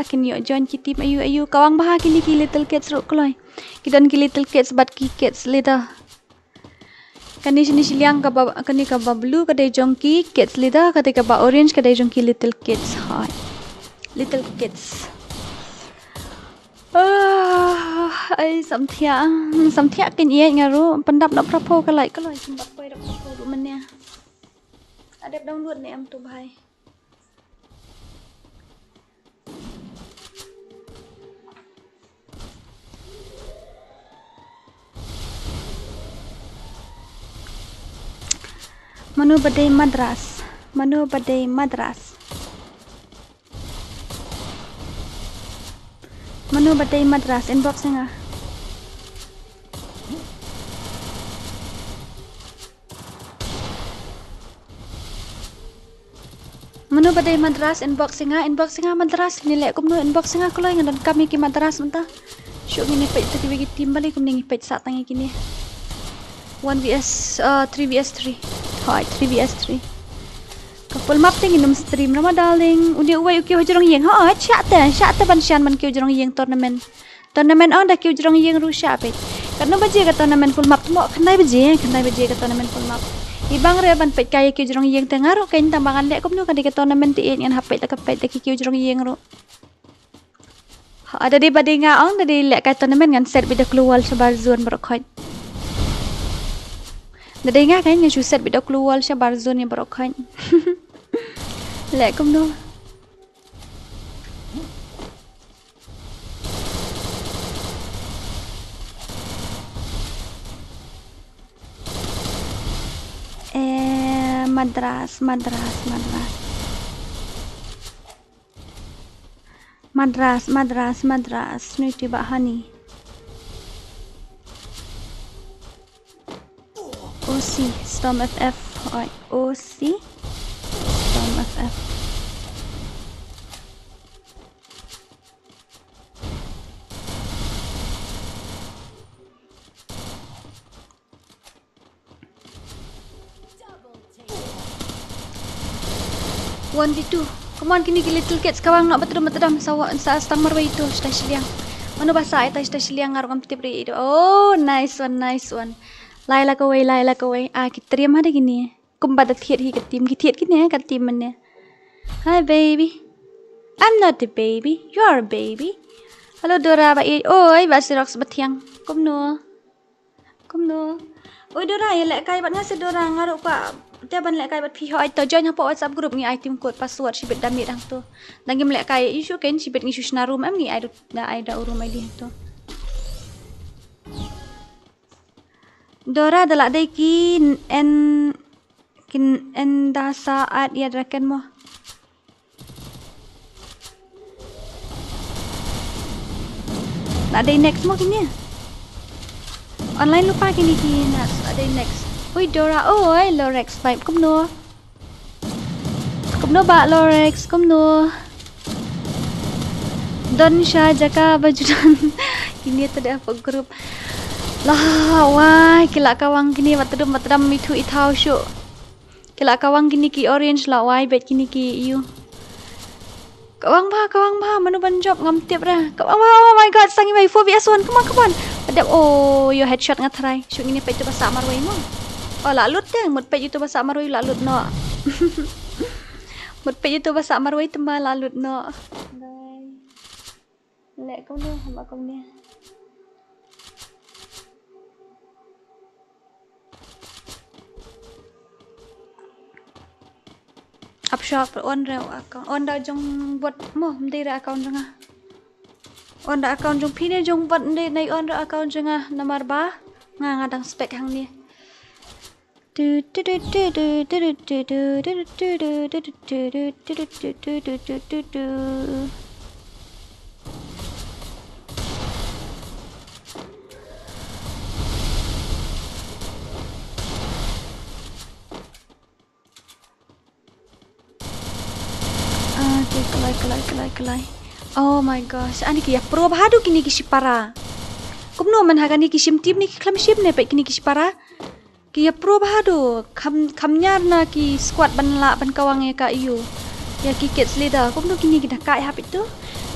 kin ïoh join ki team aïu aïu. Kawang bha kine ki little kids ruh kloi. Ki don ki little kids bad ki kids leader. Kane shini shiliang kaba, kane kaba blue ka dei jong ki kids leader, kane kaba orange ka dei jong ki little kids. Hai. Little kids. Ah, ai samthiah, samthiah kin ïa nga ruh, pyndap na prapo ka lai ka lai, kin bat poi da prapo ruh mania. Adep download ne em tu bhai. Mano ba dei Madras? Mano ba dei Madras? Mano ba dei Madras? Inbox ïa nga. Mano ba dei Madras, inbox ïa nga, inbox ïa nga Madras, ne leh kumno, inbox ïa nga kloi, nga donkam ïa ki Madras mynta. Shuh ngin ïa peit to kiwei ki team, balei kumne ngi peit sah tang ïa kine. One V S, uh, three V S three. Hooid, three V S three. Ka full map te ngin ym stream ra ma darling. Une uwei u kiew ha jrong ïing. Hooid, shah te, shah te ban shan ban kiew jrong ïing tournament. Tournament ong da kiew jrong ïing ruh shah peit. Katno baje ka tournament full map, tmo khyndai baje, khyndai baje ka tournament full map. I bang re ban peit ka ïa kiew jrong ïing te nga ruh kein tang ba ngan leh kumno ka dei ka tournament te, ïeit ngan hap peit da ka peit da ki kiew jrong ïing ruh. Ha, da dei ba dei nga ong, da dei leh kai tournament ngan set beit da klewall shabar zone baroh khoit. Da dei nga kan ngan shu set beit da klewall shabar zone ïa baroh khoit. Leh kumno. Eh, Madras, Madras, Madras. Madras, Madras, Madras. Nuiti ba honey. O C, Storm F F. Oi, O C, Storm F F. One v two. Come on, kine ki little kids, kawang noh ba tdum ba tdum, sa wa-, sa stang marwei ito, shata shiliang. Mano ba sa ita shata shiliang, nga ruh ngam tip ri ito. Oh, nice one, nice one. Lai la kawei, lai la kawei. Ah, ki triam hada kine. Kumba da thied hi ka team, ki thied kine ka team mane. Hi baby. I'm not a baby. You're a baby. Hello Dora ba ïeit. Oi, ba Xerox ba thiang. Kumno. Kumno. Oi Dora, ïa lehkai bad nga se Dora, nga ruh kwah te ban lehkai bad phi. Hooid to, join hapoh WhatsApp group, ngi ai team code password, shibit da miet hangto. Da ngim lehkai ïa shu kein, shibit ngi shu shna room em, ngi ai da, da ai da u room I D hangto. Dora da lah dei ki en, kin en da sa at ïa draken mo. Lah dei next mo kine. Online lypa kine ki na, lah dei next. Ui Dora, oi Lorex vibe kumno. Kumno ba Lorex, kumno. Don sha jaka ba ju don. Kine te da hapoh group. Lah wai ki la kawang kine ba tdum ba tdum, ithuh ithaw shuh. Ki la kawang kine ki orange, la wai beit kine ki ïu. Kawang bha, kawang bha, mano ban jop ngam tip re. Kawang bha, oh my god, sa ngi wei four V S one, come on, come on. Adep, oh, ïoh headshot nga tharai. Shu ngin ïa peit ïa uto ba sah marwei mo. Oh, la lut te, mut peit ïa uto ba sah marwei, la lut noh. Mut peit ïa uto ba sah marwei te ma la lut noh. Bye. Leh kumno, haba kumne. Ap shop, on re account, on da jong bot mo, ym dei re account jong nga. On da account jong phi ne jong bot, ym dei, nai on re account jong nga, namar ba nga, nga dang spec hangne. Ah, okay, kalai, kalai, kalai, kalai. Oh my gosh, ani ki ïa pro bha haduh kine ki shipara. Kumno man ha kane ki shim team ne ki khlem shim ne peit kine ki shipara. Ki ïa pro bha haduh, kham, kham ñiar na ki squad ban lah ban kawang ïa ka ïu. Ïa ki kids leader, kumno kine ki da kai hap ito.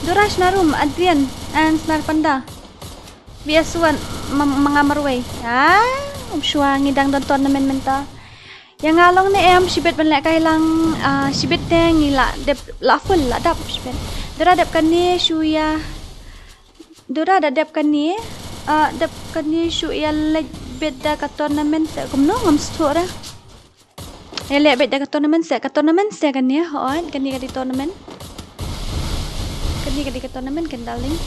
Dora shna room, Adrian, and Snar Panda. V S one, ma-, ma nga marwei. Ah, Shuwa ngi dang don tournament mynta. Ïa nga long ne em, shibit ban lehkai lang, ah, shibit te ngi la dep, la full, la dap shibit. Dora dep kane shu ïa. Dora da dep kane, ah, dep kane shu ïa leit beit da ka tournament te kumno ngam sngewthuh re. Ïa leit beit da ka tournament se, ka tournament se kane, hooid, kane ka dei tournament. Kane ka dei ka tournament kan darling.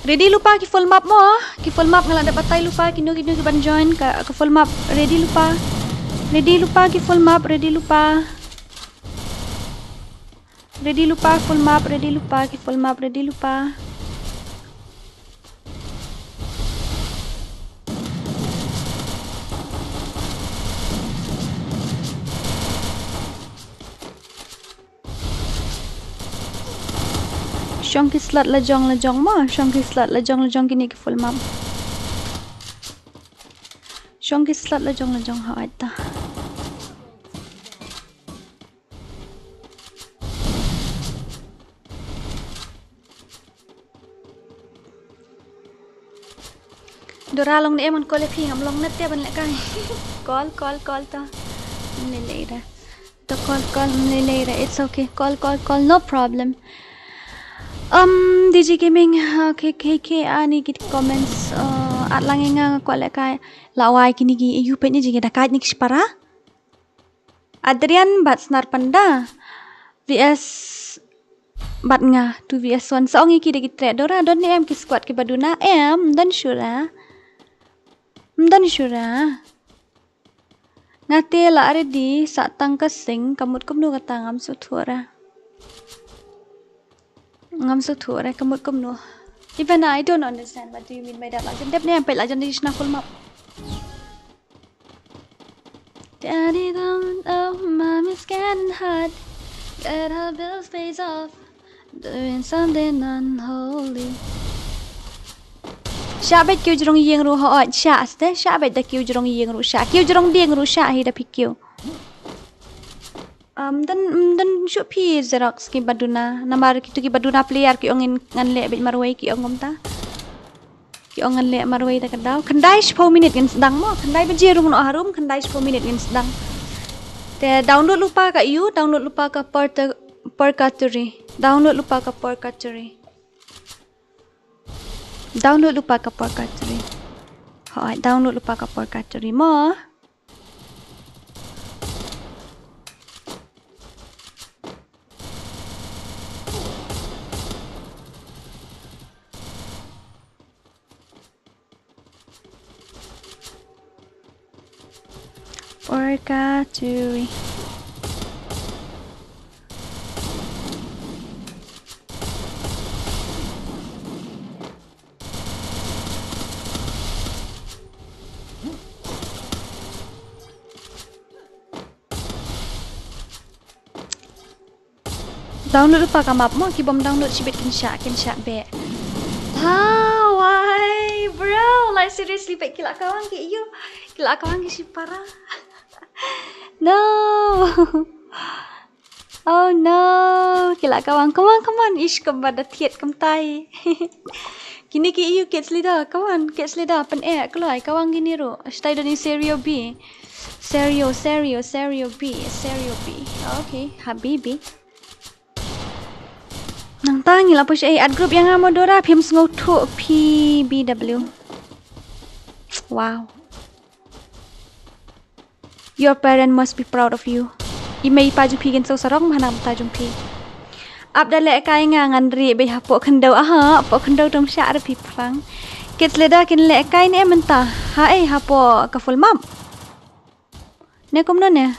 Ready lypa ki full map mo, ki full map nga la dep batai lypa kino kino ki ban join ka, ka full map, ready lypa. Ready lypa ki full map, ready lypa. Ready lypa full map, ready lypa ki full map, ready lypa. Shong ki slot lajong lajong mo, shong ki slot lajong lajong kine ki full map. Shong ki slot lajong lajong, hooid ta. Dora long ne em, ngan call ïa phi, ngam long net te ban lehkai. Call, call, call ta. Ym lei lei re. To call, call, ym lei lei re. It's okay. Call, call, call. No problem. Um, D J Gaming, okay, okay, okay. Ani ki comments, uh, at lang ïa nga, nga kwah lehkai. La wai kine ki, ïa u peit ne jingïadakaid ne ki shipara. Adrian bad Snar Panda V S bad nga, two V S one. Sa ong ïa ki da ki treh. Dora, don ne em ki squad kiba duna? Em, ym don shuh re. Ym don shuh re. Nga te la ready, sa tang ka sing, ka mut kumno kata ngam sngewthuh re. Ngam sngewthuh re, ka mut kumno. Even I don't understand what do you mean by that. La jan dep ne em, peit la jan dei shna full map. Daddy, don't, oh, mommy's getting hot. Get her bills pays off. Doing something unholy. Shah beit kiew jrong ïing ruh, hooid, shah ste, shah beit da kiew jrong ïing ruh, shah kiew jrong dieng ruh, shah hi da phi kiew. Um, don, um, don shuh phi Xerox kiba duna. Namar kito kiba duna player ki ong in ngan leh beit marwei, ki ong kumta. Ki ong ngan leh marwei da ka daw. Khyndai shiphew minit ngin sdang mo. Khyndai baje rung noh harum, khyndai shiphew minit ngin sdang. Te download lypa ka ïu, download lypa ka Purga-, Purgatory. Download lypa ka Purgatory. Download lypa ka Purgatory. Hooid, download lypa ka Purgatory mo. Purgatory. Download lypa ka map mo, ki bym download shibit kin shah, kin shah beh. Ah, why, bro? Like, seriously, peit ki la kawang ki ïu. Ki la kawang ki shipara. No. Oh no, ki la kawang. Come on, come on. Ish, kumba da thied kumtai. Kine ki ïu, kids leader. Come on, kids leader. Pyneh kloi, kawang kine ruh. Shatai don i Serio B. Serio, Serio, Serio B, Serio B. Okay, habibi. Nangta ngi la poi sha ei, add group ïa nga mo Dora, phim sngewthuh phi B W. Wow. Your parent must be proud of you. I mei i pa jong phi kin sngewsarong ma na ka bynta jong phi. Ap da lehkai, nga ngan rieh beit hapoh khyndew, aha, hapoh khyndew, tom shah re phi phrang. Kids leader kin lehkai ne mynta? Ha ei, hapoh ka full map? Ne kumno ne?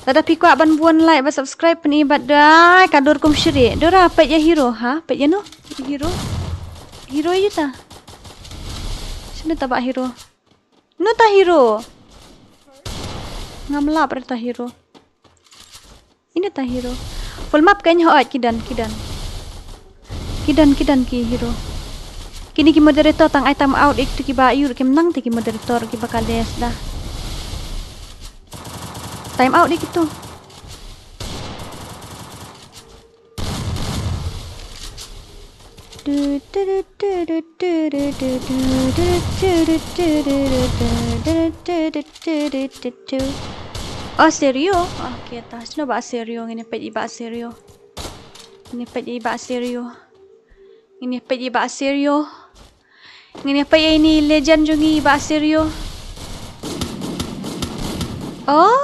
Lada phi kwah ban bun like bad subscribe, pyni bad da ka dur kum shrieh. Dora, peit ïa hero, ha? Peit ïa no? Hero? Hero ïa ta? Shano ta bah hero? No ta hero? Ngam lap re ta hero. Ine ta hero. Full map kein, hooid, ki don, ki don. Ki don, ki don ki hero. Kine ki moderator tang ai time out ïa kito kiba ïoh kim nang te ki moderator kiba ka des da. Time out ïa kito. Oh, serio? Ah, okay, ta shano ba serio, ngin ïa peit i ba serio. Ngin ïa peit i ba serio. Ngin ïa peit i ba serio. Ngin ïa peit ïa ini legend jong ngi ba serio. Oh,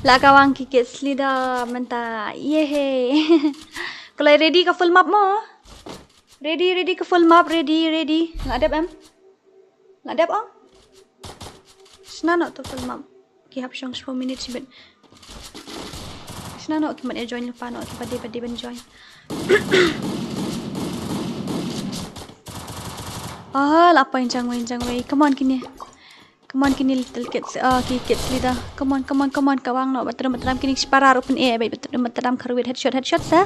la ka wang ki kids leader mynta. Yehey. Ko la ready ka full map mo? Ready, ready ka full map, ready, ready. Nga dep em? Nga dep ong? Shna noh to full map. Ki hap shong shiphew minit shibit. Shna noh ki mat ïa join lypa noh ki ba dei ba dei ban join. Ah, la poi jang wei jang wei. Come on kine. Come on kine little kids. Ah, ki kids leader. Come on, come on, come on. Ka wang noh ba tram ba tram kine ki shipara ruh pyn eh ba tram ba tram kharwit headshot headshot sa.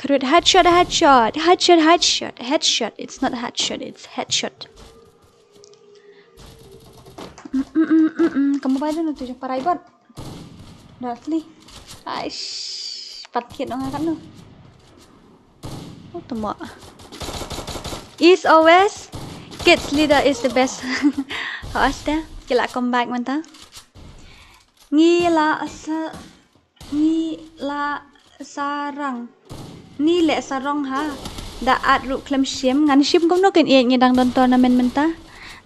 Kharwit headshot headshot headshot headshot headshot. It's not headshot, it's headshot. Mm, mm, mm, mm, mm. Ka mobile na tu jong parai bot. Dah asli. Aish, pat kit dong akan tu. Oh, temo. Is always kids leader is the best. Hawas te, ki la come back mynta. Ngi la sa, ngi la sarang. Ni leh sarong ha. Da at ruh khlem shim, ngan shim kumno keiñ ïeit ngi dang don tournament mynta.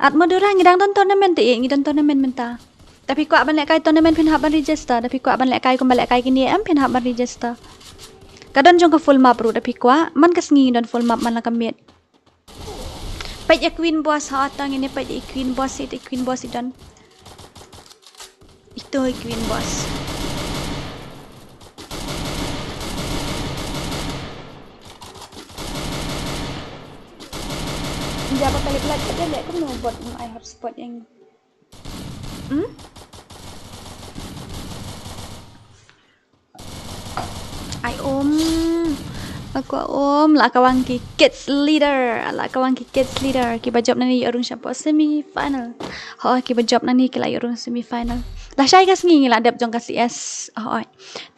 At Madura ngi dang don tournament te ïeit ngi don tournament mynta. Da phi kwah ban lehkai tournament phin hap ban register, da phi kwah ban lehkai kumba lehkai kine em phin hap ban register. Ka don jong ka full map ruh da phi kwah, man ka sngi don full map man la ka miet. Peit ïa Queen Boss ha, tang ine peit ïa Queen Boss, ite Queen Boss i don. Ito i Queen Boss. Jaba kali pelat kat dia, kumno bot ai hotspot ïa ngi. Hmm? Ai um. Aku um la ka wang ki kids leader, la ka wang ki kids leader. Ki ba jop nani ïa rung shapoh semi final. Ho, ki ba jop nani ki la ïa rung semi final. La shai ka sngi ngi la dep jong ka C S. Ho.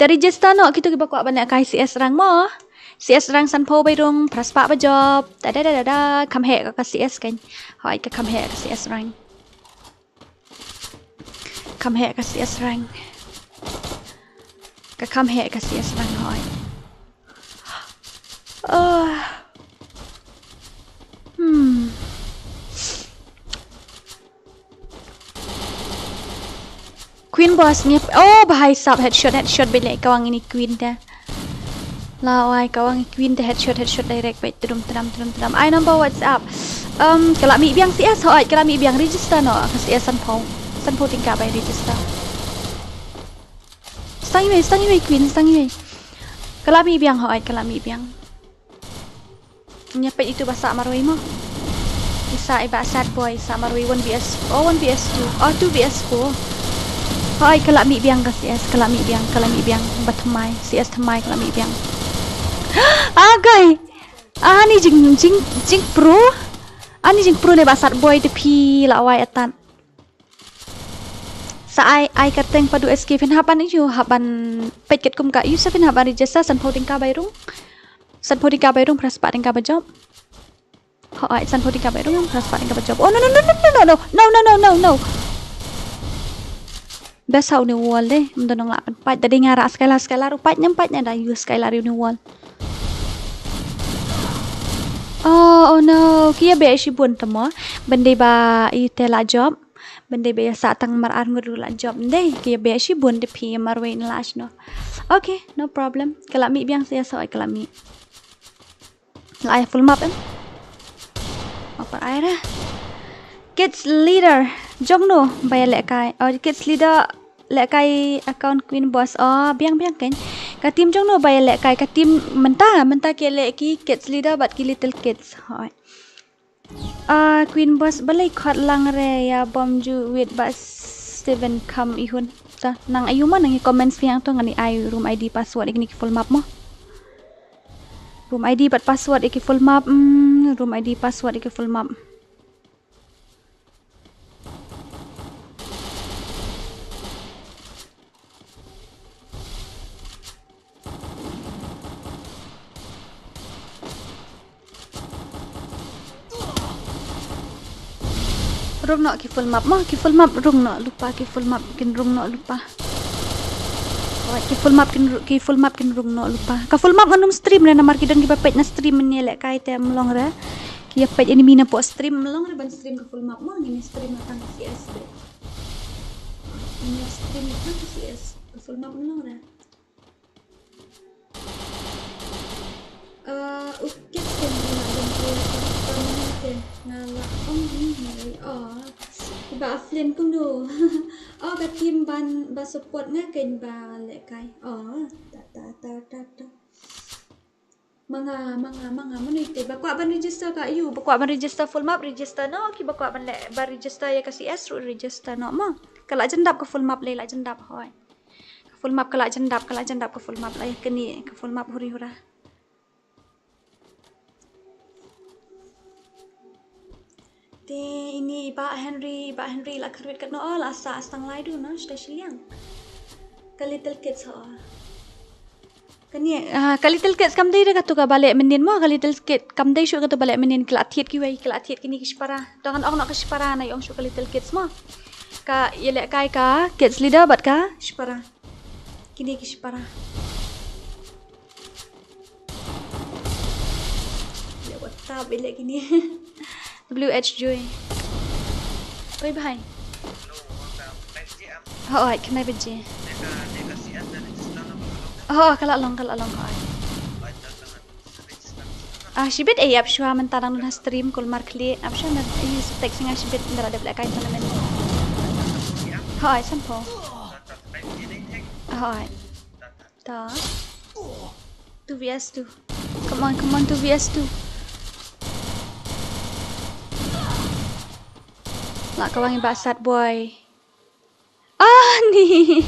Te register noh kito ki ba kwah ban lehkai C S rang mo. C S rang sanphew bai rung, phra spah ba jop. Da da da da da. Kham heh ka C S keiñ. Ho, ka kham heh ka C S rang. Kham heh ka C S rang. Ka kham heh ka C S rang hoi. Ah. Hmm. Queen Boss ngi. Oh, bahai sap headshot, headshot bele ka wang ini Queen te. La wai ka wang Queen te headshot, headshot direct bai trum tram trum tram. Ai number WhatsApp. Um, ka la mih biang C S hoi, ka la mih biang register noh ka C S sanphew. Sanphew tyngka bai register. Stang iwei, stang iwei Queen, stang iwei. Ka la mih biang hoi, ka la mih biang. Nya peit itu ba sah marwei mo. Isa iba sad boy, sah marwei one V S, oh one V S two, oh two V S four. Hoi, ka la mih biang ka C S, ka la mih biang, ka la mih biang. Ba thymmai, C S thymmai ka la mih biang. Agai. Ani jing jing jing pro. Ani jing pro ne ba sad boy te phi la wai atan. Sa ai ai ka teng padu S K phin hap ban yu hap ban peit ket kum ka yu sa phin hap ban register sanphew tyngka bai rung. Sanphew tyngka bai rung, phra spah tyngka ba jop. Ho ai sanphew tyngka bai rung, phra spah tyngka ba jop. Oh no no no no no no no no no no no. Best ha u ne wall de, mdo nong la pan pait da dei nga ra skylar skylar u pait nyam pait nya da yu skylar u ne wall. Oh, oh no, ki ïa beh shibun tamo. Ban dei ba yu te la jop. Ban dei ba ïa sah tang mar ar ngut ruh la jop. Ndei, ki ïa beh shibun te phi marwei na la shno. Okay, no problem. Ka la mih biang sa ïa sa oi ka la mih. La ai full map em. Apa ai ra. Kids leader. Jong no ba ïa lehkai. Oh, kids leader lehkai account Queen Boss. Oh, biang biang keiñ. Ka team jong no ba ïa lehkai, ka team mynta, mynta ki leh ki kids leader bad ki little kids. Hoi. Ah, Queen Boss balei khot lang re ïa bom ju wit ba Steven kham ihun. Ta nang ayu ma nang i comments phi ang to ngan i ai room I D password ïa kine ki full map mo. Room I D bad password ïa ki full map. Hmm, room I D password ïa ki full map. Rung noh ki full map mo, ki full map rung noh lypa, ki full map kin rung noh lypa. Alright, ki full map kin ru-, ki full map kin rung noh lypa. Ka full map ngan ym stream re namar ki don kiba peit na stream mynne lehkai te ym long re. Ki ïa peit enemy napoh stream ym long re ban stream ka full map mo, ngin stream tang C S de. Ngin stream tang C S, ka full map ym long re. Eh, u Kit kan nga don ka permanent te. Nga la ong ni nga la ong. Ba Flynn kumno. Oh, ka team ban ba support nga kan ba lehkai. Oh, ta ta ta ta ta. Ma nga, ma nga, ma nga, mano ite ba kwah ban register ka ïu, ba kwah ban register full map register noh, ki ba kwah ban leh ba register ïa ka C S ruh register noh mo. Ka la jan dap ka full map lei la jan dap hoi. Ka full map ka la jan dap, ka la jan dap ka full map la ïa kane, ka full map huri hura. Te ini i Bah Henry, i Bah Henry la kyrwit katno, oh, la sah stang lai du no, sha shiliang. Ka Little Kids ho. Kane, ah, ka Little Kids kam dei da katu kaba leh mynnin mo, ka Little Kid kam dei shuh katu ba leh mynnin, ki la thied kiwei, ki la thied kine ki shipara. To ngan ong noh ka shipara, nai ong shuh ka Little Kids mo. Ka ïalehkai ka Kids Leader bad ka shipara. Kine ki shipara. Ïa, what up, ïa, kine. W H Joy. Oi, bhai. Hooid, khyndai baje. Hooid, ka la long, ka la long, hooid. Ah, shibit ei ap shuwa mynta dang don ha stream kulmar khlieh. Ap shuwa na ïa text nga shibit ynda la dep lehkai tournament. Hooid, sanphew. Hooid. Ta. Two V S two. Come on, come on, two V S two. La kawang i Bah Sad Boy. Ah, ni.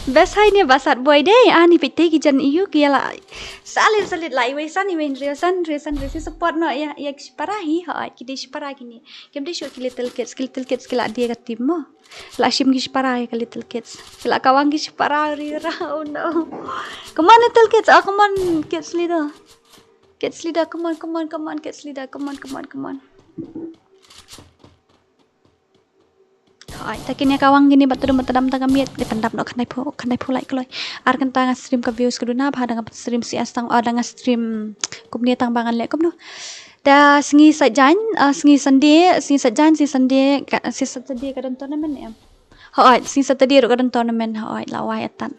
Best hai ni Bah Sad Boy dei. Ah, ni peit te ki jan ïu ki la. Salit, salit la iwei san, iwei hynriew san, hynriew san, hynriew san support noh ïa, ïa ki shipara hi. Hooid, ki dei shipara kine. Kim dei shuh ki Little Kids, ki Little Kids ki la die ka team mo. La shim ki shipara ïa ka Little Kids. Ki la kawang ki shipara ri ra, oh no. Come on, Little Kids. Oh, come on, Kids Leader. Kids Leader, come on, come on, come on, Kids Leader. Come on, come on, come on. Hooid, ta kine kawang kine ba tudum ba tadam ta ka miet, dei pyndap noh khyndai phew, khyndai phew like kloi. Ar kynta nga stream ka views ka duna, ba da nga stream C S tang, ah, da nga stream kumne tang ba ngan leh kumno. Da sngi Saitjaiñ, ah, sngi Sunday, sngi Saitjaiñ, sngi Sunday, ka, sngi Saturday ka don tournament em. Hooid, sngi Saturday ruh ka don tournament, hooid, la wai atan.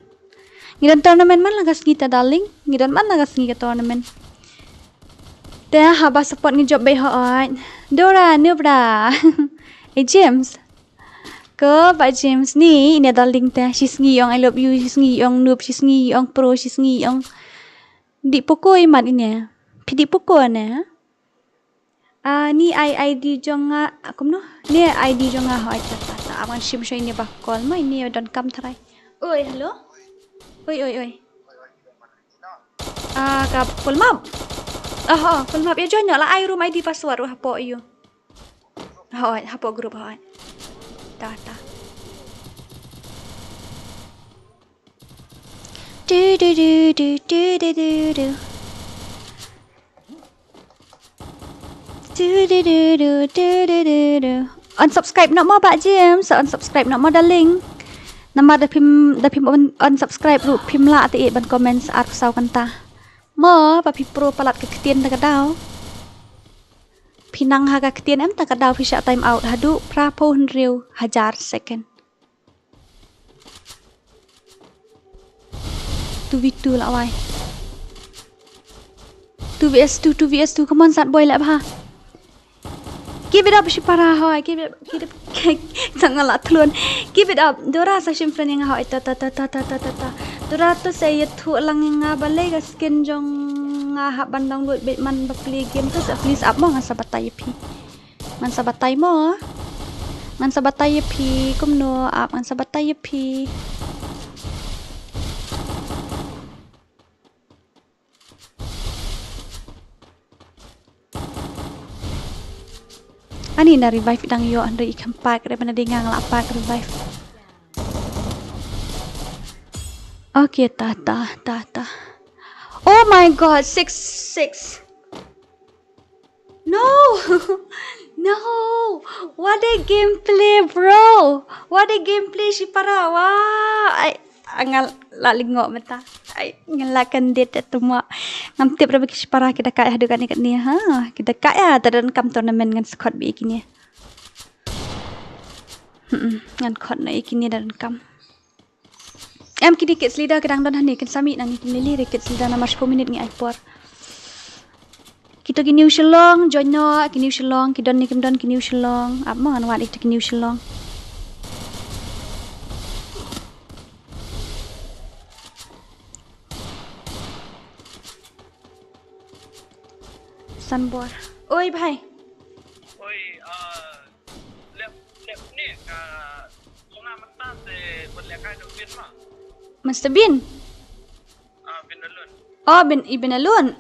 Ngi don tournament man la ka sngi te darling, ngi don man la ka sngi ka tournament. Te haba support ngi jop beit hooid. Dora, Nubra. Eh, James. Ko Bah James ni, ine darling te, shi sngi ong I love you, shi sngi ong noob, shi sngi ong pro, shi sngi ong. Dih Poco i mat ine. Phi dih Poco ne? Ah, ni ai I D jong nga, ah, kumno? Ni ai I D jong nga, hooid, ta, ta, ta, ap ngan shim shuwa ine ba call mo, ine donkam tharai. Oi, hello? Oi, oi, oi. Ah, ka full map. Ah, ho, full map. Ïa join noh la, ai room I D password ruh hapoh ïu. Hooid, hapoh group, hooid. Ta, ta. Du, du, du, du, du, du, du, du. Du, du, du, du, du, du, du, du. Unsubscribe noh mo Bah James, unsubscribe noh mo darling. Namar da phim, da phim un-, unsubscribe ruh phim lah te ban comment ar saw kynta. Mo, ba phi pro palat ka ktien ta ka daw. Phi nang ha ka ktien em ta ka daw phi shah time out haduh phra phew hynriew hajar second. Two v two la wai. Two v two, two v two, come on, Sad Boy, leh bha. Keep it up, shipara, hoi, keep it up, keep it up. Tang nga la thlun. Keep it up. Dora sa shim friend ïa nga hoi. Ta, ta, ta. Dora to sa ïathuh lang ïa nga balei ka skin jong nga hap ban download beit man ba play game to sa please up mo ngan sa batai ïa phi. Ngan sa batai mo. Ngan sa batai ïa phi kumno ap ngan sa batai ïa phi. Ani na revive dang ïoh hynrei i khlem pack re bana dei nga nga la pack revive. Okay, ta, ta, ta, ta. Oh my God, six six. No! No, what a gameplay, bro. What a gameplay, shipara. Wow. Ai, nga la lyngngoh mynta. Ai, nga la kyndit te mo. Ngam tip ruh ba ki shipara ki da kai haduh katne katne ha. Ki da kai ha, te da donkam tournament ngan sa khot beit ïa kine. Hmm, ngan khot noh ïa kine da donkam. Em, kine kids leader ki dang don hangne, kin sa mih nangne, kin lili re kids leader, namar shiphew minit ngi ai por. Kito ki New Shillong, join noh, ki New Shillong, ki don ne kim don ki New Shillong. Ap mo ngan wad ïa kito ki New Shillong. Sanbor. Oi bhai. Oi, ah, lep, lep ni ka sona mynta te ban lehkai da u Bin ma. Mister Bin? Ah, Bin Alun. Oh, Bin, i Bin Alun.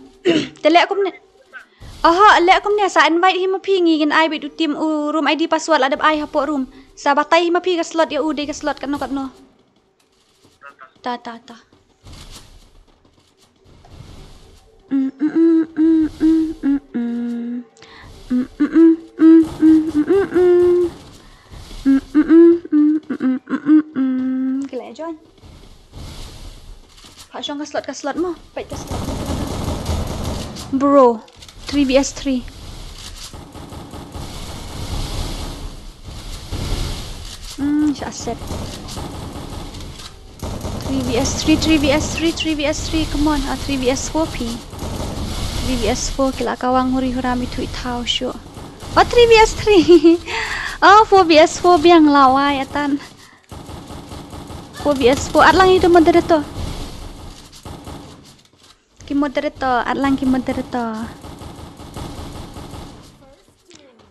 Te leh kumne. Oho, leh kumne sa invite hi ma phi, ngi kin ai beit u team u room I D password la dep ai hapoh room. Sa batai hi ma phi ka slot ïa u, dei ka slot katno katno. Ta, ta, ta. Ki la join. Pha shong ka slot, ka slot mo. Peit ka slot. Bro, three V S three. Hmm, shah set. Three V S three, three V S three, three V S three, come on. Ah, three V S four phi. Three V S four ki la kawang huri hura mi thui thau shuh. Oh, three V S three. Oh, four V S four biang la wai atan. Four V S four, at lang ïa uto moderator. Ki moderator, at lang ki moderator.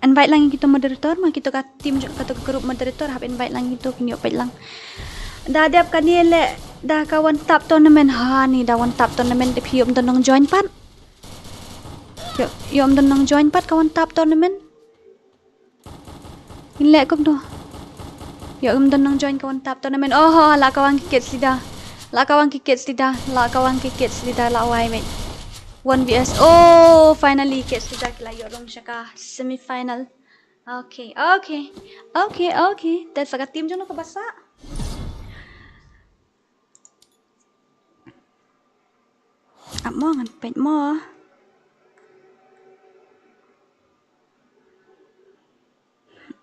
Invite lang ïa kito moderator ma, kito ka team jong, kato ka group moderator, hap invite lang ïa kito, kin ïoh peit lang. Da dep kane leh, da ka one tap tournament, ha ni da one tap tournament, dep hi ym don nong join pat. Ïoh, ïoh ym don nong join pat ka one tap tournament. Kin leh kumno. Ïoh ym don nong join ka one tap tournament. Oh, la kawang ki kids leader. La kawang ki kids leader. La kawang ki kids leader la wai mate. One V S. Oh, finally kids leader ki la ïoh rung sha ka semi final. Okay, okay. Okay, okay. Te sa ka team jong no kaba sah. Ap mo ngan peit mo.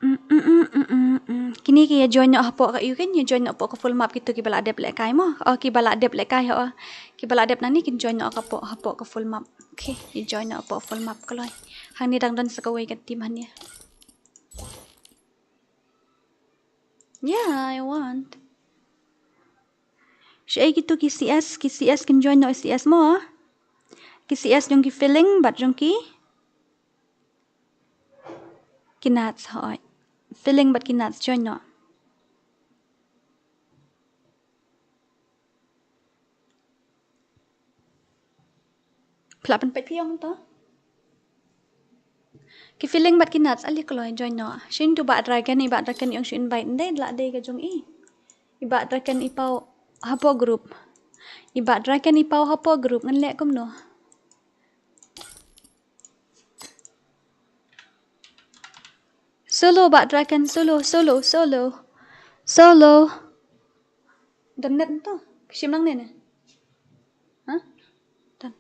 Mm, mm, mm, mm, mm, mm. Kine ki ïa join noh hapoh ka, ïa kine ïa join noh hapoh ka full map kito kiba la dep lehkai mo. Oh, kiba la dep lehkai ho. Kiba la dep nangne kin join noh hapoh, hapoh ka full map. Okay, ïa join noh hapoh full map kloi. Hangne dang don sa kawei ka team hangne. Yeah, I want. Shaei kito ki C S, ki C S kin join noh C S mo. Ki C S jong ki Feeling bad jong ki Kinads, hooid. Feeling bad Kinads join noh. Phi lah pynpeit phi ong to. Ki Feeling bad Kinads ale kloi join noh. Shin to Bah Dragon, i Bah Dragon i ong shu invite, ym dei, la dei ka jong i. I Bah Dragon i paw hapoh group. I Bah Dragon i paw hapoh group, ngan leh kumno. Solo Bah Dragon, solo, solo, solo. Solo. Don net to. Shim nangne ne. Ha? Don.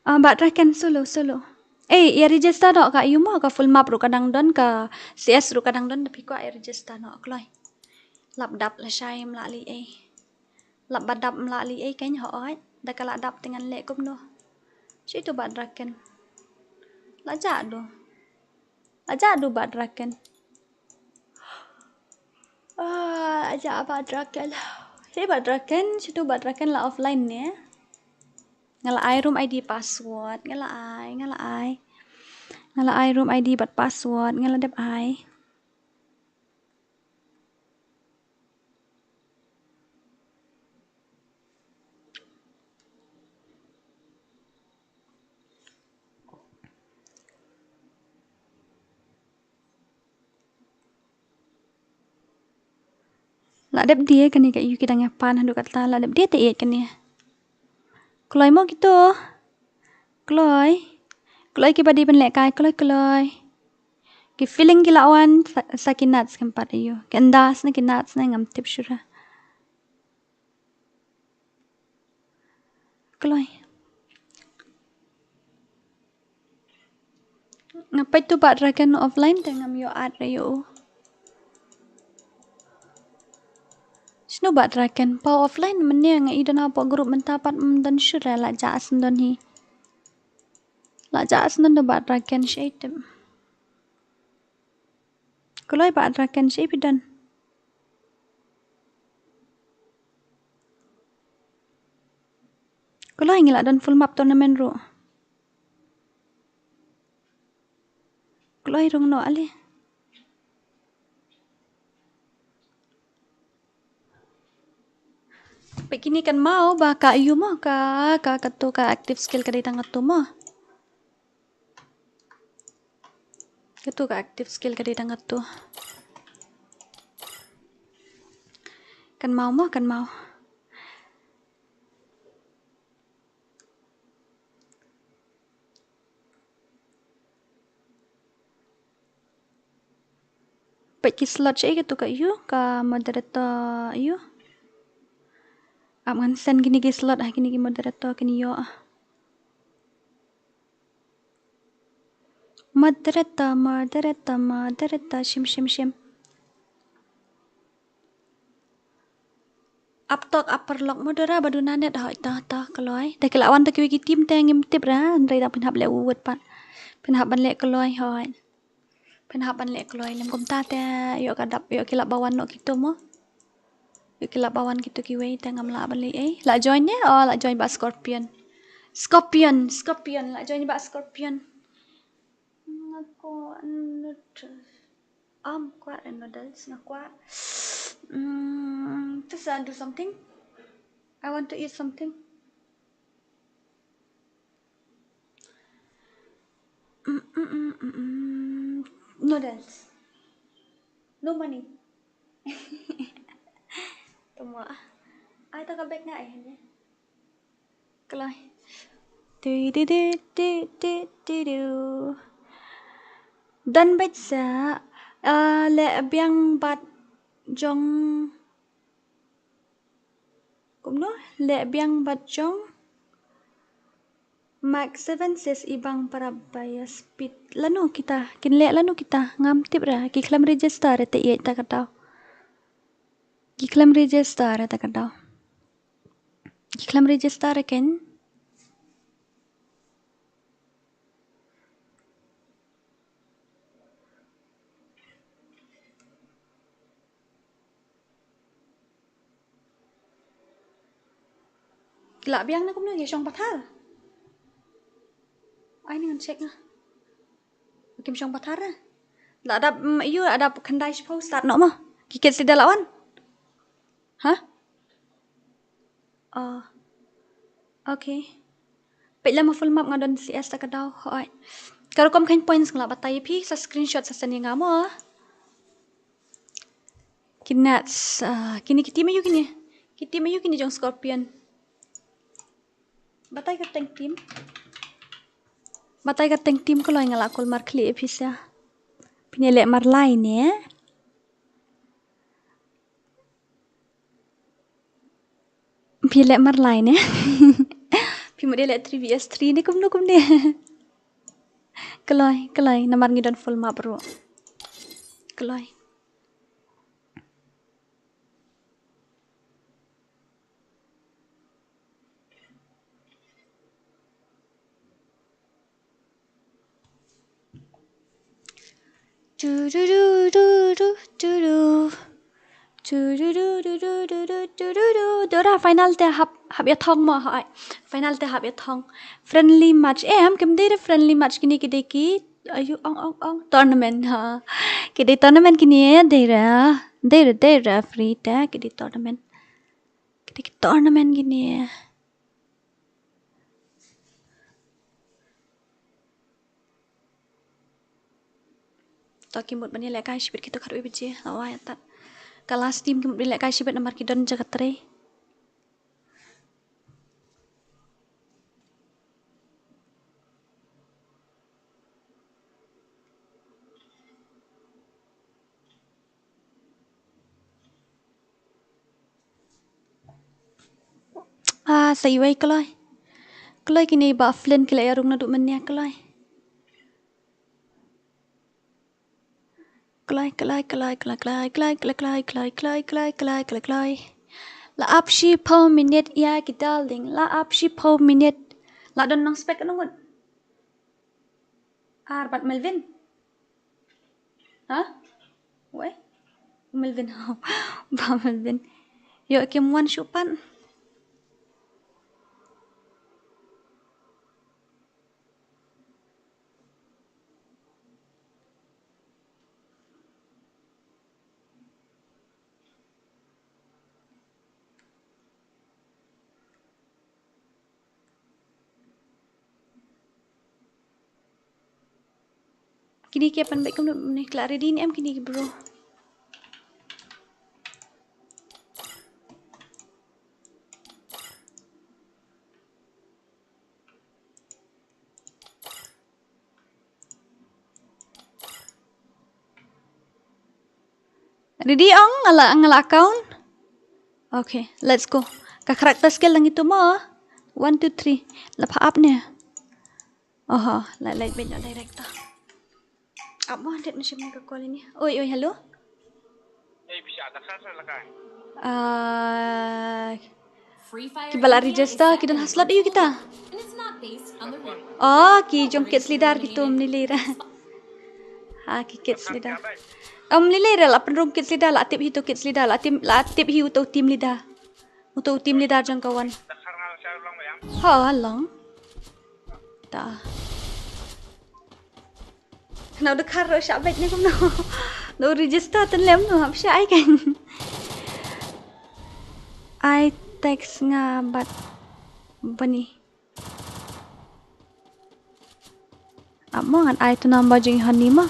Ah, Bah Dragon solo, solo. Eh, ïa register noh ka ïa mo, ka full map ruh ka dang don, ka C S ruh ka dang don, da phi kwah ïa register noh kloi. Lap dap lashai ym lah lei ei. Lap ba dap ym lah lei ei kein hooid. Da ka la dap te ngan leh kumno. Shi to Bah Dragon. La jah do. La jah do Bah Dragon. Ah, la jah Bah Dragon. Shi Bah Dragon, shi to Bah Dragon la offline ne. Nga la ai room I D password, nga la ai, nga la ai. Nga la ai room I D bad password, nga la dep ai. La dep die kane ka ïu ki dang ïa pan haduh katta, la dep die te ïeit kane. Kloi mo kito. Kloi. Kloi kiba dei ban lehkai, kloi kloi. Ki feeling ki la wan sa, sa ki nats kem pat ïoh. Ki ynda sne ki nats ne ngam tip shuh ra. Kloi. Nga peit tu ba Dragon offline te ngam ïoh add re ïoh. Shano ba Dragon pa offline mynne nga i don hapoh group mynta pat ym don shuh re la ja as don hi. La ja as don da ba Dragon shi item. Kloi ba Dragon shi phi don. Kloi ngi la don full map tournament ruh. Kloi rung no ale. Peit kine kan mau ba ka ïu mo ka ka katu ka active skill ka dei tang katu mo. Katu ka active skill ka dei tang katu. Kan mau mo kan mau. Peit ki slot shi katu ka ïu ka moderator ïu. Ap ngan send kine ki slot ha kine ki moderator kine ïoh. Moderator, moderator, moderator, shim, shim, shim. Ap tok, ap paralok modera ba duna net hoi ta, ta, kloi. Da ki la wan ta kiwei ki team te ngim tip ra, hynrei da pynhap leh u wut pat. Pynhap ban leh kloi hoi. Pynhap ban leh kloi lem kumta te ïoh ka dap, ïoh ki la ba wan noh kitu mo. Ïoh ki la ba wan kitu kiwei te ngam lah ban leh ei. La join ne? Oh, la join ba Scorpion. Scorpion, Scorpion, la join ba Scorpion. Nga ko noodles. Am kwah eh noodles nga kwah. Mm, just uh, do something. I want to eat something. Mm, mm, mm, mm, mm. Noodles. No money. Tuma. Ai ta ka bag nga ai hanya. Kloi. Du, du, du, du, du, du, du. Don bad sa, ah, leh biang bad jong. Kumno? Leh biang bad jong. Max seven says ibang para baya speed. Lano kita, kin leh lano kita, ngam tip ra, ki khlem register te ïa ta ka daw. Ki khlem register ta ka daw. Ki khlem register ken. Lah biang na kumno ki shong pathar. Ai ni ngan check nga. Kim shong pathar na. Lah dap mm, yu lah dap khyndai shiphew start noh mo. Ki kit sida lah wan. Ha? Oh. Okay. Peit lem full map nga don C S ta ka daw. Hoi. Ka rukom khein points nga lah batai phi sa screenshot sa sani nga mo. Kine, ah, kine ki team ayu kine. Ki team ayu kine jong Scorpion. Batai ka teng team. Batai ka teng team ko loi nga lah kol mar khli phi sa. Phi ne leh mar lai ne. Phi leh mar lai ne. Phi mut de leh three V S three ne kumno kumne. Kloi, kloi, namar ngi don full map ruh. Kloi. Du, du, du, du, du, du, du. Du, du, du, du, du, du, du, du, du, du. Dora final te hap, hap ïa thong mo, hai. Final te hap ïa thong. Friendly match. Eh, em, kim dei re friendly match kine ki dei ki. Ayu, ong, ong, ong. Tournament, ha. Ki dei tournament kine, dei re. Dei re, dei re, free te, ki dei tournament. Ki dei ki tournament kine. To ki mut ban ïalehkai shibit kito khatwei baje, la wai atat. Ka last team ki mut ban ïalehkai shibit namar ki don jaka trei. Sa iwei kloi. Kloi kine ba Flynn ki la ïarung naduh mynne kloi. Kloi, kloi, kloi, kloi, kloi, kloi. La ap shiphew minit ïa ki darling. La ap shiphew minit. La don nongspek nongut. Ar bad Melvin. Ha? Wei? Melvin. Ba Melvin. Ïoh kim wan shuh pat. Kine ki pan bad kumno ne, ki la ready ne em kine ki bro? Ready ong, nga la, nga la account. Okay, let's go. Ka character skill lang itu mo. One, two, three. La pha ap ne. Oho, la, la, bit no director. Ap mo, det na shim ka call ini. Oi, oi, hello. Ah, kiba la register, ki don ha slot aïu kita? Oh, ki jong kids leader kitu, ym lei lei re. Ha, ki kids leader. Ym lei lei re, la pynrung kids leader, la tip hi uto kids leader, la tip, la tip hi uto team leader. Uto team leader jong ka wan. Ha, long. Ta. Kane u dkhar ruh shah beit ne kumno. U register tang lem no, hap shah ai kan. Ai text nga bad Bunny. Ap mo, ngan ai tu number jong i Honey mo.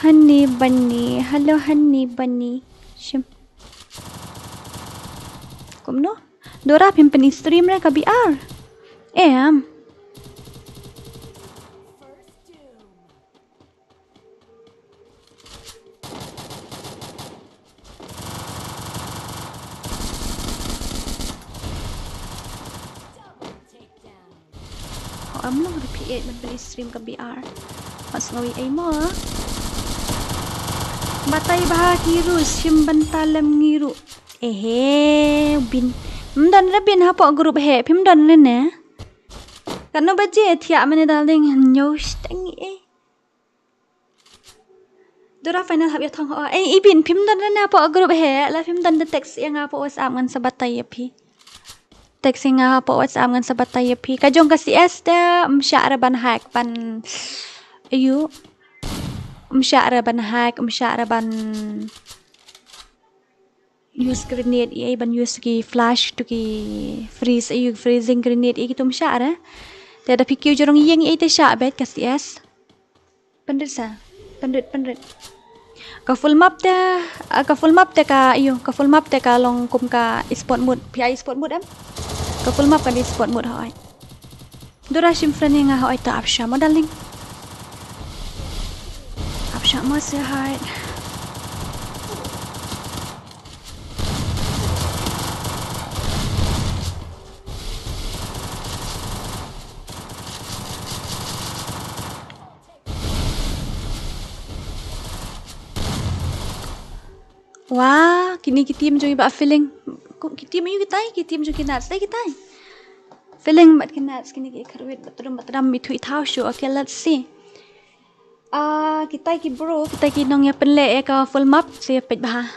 Honey Bunny, hello Honey Bunny. Shim. Kumno? Dora, phim pyn-i stream re ka B R? Em. Ho, am long repeat ban pyn-i stream ka B R. Mas ngawi ai mo. Batai bha ki ruh, shim bynta lem ngi ruh. Ehe, u Bin. Ym don re Bin hapoh group he, phim don re ne. Katno baje thiah mane darling, hynñiew shiteng eh. Dora final hap ïa thong ho. Eh, i Bin phim don re ne hapoh group he, la phim don de text ïa nga hapoh WhatsApp ngan sa batai ïa phi. Text ïa nga hapoh WhatsApp ngan sa batai ïa phi. Ka jong ka C S te, ym shah re ban hack ban. Ayu. Ym shah re ban hack, ym shah re ban use grenade ïa, ban use ki flash to ki freeze, ïa freezing grenade ïa kitu ym shah re. Te da phi kiew jrong ïing ïa te shah beit ka C S. Pynrit sa, pynrit, pynrit. Ka full map te, ah, ka full map te ka, ïa, ka full map te ka long kum ka esport mode. Phi ai esport mode em? Ka full map ka dei esport mode hoi. Dora shim friend ïa nga hoi ta ap shah mo darling. Ap shah mo se hoi. Wah, kine ki team jong i Bah Feeling. Ki team ïa kitai, ki team jong ki Nats dei kitai. Feeling bad ki Nats kine ki kharwit bad trum bad tram, ithuh ithaw shuh. Okay, let's see. Ah, kitai ki bro, kitai ki nongïapynleh ïa ka full map, sa ïa peit bha.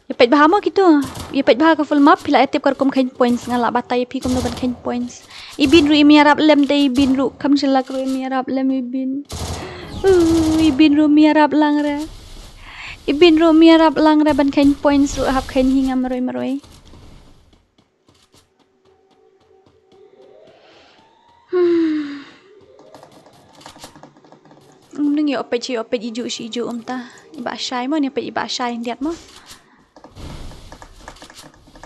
Ïa peit bha mo kitu. Ïa peit bha ka full map, phi la ïa tip ka rukom kheiñ points, nga la batai ïa phi kumno ban kheiñ points. I Bin ruh im ïarap lem te, i Bin ruh kham shlak ruh im ïarap lem i Bin. Uh, i Bin ruh im ïarap lang re. I Bin ruh im ïarap lang re ban kheiñ points ruh hap kheiñ hi nga marwei marwei. Hmm. Ning ïa opej shi opej, ijuh shi ijuh um ta. Iba shai mo, ni pej iba shai ndiat mo.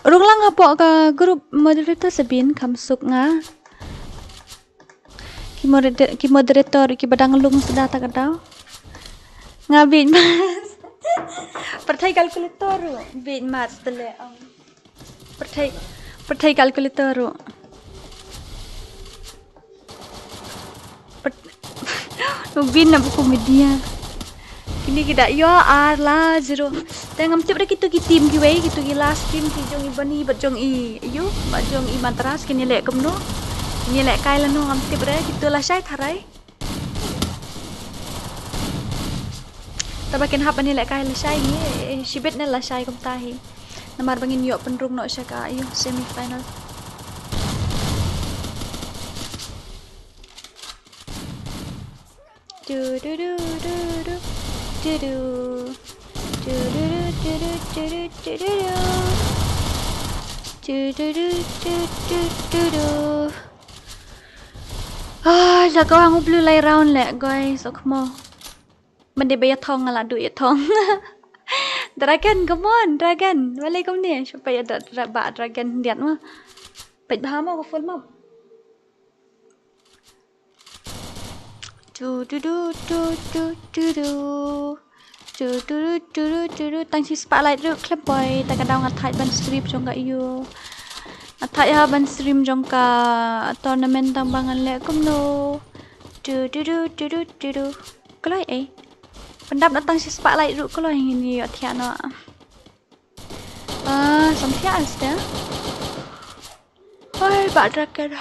Rung lang hapoh ka group moderator sa Bin, kham suk nga. Ki moderator, ki moderator, ki ba dang lung suda ta ka daw. Nga bit mas. Pyrthei calculator, bit mas tele. Pyrthei, Pyrthei calculator ruh. Pyrth-, Nobin na buku media. Kine ki da ïoh ar la zero. Te ngam tip re kito ki team kiwei, kito ki last team ki jong i Bani bad jong i, ïu, bad jong i Matras, kine leh kumno. Kine leh kai lano ngam tip re, kito lashai tharai. Taba kin hap ban ïalehkai lashai hi, eh, shibit ne lashai kumta hi. Namar ba ngin ïoh pynrung noh sha ka, ïu, semi final. Du, du, du, du, du. Du, du. Du, du, du, du, du, du, du, du, du. Du, du, du, du, du, du, du. Ai, la ka wang u blue lai round leh, guys, ok mo. Mande ba ïa thong, nga la duh ïa thong. Dragon, come on, Dragon. Balei kumne, shu peit ïa dra-, dra-, ba Dragon diat ma. Peit bha mo ka full map. Du, du, du, du, du, du, du. Du, du, du, du, du, du, du. Tang shi spotlight ruh khlem poi, ta ka daw nga thait ban stream jong ka ïu. Nga thait ha ban stream jong ka tournament tang ba ngan leh kumno. Du, du, du, du, du, du, du. Kloi ei. Pyndap na tang shi spotlight ruh kloi ngin ïoh thiah noh. Ah, sam thiah sta. Hai, ba Dragon.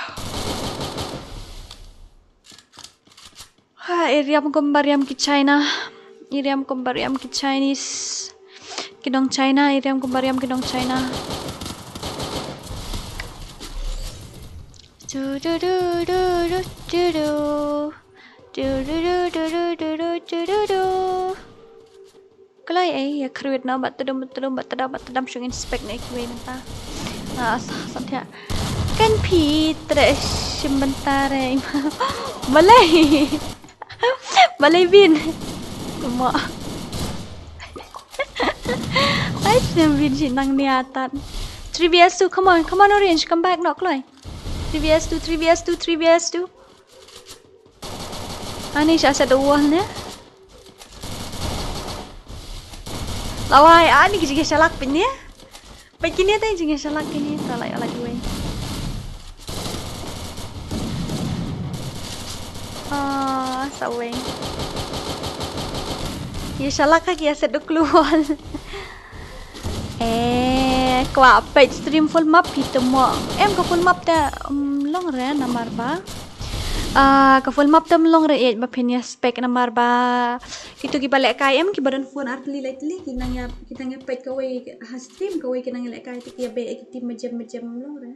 Ha, i riam kumba riam ki China. I riam kumba riam ki Chinese. Ki nong China, i riam kumba riam ki nong China. Du, du, du, du, du, du, du. Du, du, du, du. Kloi ei, ïa khrwit noh, bad tdum, bad tdum, bad tdum, bad tdum, shong inspect na kiwei mynta. Ah, sa, sa thiah. Kan phi treh shim bynta re. Balei. Balei Bin. Mo. Ai, snem Bin shi nang nia tat. Three V S two, come on, come on, Orange, come back, noh kloi. Three V S two, three V S two, three V S two. Ani sha set wall ne. Lawai, ani ki jingeh shalak pin ne. Peit kine te jingeh shalak kine, ta lai, lai wei. Ah, sa wei. Ïa shalak ka ki ïa set da kloi wall. Eh, kwah peit stream full map phi te mo. Em ka full map te, um, long re namar ba. Ah, ka full map te long re ïa ba phin ïa spec namar ba. Kito kiba lehkai em kiba don phone ar tylli lai tylli ki nang ïa, ki nang ïa peit kawei ha stream kawei ki nang ïa lehkai te ki ïa beh ki team majem majem long re.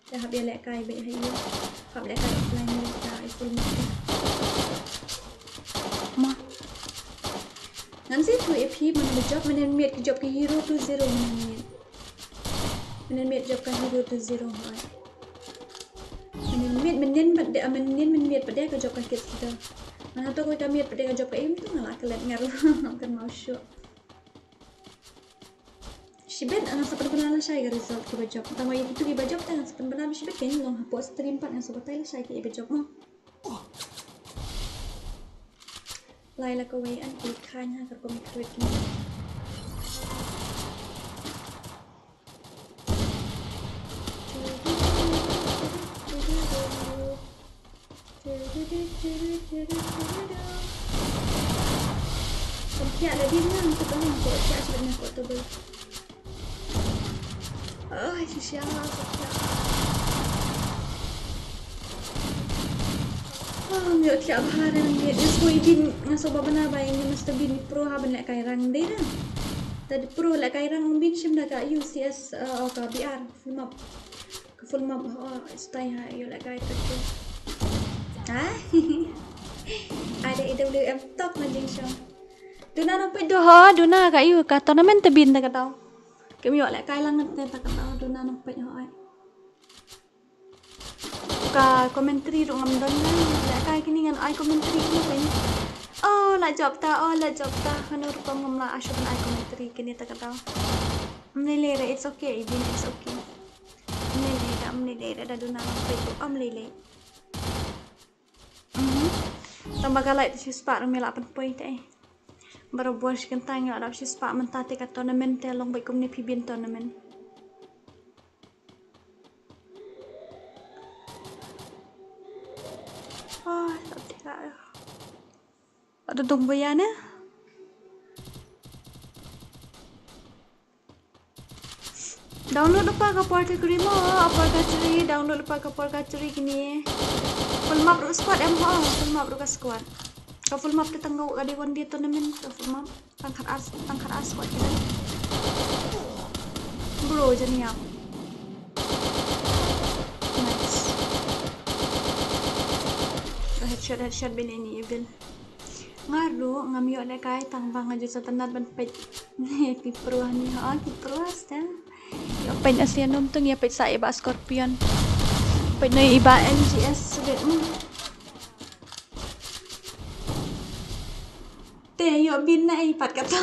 Te hap ïa lehkai beit ha ïa. Hap lehkai offline beit ha i full map. Ma. Ngan sa ïathuh ïa phi mynne ba jop, mynne miet ka jop ka hero to zero mynne miet. Mynne miet jop ka hero to zero hoi. Mynne miet, mynne pat de, mynne mynne miet pat de ka jop ka kit kita. Ngan hato ka miet pat de ka jop ka im tu nga la klet ngar. Kan mau shuh. Shibit, ngan sa pynbna lashai ka result kiba jop. Tangba ïa kitu kiba jop te ngan sa pynbna shibit, kan long hapoh stream pat ngan sa batai lashai kiba jop mo. Lai la kawei an ki khan ha ka kum krik ni. Sa thiah la ding nang tu ka nang ko thiah sa na ko tu bel. Ai, shisha, sa thiah. Ah, ngi thiah bha re ngi. Ngi sngewbha Bin, nga sngewbha bha ba ngi Master Bin pro ha ban lehkai rank dei na. Tad pro lehkai rank Bin shim da ka U C S, eh, o ka B R full map. Ka full map ha, stai ha, ïoh lehkai tad tu. Ha? Ada A W M tok na jingshong. Duna nang peit do ha, duna ka ïoh ka tournament te Bin da ka dau. Kim ïoh lehkai lang te da ka dau, duna nang peit ha ai. Ka commentary ruh ngam don ngan lehkai kine ngan ai commentary kine pyn. Oh, la jop ta, oh, la jop ta. Hano rukom ngam la ai shuh ban ai commentary kine ta ka dau. Ym lei lei re, it's okay, Ibin, it's okay. Ym lei lei da, ym lei lei da, da duna nang peit ruh, ym lei lei. Mhm. Tang ba ka light shi spah ruh me la pynpoi te. Barabor shi kynta ngi la dap shi spah mynta te ka tournament te long beit kumne phi Bin tournament. Ada dong baya ne. Download lypa ka por ka kri mo, ka por ka chri, download lypa ka por ka chri kine. Full map ruh squad em ho, full map ruh ka squad. Ka full map te tang ka dei one day tournament ka full map. Tang khat ar, tang khat ar squad kita. Bro, jan ïap. Nice. Headshot, headshot bin ini evil. Nga ruh ngam ïoh lehkai tang ba nga ju sa tynat ban peit. Ki pro hani ha, ki pro asta. Ïoh peit asi anom tung ïa peit sa iba Scorpion. Peit noi iba N G S sudet mu. Te ïoh bin na ei pat kata.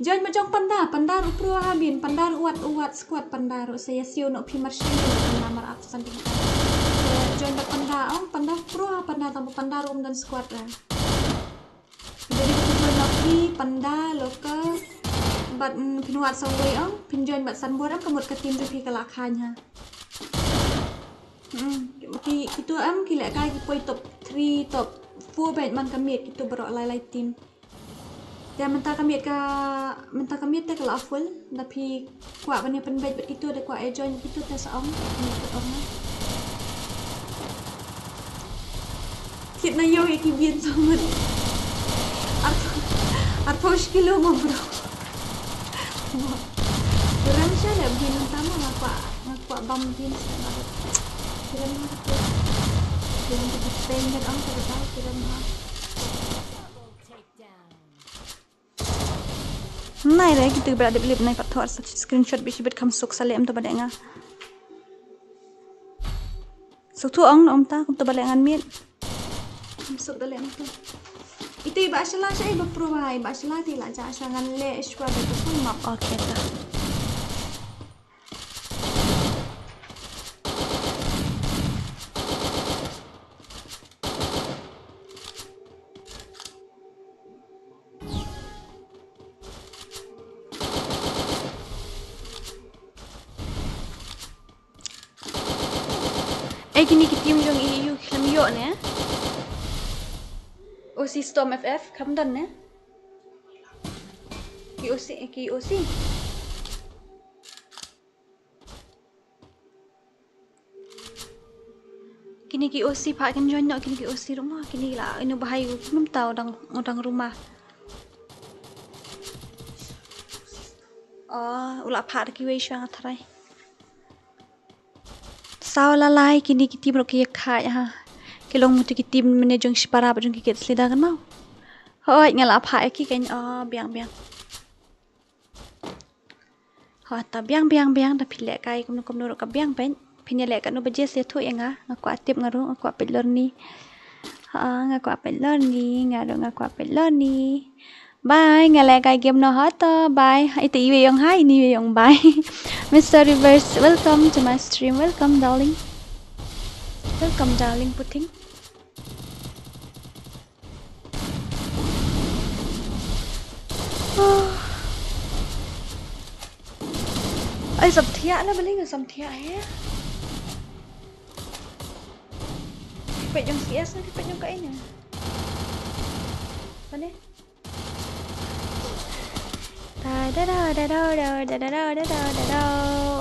Join ma jong panda, panda ruh pro ha bin, panda ruh wat, wat squad panda ruh sa ïa siew noh phi mar siew noh panda mar ap san ding. Join bad panda ong, panda pro ha panda tang ba panda ruh um don squad ra. Jadi ka join ma phi panda local bad mm, phin wat sa wei ong, phin join bad san bor em ka mut ka team jong phi ka la khain ha. Hmm, ki, kitu em ki lehkai ki poi top three, top four bad man ka miet kitu baroh lai lai team. Te mynta ka miet ka, mynta ka miet te ka la full, da phi kwah ban ïa pynbeit bad kitu, da kwah ïa join kitu te sa ong, ong. Kit na ïoh ïa ki bin sa mut. Arphew, arphew kilo mo bro. Kurang sha le bin mynta mo nga kwah, nga kwah bam bin sa. Kiran mo kitu. Kiran kitu pen ong kitu kiran ha. Nai re kitu ba dep lip nai pat thor sa screenshot bishibit kham suk sa lem to ba dei nga. Suk tu ong na umta kum to ba leh ngan miet. Kham suk da lem to. Itu iba shala sha iba pro ba iba shala ti la ja sha ngan le ishwa da to full map. Okay ta. Eh, kini ki team jong E U ki khlem ïoh ne. O C Storm F F, kham don ne. Ki O C, ki O C. Kini ki O C pha kin join noh kini ki O C ruh mo, kini la inu bahai u kum ta u dang, u dang rumah. Oh, u la pha ki wei shwa nga tharai. Saw la lai kini ki team ruh ki ïa kha ha. Ki long mutu ki team mane jong shipara ba jong ki kit slida kan mo. Hoi nga la pha ki kan, oh, biang biang. Ho ta biang biang biang da phi leh kai kumno kumno ruh ka biang peit. Phin ïa leh katno baje se thuh ïa nga, nga kwah tip nga ruh, nga kwah peit lor ni. Ha, nga kwah peit lor ni, nga ruh nga kwah peit lor ni. Bye, nga leh kai game noh ha to. Bye. Ite iwe ong hi, ini iwe ong bye. Mister Reverse, welcome to my stream. Welcome, darling. Welcome, darling Puting. Ai, sam thiah na bali nga sam thiah he. Peit jong C S na peit jong ka ina. Mane? Da da da da da da da da da da da da da.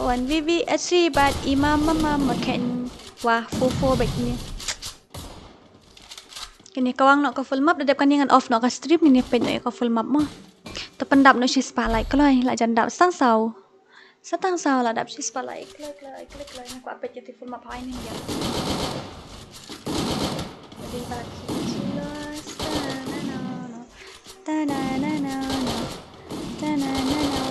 One V V S three bat imam mama maken. Wah, four four bad ni. Kine ka wang noh ka full map, da dep kane ngan off noh ka stream, kine peit noh ïa ka full map mo. To pyndap noh shi spah like kloi, la jan dap sa tang saw. Sa tang saw la dap shi spah like kloi kloi kloi kloi, nga kwah peit ïa ki full map ha ine ïa. Dei ba ki chilos ta na na na. Ta na na na na. Ta na na na.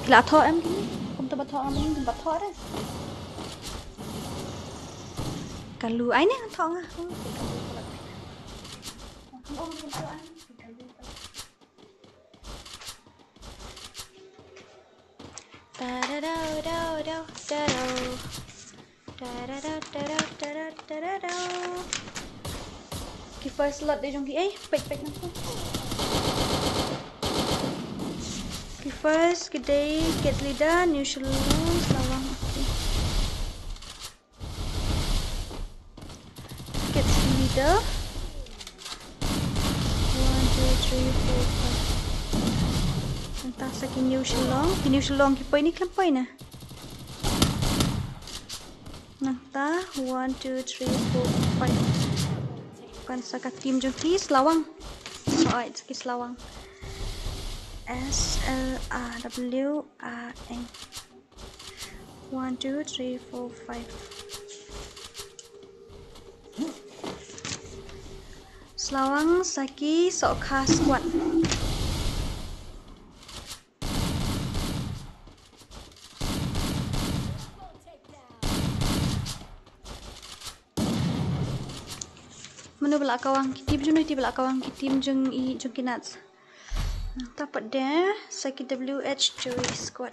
Phi la thoh em kine? Kum to ba thoh ngam kum ba thoh re. Ka lu ai ne thoh nga. Ta da da da da da da. Da da da da da da da da da da. Ki first lot de jong ki, eh, pek pek na. Ki first ki dei ket lida, new shalom, sawang. One, two, three, four, five. Nangta sa ki New Shillong, ki New Shillong ki poi ne khlem poi ne. Nangta one, two, three, four, five. Kan sa ka team jong ki Slawang. Alright, sa ki Slawang. S L A W A N. One, two, three, four, five. Slawang sa ki Sokha squad. Mano ba la kawang ki team jong, iti ba la kawang ki team jong i jong ki Nats. Nangta pat de sa ki W H Joey squad.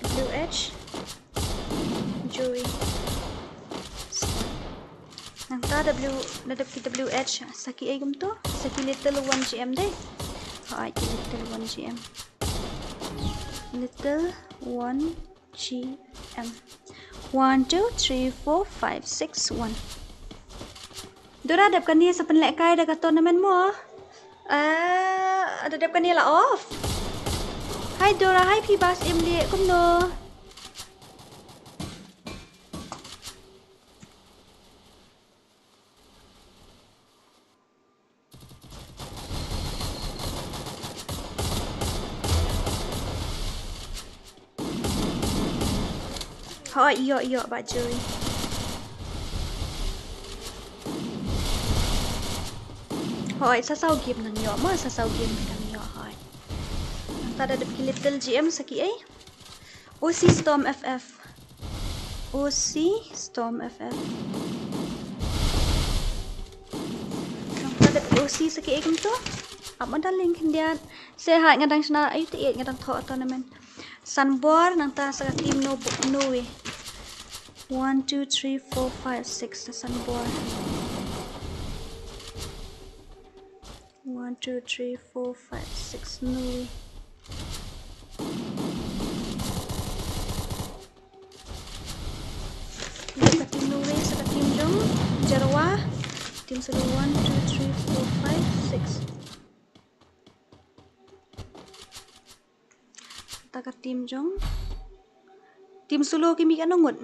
W H Joey squad. Nangta W, na dep ki W H sa ki ei kumto, sa ki Little One G M de. Ha, ki Little One G M. Little One G M. One, two, three, four, five, six, one. Dora, dep kane sa pynlehkai da ka tournament mo. Ah, da dep kane la off. Hi Dora, hi Pibas, em lieh kumno. Hooid, ïoh, ïoh, Bah Joey. Hooid, sa saw game nang ïoh, mo sa saw game nang ïoh, hooid. Nangta da dep ki Little G M sa ki ei. O C Storm F F. O C Storm F F. Nangta da dep O C sa ki ei kumto. Ap ma darling khyndiat. Se ha nga dang shna, ayu te nga dang thoh tournament. Sanbor, nangta sa ka team no, no way. One, two, three, four, five, six, Sanbor. One, two, three, four, five, six, no way. Sa ka team no way, sa ka team jong Jarwa. Team solo, one, two, three, four, five, six. Ta ka team jong. Team solo ki mih katno ngut?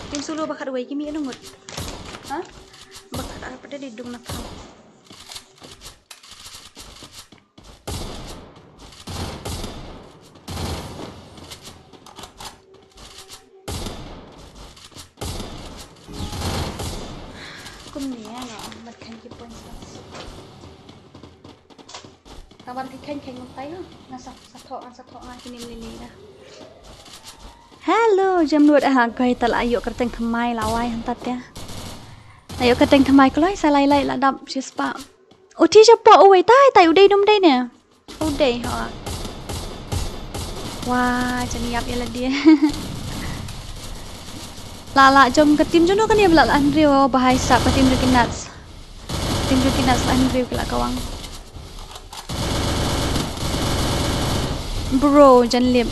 Team solo ba khatwei ki mih katno ngut? Ha? Ba khat ar pat de dung na tham. Kumne ïa nga, mat khan ki points. Ka wan ki khein khein ngan tai ha. Nga sa, sa thoh, nga sa thoh, nga kine mlili da. Hello, jem lut eh ha, kai ta la ïoh kyrteng thymmai la wai hangta te. La ïoh kyrteng thymmai kloi sa lai lai la dap shispah. U thi shapoh uwei tai tai u dei dum dei ne. U dei ha. Wah, jan ïap ïa lade. La la jong ka team jong no kane ba la la hynriew, oh, ba hai sap ka team jong ki Nats. Team jong ki Nats la hynriew ki la kawang. Bro, jan lip.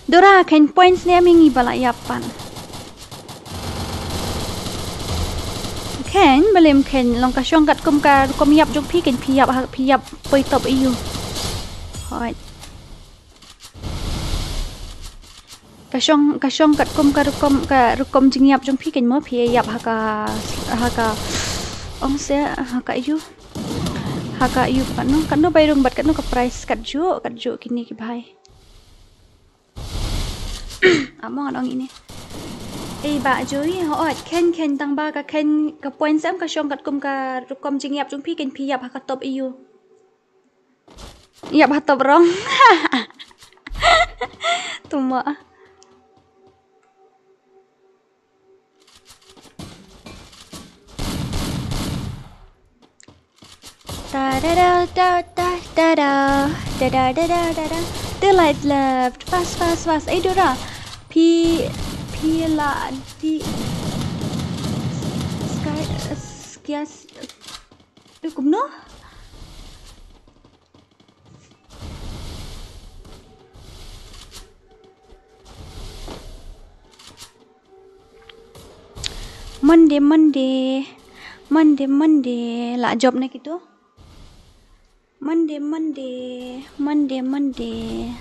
Dora, khein points ne ym ïa ngi ba la ïap pan. Khein, balei ym khein, long ka shong katkum ka rukom ïap jong phi, khein phi ïap ha, phi ïap poi top ïa u. Hooid. Ka shong, ka shong katkum ka rukom, ka rukom jingïap jong phi, khein mo phi ïap ha ka, ha ka, ong se, ha ka ïa u. Ha ka ïa u katno, katno bai rung bad katno ka price, katjuh, katjuh kine ki bhai. Amo ngan ong ine. Ei Bah Joey, hooid, khein khein tang ba ka khein ka points em ka shong katkum ka rukom jingïap jong phi, khein phi ïap ha ka top ïa u. Ïap ha top rong. Tuma. Ta da da da da da da. Da da da da da da. Two lives left. Fast, fast, fast. Ei Dora. Phi, phi la di. Sky, uh, skias. Kumno? Monday, Monday. Monday, Monday. La job ne kitu. Monday, Monday. Monday, Monday.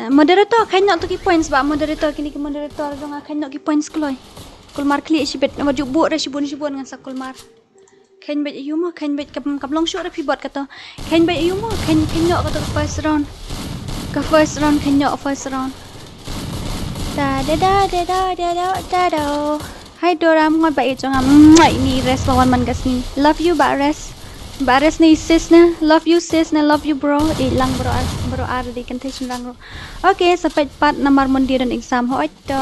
Moderator, khein noh to ki points ba moderator, kine ki moderator jong nga, khein noh ki points kloi. Kulmar khlieh shibit, namar ju buh re shibun shibun ngan sa kulmar. Khein beit aïu mo, khein beit, kam, kam long shuh re phi bot kato. Khein beit aïu mo, khein, khein noh kato ka first round. Ka first round, khein noh first round. Da da da da da da da da da. Hi Dora, ngan ba i jong am. Mwah, ini Res ba wan man ka sngi. Love you ba Res. Ba Res ni sis ne. Love you sis ne. Love you bro. I lang bro ar, bro ar di kan te shin lang bro. Okay, sa peit pat namar mon di don exam ho to.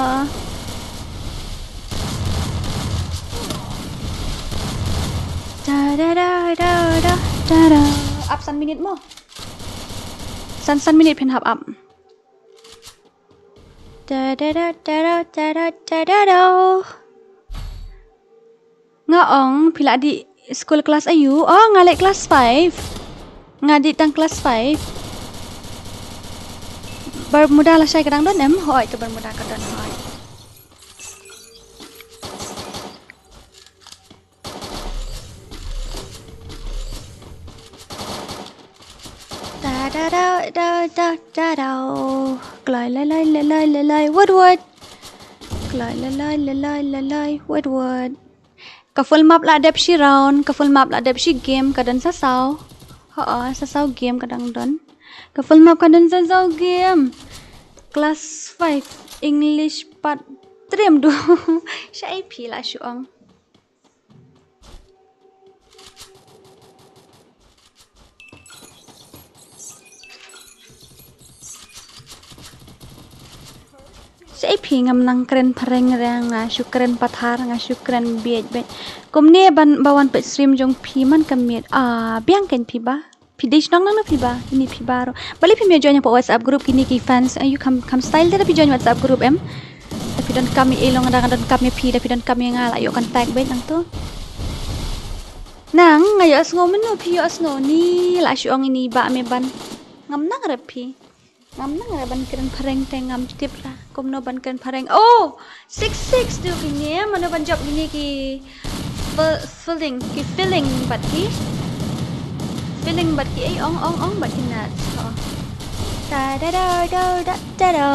Da da da da da da da. Up san minit mo. San san minit phin hap up. Da da da da da da da da da. Nga ong phi la dih skul klas aïu? Oh, nga leit klas five. Nga dih tang klas five. Bermuda lashai ka dang don em? Hooid, to Bermuda ka don hooid. Da da da da da da da. Kloi loi loi loi loi loi loi. Wood wood. Kloi loi loi loi loi loi loi. Wood wood. Ka full map la dep shi round, ka full map la dep shi game, ka don sa saw. Ho, sa saw game ka dang don. Ka full map ka don sa saw game. Class five English part three em du. Sha A P la shu ong. Sha A P ngam nang kren phareng re, nga shu kren pathar, nga shu kren bieit bieit. Kumne ban ba wan peit stream jong phi man ka miet. Ah, biang kein phi ba. Phi dei shnong nang na phi ba, ini phi ba ro. Balei phim ïa join hapoh WhatsApp group kine ki fans. Aïu kam, kam style te da phi join WhatsApp group em. Da phi don kam ïa i long da nga don kam ïa phi, da phi don kam ïa nga la ïoh contact beit nangto. Nang nga ïoh sngew mynno phi ïoh sngew ni la shu ong ini ba me ban. Ngam nang rep phi. Ngam nang ra ban kren phareng te ngam tip ra kumno ban kren phareng. Oh, six six du kine, mano ban jop kine ki fil-, feeling, ki feeling bad ki. Feeling bad ki, ei, ong, ong, ong, bad ki nuts. Oh. Ta da da da da da da.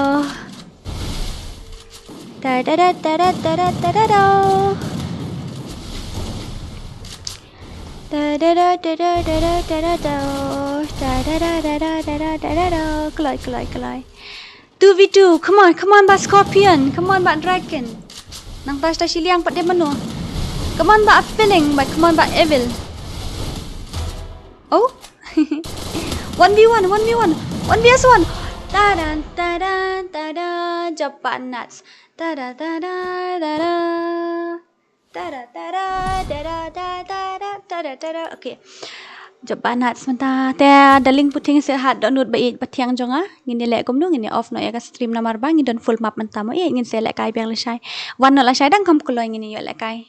Ta da da da da da da da da da. Ta da da da da da da da da da. Ta da da da da da da da da da. Kloi, kloi, kloi. Two v two. Come on, come on, ba Scorpion. Come on, ba Dragon. Nang tas tas shiliang pat de mano. Come on, ba Feeling, ba come on, ba Evil. Oh? One v one, one v one. One v one. Ta da ta da ta da. Jop ba nuts. Ta da ta da ta da. Ta da ta da ta da ta da ta da ta da ta da. Okay. Jop ba nuts mynta. Te da link puthing se hat download ba ïeit ba thiang jong nga. Ngin ïa leh kumno, ngin ïa off noh ïa ka stream namar ba ngi don full map mynta mo ïeit, ngin sa lehkai biang lashai. Wan noh lashai dang kham kloi, ngin ïa lehkai.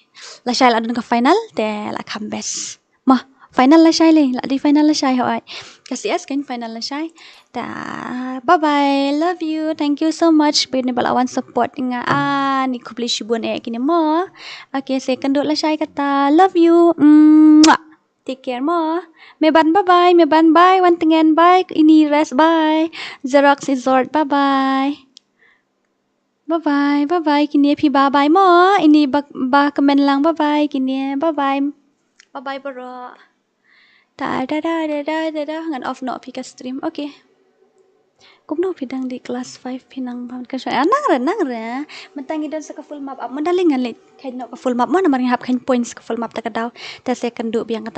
Lashai la don ka final te la kham best. Mo, final lashai le, la dei final lashai hooid. Ka C S kan final lashai. Ta, bye bye, love you, thank you so much. Bad ne ba la wan support nga, ah, ni khublei shibun eh kine mo. Okay, sa ïakynduh lashai kata, love you. Mwah. Take care mo. Me ban bye bye, me ban bye, wan tngen bye, ini Res bye. Xerox Resort bye bye. Bye bye, bye bye, kine phi bye bye mo, ini ba, ba kmen lang bye bye, kine bye bye. Bye bye bro. Ta da da da da da da, ngan off noh phi ka stream, okay. Kumno phi dang dei class five phi nang ban ka shwa, ah, nang re, nang re. Mynta ngi don sa ka full map, ap, mynta lei ngan leit khein noh ka full map mo, namar ngi hap khein points ka full map ta ka daw. Ta sa ïakynduh biang kata.